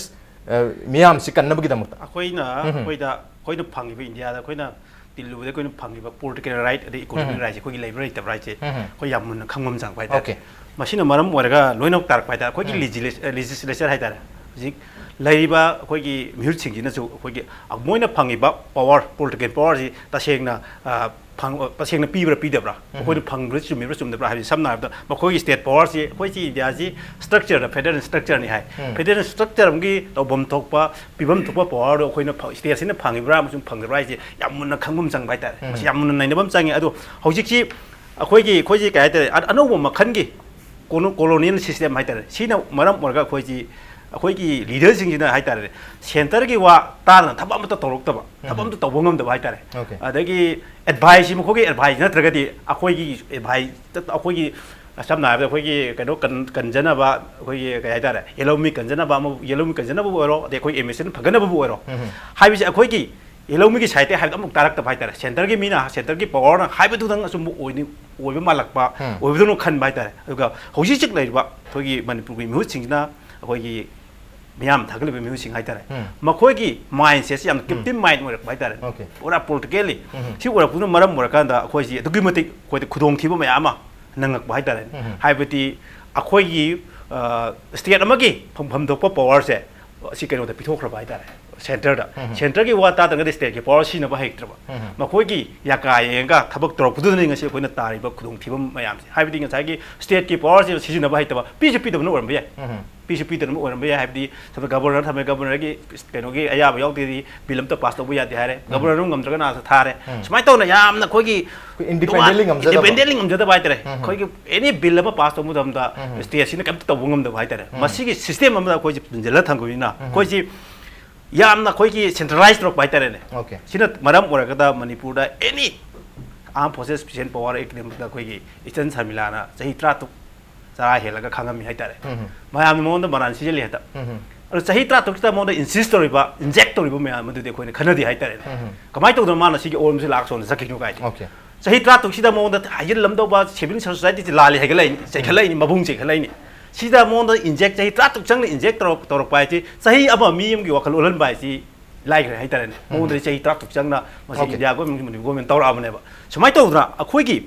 ꯑ, ꯃꯤꯌꯥꯝꯁꯤ ꯀꯟꯅꯕꯒꯤꯗꯃꯛꯇ? ꯑꯩꯈꯣꯏꯅ ꯎꯝ꯫ ꯑꯩꯈꯣꯏꯗ ꯑꯩꯈꯣꯏꯅ ꯐꯪꯉꯤꯕ ꯏꯟꯗꯤꯌꯥꯗ ꯑꯩꯈꯣꯏꯅ ꯇꯤꯜꯂꯨꯕꯗ ꯑꯩꯈꯣꯏꯅ ꯐꯪꯉꯤꯕ political right ꯑꯗꯩ economic ꯎꯝ꯫ rightꯁꯦ ꯑꯩꯈꯣꯏꯒꯤ ꯂꯩꯕ꯭ꯔꯥ ꯂꯩꯇꯕ꯭ꯔꯥ ꯍꯥꯏꯁꯦ ꯎꯝ꯫ ꯑꯩꯈꯣꯏ ꯌꯥꯝ ꯃꯨꯟꯅ ꯈꯪꯕ ꯑꯃ ꯆꯪꯕ ꯍꯥꯏꯇꯥꯔꯦ꯫ OK꯫ ꯃꯁꯤꯅ ꯃꯔꯝ ꯑꯣꯏꯔꯒ ꯂꯣꯏꯅꯃꯛ ꯇꯥꯔꯛꯄ ꯍꯥꯏꯇꯥꯔꯦ꯫ ꯑꯩꯈꯣꯏꯒꯤ ꯎꯝ꯫ Legisla-, ꯑ, Legislature ꯍꯥꯏꯇꯥꯔꯦ, ꯍꯧꯖꯤꯛ ꯂꯩꯔꯤꯕ ꯑꯩꯈꯣꯏꯒꯤ ꯃꯤꯍꯨꯠꯁꯤꯡꯁꯤꯅꯁꯨ ꯑꯩꯈꯣꯏꯒꯤ, ꯑ, ꯃꯣꯏꯅ ꯐꯪꯉꯤꯕ power, political powerꯁꯤ ꯇꯁꯦꯡꯅ, ꯑ, ꯐꯪ-, ꯑ, ꯇꯁꯦꯡꯅ ꯄꯤꯕ꯭ꯔꯥ ꯄꯤꯗꯕ꯭ꯔꯥ, ꯎꯝ꯫ ꯑꯩꯈꯣꯏꯅ ꯐꯪꯕ꯭ꯔꯥ ꯆꯨꯝꯃꯤꯕ꯭ꯔꯥ ꯆꯨꯝꯗꯕ꯭ꯔꯥ ꯍꯥꯏꯕꯁꯤ ꯁꯝꯅ ꯍꯥꯏꯔꯕꯗ ꯃꯈꯣꯏꯒꯤ state powerꯁꯤ ꯑꯩꯈꯣꯏꯁꯤ ꯏꯟꯗꯤꯌꯥꯁꯤ structureꯗ federal structureꯅꯤ ꯍꯥꯏ꯫ ꯎꯝ꯫ Federal structure ꯑꯃꯒꯤ ꯇꯧꯐꯝ ꯊꯣꯛꯄ ꯄꯤꯐꯝ ꯊꯣꯛꯄ powerꯗꯣ ꯑꯩꯈꯣꯏꯅ ꯐ-, stateꯁꯤꯅ ꯐꯪꯉꯤꯕ꯭ꯔꯥ ꯑꯃꯁꯨꯡ ꯐꯪꯗꯕ꯭ꯔꯥ ꯍꯥꯏꯁꯦ ꯌꯥꯝ ꯃꯨꯟꯅ ꯈꯪꯕ ꯑꯃ ꯆꯪꯕ ꯍꯥꯏꯇꯥꯔꯦ꯫ ꯎꯝ꯫ ꯃꯁꯤ ꯌꯥꯝ ꯃꯨꯟꯅ ꯅꯩꯅꯕ ꯑꯃ ꯆꯪꯉꯤ꯫ ꯑꯗꯣ ꯍꯧꯖꯤꯛꯁꯤ ꯑꯩꯈꯣꯏꯒꯤ, ꯑꯩꯈꯣꯏꯁꯤ ꯀꯩ ꯍꯥꯏꯇꯥꯔꯦ, ꯑ-, ꯑꯅꯧꯕ ꯃꯈꯜꯒꯤ ꯀꯣꯅꯣ-, colonial system ꯍꯥꯏꯇꯥꯔꯦ꯫ ꯁꯤꯅ ꯃꯔꯝ ꯑꯣꯏꯔꯒ ꯑꯩꯈꯣꯏꯁꯤ, ꯑꯩꯈꯣꯏꯒꯤ leaderꯁꯤꯡꯁꯤꯅ ꯍꯥꯏꯇꯥꯔꯦ, centreꯒꯤ ꯋꯥ ꯇꯥꯗꯅ ꯊꯕꯛ ꯑꯃꯠꯇ ꯇꯧꯔꯛꯇꯕ, ꯊꯕꯛ ꯎꯝ꯫ ꯑꯃꯠꯇ ꯇꯧꯕ ꯉꯝꯗꯕ ꯍꯥꯏꯇꯥꯔꯦ꯫ OK꯫ ꯑꯗꯒꯤ advice, ꯃꯈꯣꯏꯒꯤ advice ꯅꯠꯇ꯭ꯔꯒꯗꯤ ꯑꯩꯈꯣꯏꯒꯤ advice, ꯑꯩꯈꯣꯏꯒꯤ ꯁꯝꯅ ꯍꯥꯏꯔꯕꯗ ꯑꯩꯈꯣꯏꯒꯤ ꯀꯩꯅꯣ ꯀꯟ-, ꯀꯟꯖꯅꯕ, ꯑꯩꯈꯣꯏꯒꯤ ꯀꯩ ꯍꯥꯏꯇꯥꯔꯦ, ꯌꯦꯜꯍꯧꯃꯤ ꯀꯟꯖꯅꯕ ꯑꯃ, ꯌꯦꯜꯍꯧꯃꯤ ꯀꯟꯖꯅꯕꯕꯨ ꯑꯣꯏꯔꯣ, ꯑꯗꯩ ꯑꯩꯈꯣꯏ administration ꯐꯒꯠꯅꯕꯕꯨ ꯑꯣꯏꯔꯣ, ꯎꯝ꯫ ꯍꯥꯏꯕꯁꯦ ꯑꯩꯈꯣꯏꯒꯤ ꯌꯦꯜꯍꯧꯃꯤꯒꯤ sideꯇꯩ ꯍꯥꯏꯕꯗꯣ ꯑꯃꯨꯛ ꯇꯥꯔꯛꯇꯕ ꯍꯥꯏꯇꯥꯔꯦ꯫ Centreꯒꯤ ꯃꯤꯅ, centreꯒꯤ powerꯅ ꯍꯥꯏꯕꯗꯨꯗꯪ ꯑꯆꯨꯝꯕ ꯑꯣꯏꯅꯤ, ꯑꯣꯏꯕ ꯃꯥꯜꯂꯛꯄ, ꯎꯝ꯫ ꯑꯣꯏꯕꯗꯧꯅ ꯈꯟꯕ ꯍꯥꯏꯇꯥꯔꯦ꯫ ꯑꯗꯨꯒ ꯍꯧꯖꯤꯛ ꯍꯧꯖꯤꯛ ꯂꯩꯔꯤꯕ ꯑꯩꯈꯣꯏꯒꯤ ꯃꯅꯤꯄꯨꯔꯒꯤ ꯃꯤꯍꯨꯠꯁꯤꯡꯁꯤꯅ, ꯑꯩꯈꯣꯏꯒꯤ ꯃꯤꯌꯥꯝ ꯊꯥꯒꯠꯂꯤꯕ ꯃꯤꯍꯨꯠꯁꯤꯡ ꯍꯥꯏꯇꯥꯔꯦ, ꯎꯝ꯫ ꯃꯈꯣꯏꯒꯤ mindsetꯁꯤ ꯌꯥꯝꯅ ꯎꯝ꯫ captive mind ꯑꯣꯏꯔꯛꯄ ꯍꯥꯏꯇꯥꯔꯦ꯫ OK꯫ ꯄꯨꯔꯥ politically꯫ ꯎꯝ꯫ ꯁꯤ ꯑꯣꯏꯔꯛꯄꯗꯨꯅ ꯃꯔꯝ ꯑꯣꯏꯔꯀꯥꯟꯗ ꯑꯩꯈꯣꯏꯁꯤ ꯑꯗꯨꯛꯀꯤ ꯃꯇꯤꯛ ꯑꯩꯈꯣꯏꯗ ꯈꯨꯗꯣꯡꯊꯤꯕ ꯃꯌꯥꯝ ꯑꯃ ꯅꯪꯉꯛꯄ ꯍꯥꯏꯇꯥꯔꯦ꯫ ꯎꯝ꯫ ꯍꯥꯏꯕꯗꯤ ꯑꯩꯈꯣꯏꯒꯤ ꯁ꯭ꯇꯦꯠ ꯑꯃꯒꯤ ꯐꯪꯐꯝ ꯊꯣꯛꯄ ꯄꯋꯥꯔꯁꯦ ꯑꯁꯤ ꯀꯩꯅꯣꯗ ꯄꯤꯊꯣꯛꯈ꯭ꯔꯕ ꯍꯥꯏꯇꯥꯔꯦ, ꯁꯦꯟꯇꯔꯗ꯫ ꯁꯦꯟꯇꯔꯒꯤ ꯋꯥ ꯇꯥꯗ꯭ꯔꯒꯗꯤ ꯁ꯭ꯇꯦꯠꯀꯤ ꯄꯋꯥꯔ ꯁꯤꯖꯤꯟꯅꯕ ꯍꯩꯇ꯭ꯔꯕ꯫ ꯃꯈꯣꯏꯒꯤ ꯌꯥꯀꯥ ꯌꯦꯡꯉꯒ ꯊꯕꯛ ꯇꯧꯔꯛꯄꯗꯨꯗꯅꯤ ꯉꯁꯤ ꯑꯩꯈꯣꯏꯅ ꯇꯥꯔꯤꯕ ꯈꯨꯗꯣꯡꯊꯤꯕ ꯃꯌꯥꯝꯁꯦ꯫ ꯍꯥꯏꯕꯗꯤ ꯉꯁꯥꯏꯒꯤ ꯁ꯭ꯇꯦꯠꯀꯤ ꯄꯋꯥꯔꯁꯦ ꯁꯤꯖꯤꯟꯅꯕ ꯍꯩꯇꯕ, ꯄꯤꯁꯨ ꯄꯤꯗꯕꯅ ꯑꯣꯏꯔꯝꯕ ꯌꯥꯏ꯫ ꯄꯤꯁꯨ ꯄꯤꯗꯅ ꯑꯣꯏꯔꯝꯕ ꯌꯥꯏ꯫ ꯍꯥꯏꯕꯗꯤ ꯁꯝꯅ ꯒꯕꯔꯅꯔ ꯊꯝꯃꯦ, ꯒꯕꯔꯅꯔꯒꯤ ꯀꯩꯅꯣꯒꯤ ꯑꯌꯥꯕ ꯌꯥꯎꯗꯦꯗꯤ ꯕꯤꯜ ꯑꯝꯇ ꯄꯥꯁ ꯇꯧꯕ ꯌꯥꯗꯦ ꯍꯥꯏꯔꯦ꯫ ꯒꯕꯔꯅꯔ ꯑꯃ ꯉꯝꯗ꯭ꯔꯒꯅ ꯑꯥꯗ ꯊꯥꯔꯦ꯫ ꯁꯨꯃꯥꯏꯅ ꯇꯧꯅ ꯌꯥꯝꯅ ꯑꯩꯈꯣꯏꯒꯤ ꯑꯩꯈꯣꯏ independently ꯉꯝꯖꯗꯕ꯫ Independently ꯉꯝꯖꯗꯕ ꯍꯥꯏꯇꯥꯔꯦ꯫ ꯑꯩꯈꯣꯏꯒꯤ ꯑꯦꯅꯤ ꯕꯤꯜ ꯑꯃ ꯄꯥꯁ ꯇꯧꯕ ꯃꯇꯝꯗ ꯁ꯭ꯇꯦꯠꯁꯤꯅ ꯀꯩꯝꯇ ꯇꯧꯕ ꯉꯝꯗꯕ ꯍꯥꯏꯇꯥꯔꯦ꯫ ꯃꯁꯤꯒꯤ ꯁꯤꯁꯇꯦꯝ ꯑꯃꯗ ꯑꯩꯈꯣꯏꯁꯦ ꯄꯨꯟꯁꯤꯜꯂ ꯊꯝꯈꯤꯕꯅꯤꯅ ꯑꯩꯈꯣꯏꯁꯤ ꯌꯥꯝꯅ ꯑꯩꯈꯣꯏꯒꯤ ꯁꯦꯟꯇ꯭ꯔꯦꯂꯥꯏꯁ ꯇꯧꯔꯛꯄ ꯍꯥꯏꯇꯥꯔꯦꯅꯦ꯫ Okay. ꯁꯤꯅ ꯃꯔꯝ ꯑꯣꯏꯔꯒꯗ ꯃꯅꯤꯄꯨꯔꯗ ꯑꯦꯅꯤ ꯑꯥꯔꯝ ꯐꯣꯔꯁꯦꯁ ꯁꯐꯤꯁꯤꯌꯦꯟ ꯄꯋꯥꯔ ꯑꯦꯛꯅꯦꯕꯗ ꯑꯩꯈꯣꯏꯒꯤ ꯏꯁꯇꯔꯟ ꯁꯔꯃꯤꯂꯥꯅ ꯆꯍꯤ ꯇꯔꯥꯇꯔꯨꯛ ꯆꯔꯥ ꯍꯦꯜꯂꯒ ꯈꯥꯡꯉꯝꯃꯤ ꯍꯥꯏꯇꯥꯔꯦ꯫ ꯃꯌꯥꯝꯅ ꯃꯉꯣꯟꯗ ꯃꯔꯥꯟ ꯁꯤꯖꯜꯂꯤ ꯍꯦꯛꯇ꯫ ꯑꯗꯣ ꯆꯍꯤ ꯇꯔꯥꯇꯔꯨꯛꯁꯤꯗ ꯃꯉꯣꯟꯗ ꯏꯟꯁꯤꯁ ꯇꯧꯔꯤꯕ, ꯏꯟꯖꯦꯛ ꯇꯧꯔꯤꯕ ꯃꯌꯥꯝ ꯑꯗꯨꯗꯤ ꯑꯩꯈꯣꯏꯅ ꯈꯟꯅꯗꯦ ꯍꯥꯏꯇꯥꯔꯦꯅꯦ꯫ ꯀꯃꯥꯏꯅ ꯇꯧꯗꯅ ꯃꯥꯅ ꯁꯤꯒꯤ ꯑꯣꯔꯝꯁꯤ ꯂꯥꯛ ꯁꯣꯟꯗ ꯆꯠꯈꯤꯅꯣ ꯀꯥꯏꯗꯦ꯫ Okay. ꯆꯍꯤ ꯇꯔꯥꯇꯔꯨꯛꯁꯤꯗ ꯃꯉꯣꯟꯗ ꯍꯥꯏꯖꯤꯜꯂꯝꯗꯧꯕ ꯁꯤꯚꯤꯜ ꯁꯣꯁꯥꯏꯇꯤꯁꯤ ꯂꯥꯜꯂꯤ ꯍꯥꯏꯒꯠꯂꯛꯏꯅꯤ, ꯆꯦꯟꯈꯠꯂꯛꯏꯅꯤ, ꯃꯕꯨꯡ ꯆꯦꯟꯈꯠꯂꯛꯏꯅꯤ꯫ ꯁꯤꯗ ꯃꯉꯣꯟꯗ ꯏꯟꯖꯦꯛ, ꯆꯍꯤ ꯇꯔꯥꯇꯔꯨꯛ ꯆꯪꯅ ꯏꯟꯖꯦꯛ ꯇꯧꯔꯛ-, ꯇꯧꯔꯛꯄ ꯍꯥꯏꯁꯤ ꯆꯍꯤ ꯑꯃ ꯃꯤ ꯑꯃꯒꯤ ꯋꯥꯈꯜ ꯑꯣꯜꯍꯟꯕ ꯍꯥꯏꯁꯤ ꯂꯥꯏꯈ꯭ꯔꯦ ꯍꯥꯏꯇꯥꯔꯦꯅꯦ꯫ ꯃꯉꯣꯟꯗꯗꯤ ꯆꯍꯤ ꯇꯔꯥꯇꯔꯨꯛ ꯆꯪꯅ ꯃꯁꯤ Okay. India government, Manipur government ꯇꯧꯔꯛꯑꯕꯅꯦꯕ꯫ ꯁꯨꯃꯥꯏꯅ ꯇꯧꯗꯅ ꯑꯩꯈꯣꯏꯒꯤ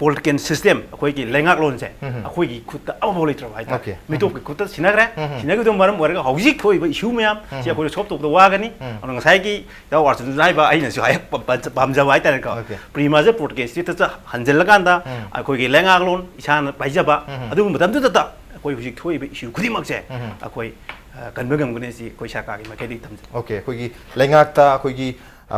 ꯄꯣꯂꯤꯇꯤꯀꯦꯜ ꯁꯤꯁꯇꯦꯝ, ꯑꯩꯈꯣꯏꯒꯤ ꯂꯩꯉꯥꯛꯂꯣꯟꯁꯦ ꯑꯩꯈꯣꯏꯒꯤ ꯈꯨꯠꯇ ꯑꯃꯐꯥꯎ ꯂꯩꯇ꯭ꯔꯕ ꯍꯥꯏꯇꯥꯔꯦ꯫ Okay. ꯃꯤꯇꯣꯞꯀꯤ ꯈꯨꯠꯇ ꯁꯤꯟꯅꯈ꯭ꯔꯦ꯫ ꯁꯤꯟꯅꯈꯤꯕꯗꯨꯅ ꯃꯔꯝ ꯑꯣꯏꯔꯒ ꯍꯧꯖꯤꯛ ꯊꯣꯛꯏꯕ ꯏꯁꯨ ꯃꯌꯥꯝ ꯁꯤ ꯑꯩꯈꯣꯏꯅ ꯁꯣꯜꯕ ꯇꯧꯕꯗ ꯋꯥꯒꯅꯤ꯫ ꯑꯗꯨꯅ ꯉꯁꯥꯏꯒꯤ ꯏꯇꯥꯎ ꯑꯥꯔꯖꯨꯟꯁꯨ ꯍꯥꯏꯕ, ꯑꯩꯅꯁꯨ ꯍꯥꯏ ꯄ-, ꯄ-, ꯄꯥꯝꯖꯕ ꯍꯥꯏꯇꯥꯔꯦꯀꯣ꯫ Okay. ꯄ꯭ꯔꯤꯃꯥꯁꯦ ꯄꯣꯂꯤꯇꯤꯀꯦꯜ ꯁꯤꯁꯇꯦꯝꯗ ꯍꯟꯖꯤꯜꯂꯀꯥꯟꯗ ꯑꯩꯈꯣꯏꯒꯤ ꯂꯩꯉꯥꯛꯂꯣꯟ ꯏꯁꯥꯅ ꯄꯥꯏꯖꯕ, ꯑꯗꯨꯒꯤ ꯃꯇꯝꯗꯨꯗ ꯑꯩꯈꯣꯏ ꯍꯧꯖꯤꯛ ꯊꯣꯛꯏꯕ ꯏꯁꯨ ꯈꯨꯗꯤꯡꯃꯛꯁꯦ ꯑꯩꯈꯣꯏ, ꯑ, ꯀꯟꯕ ꯉꯝꯒꯅꯤ ꯁꯤ ꯑꯩꯈꯣꯏ ꯁꯔꯀꯥꯔꯒꯤ ꯃꯥꯏꯀꯩꯗꯒꯤ ꯊꯝꯖꯩ꯫ Okay, ꯑꯩꯈꯣꯏꯒꯤ ꯂꯩꯉꯥꯛꯇ ꯑꯩꯈꯣꯏꯒꯤ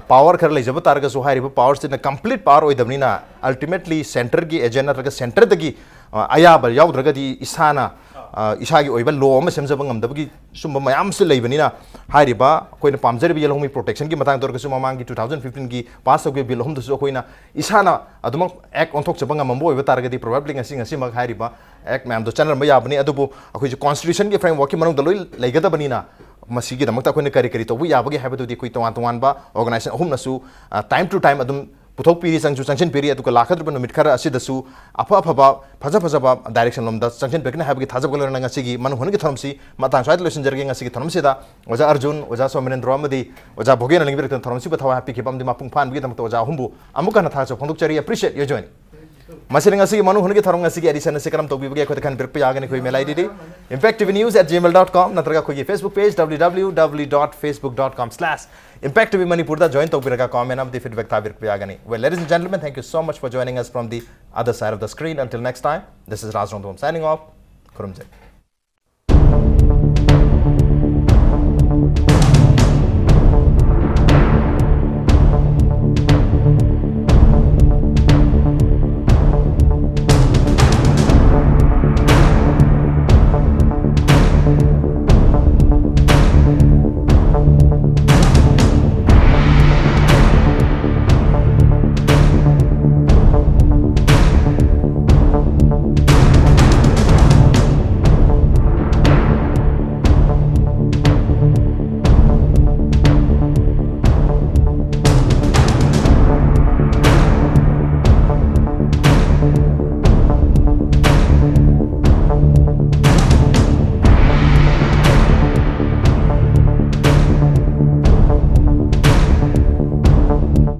ꯄꯋꯥꯔ ꯈꯔ ꯂꯩꯖꯕ ꯇꯥꯔꯒꯁꯨ ꯍꯥꯏꯔꯤꯕ ꯄꯋꯥꯔꯁꯤꯅ ꯀꯝꯄ꯭ꯂꯤꯠ ꯄꯋꯥꯔ ꯑꯣꯏꯗꯕꯅꯤꯅ, ꯑꯜꯇꯤꯃꯦꯠꯂꯤ ꯁꯦꯟꯇꯔꯒꯤ ꯑꯦꯖꯦꯟ ꯅꯠꯇ꯭ꯔꯒ ꯁꯦꯟꯇꯔꯗꯒꯤ, ꯑ, ꯑꯌꯥꯕ ꯌꯥꯎꯗ꯭ꯔꯒꯗꯤ ꯏꯁꯥꯅ, ꯑ, ꯏꯁꯥꯒꯤ ꯑꯣꯏꯕ ꯂꯣ ꯑꯃ ꯁꯦꯝꯖꯕ ꯉꯝꯗꯕꯒꯤ ꯁꯨꯝꯕ ꯃꯌꯥꯝ ꯑꯃꯁꯨ ꯂꯩꯕꯅꯤꯅ, ꯍꯥꯏꯔꯤꯕ ꯑꯩꯈꯣꯏꯅ ꯄꯥꯝꯖꯔꯤꯕ ꯌꯦꯜꯍꯧꯃꯤ ꯄ꯭ꯔꯣꯇꯦꯛꯁꯟꯒꯤ ꯃꯇꯥꯡꯗ ꯑꯣꯏꯔꯒꯁꯨ ꯃꯃꯥꯡꯒꯤ ꯇꯨ ꯊꯥꯎꯖꯟ ꯐꯤꯐꯇꯤꯟꯒꯤ ꯄꯥꯁ ꯇꯧꯈꯤꯕ ꯕꯤꯜ ꯑꯍꯨꯝꯗꯨꯁꯨ ꯑꯩꯈꯣꯏꯅ ꯏꯁꯥꯅ ꯑꯗꯨꯃꯛ ꯑꯦꯛ ꯑꯣꯟꯊꯣꯛꯆꯕ ꯉꯝꯃꯝꯕ ꯑꯣꯏꯕ ꯇꯥꯔꯒꯗꯤ, probably ꯉꯁꯤ ꯉꯁꯤꯃꯛ ꯍꯥꯏꯔꯤꯕ ꯑꯦꯛ ꯃꯌꯥꯝꯗꯣ ꯆꯠꯅꯔꯝꯕ ꯌꯥꯕꯅꯤ꯫ ꯑꯗꯨꯕꯨ ꯑꯩꯈꯣꯏꯁꯦ ꯀꯣꯟꯁꯇꯤꯇ꯭ꯌꯨꯁꯟꯒꯤ ꯐ꯭ꯔꯦꯝꯋꯔꯛꯀꯤ ꯃꯅꯨꯡꯗ ꯂꯣꯏ ꯂꯩꯒꯗꯕꯅꯤꯅ, ꯃꯁꯤꯒꯤꯗꯃꯛꯇ ꯑꯩꯈꯣꯏꯅ ꯀꯔꯤ ꯀꯔꯤ ꯇꯧꯕ ꯌꯥꯕꯒꯦ ꯍꯥꯏꯕꯗꯨꯗꯤ ꯑꯩꯈꯣꯏ ꯇꯣꯉꯥꯟ ꯇꯣꯉꯥꯟꯕ ꯑꯣꯔꯒꯅꯥꯏꯖꯦꯁꯟ ꯑꯍꯨꯝꯅꯁꯨ, ꯑ, time to time ꯑꯗꯨꯝ ꯄꯨꯊꯣꯛꯄꯤꯔꯤ, ꯆꯪꯁꯨ ꯆꯪꯁꯤꯟꯕꯤꯔꯤ꯫ ꯑꯗꯨꯒ ꯂꯥꯛꯀꯗꯧꯔꯤꯕ ꯅꯨꯃꯤꯠ ꯈꯔ ꯑꯁꯤꯗꯁꯨ ꯑꯐ ꯑꯐꯕ, ꯐꯖ ꯐꯖꯕ ꯗꯥꯏꯔꯦꯛꯁꯟ ꯂꯣꯝꯗ ꯆꯪꯁꯤꯟꯕꯤꯔꯛꯀꯅꯤ ꯍꯥꯏꯕꯒꯤ ꯊꯥꯖꯕꯒ ꯂꯣꯏꯅꯅ ꯉꯁꯤꯒꯤ ꯃꯅꯨꯡ ꯍꯨꯠꯅꯒꯤ ꯊꯧꯔꯝꯁꯤ ꯃꯇꯥꯡ ꯁ꯭ꯋꯥꯏꯗ ꯂꯣꯏꯁꯤꯟꯖꯔꯒꯦ꯫ ꯉꯁꯤꯒꯤ ꯊꯧꯔꯝꯁꯤꯗ ꯑꯣꯖꯥ ꯑꯔꯖꯨꯟ, ꯑꯣꯖꯥ ꯁꯣꯃꯦꯅꯦꯟꯗ꯭ꯔꯣ ꯑꯃꯗꯤ ꯑꯣꯖꯥ ꯚꯣꯒꯦꯟꯅ ꯂꯦꯡꯕꯤꯔꯛꯇꯨꯅ ꯊꯧꯔꯝꯁꯤꯕꯨ ꯊꯋꯥꯏ ꯍꯥꯞꯄꯤꯈꯤꯕ ꯑꯃꯗꯤ ꯃꯄꯨꯡ ꯐꯥꯍꯟꯕꯒꯤꯗꯃꯛꯇ ꯑꯣꯖꯥ ꯑꯍꯨꯝꯕꯨ ꯑꯃꯨꯛ ꯍꯟꯅ ꯊꯥꯒꯠꯆꯕ ꯐꯣꯡꯗꯣꯛꯆꯔꯤ꯫ Appreciate your joining. ꯃꯁꯤꯅ ꯉꯁꯤꯒꯤ ꯃꯅꯨꯡ ꯍꯨꯟꯒꯤ ꯊꯧꯔꯝ ꯉꯁꯤꯒꯤ edition ꯑꯁꯤ ꯀꯔꯝ ꯇꯧꯕꯤꯕꯒꯦ ꯑꯩꯈꯣꯏꯗ ꯈꯟꯕꯤꯔꯛꯄ ꯌꯥꯒꯅꯤ ꯑꯩꯈꯣꯏ email I D D impact T V news at gmail dot com ꯅꯠꯇ꯭ꯔꯒ ꯑꯩꯈꯣꯏꯒꯤ Facebook page W W W dot facebook dot com slash impact T V Manipur ꯗ join ꯇꯧꯕꯤꯔꯒ comment ꯑꯃꯗꯤ feedback ꯊꯥꯕꯤꯔꯛꯄ ꯌꯥꯒꯅꯤ. Well, ladies and gentlemen, thank you so much for joining us from the other side of the screen. Until next time, this is Raj Rongdom signing off. ꯈꯨꯔꯨꯝꯖꯔꯤ.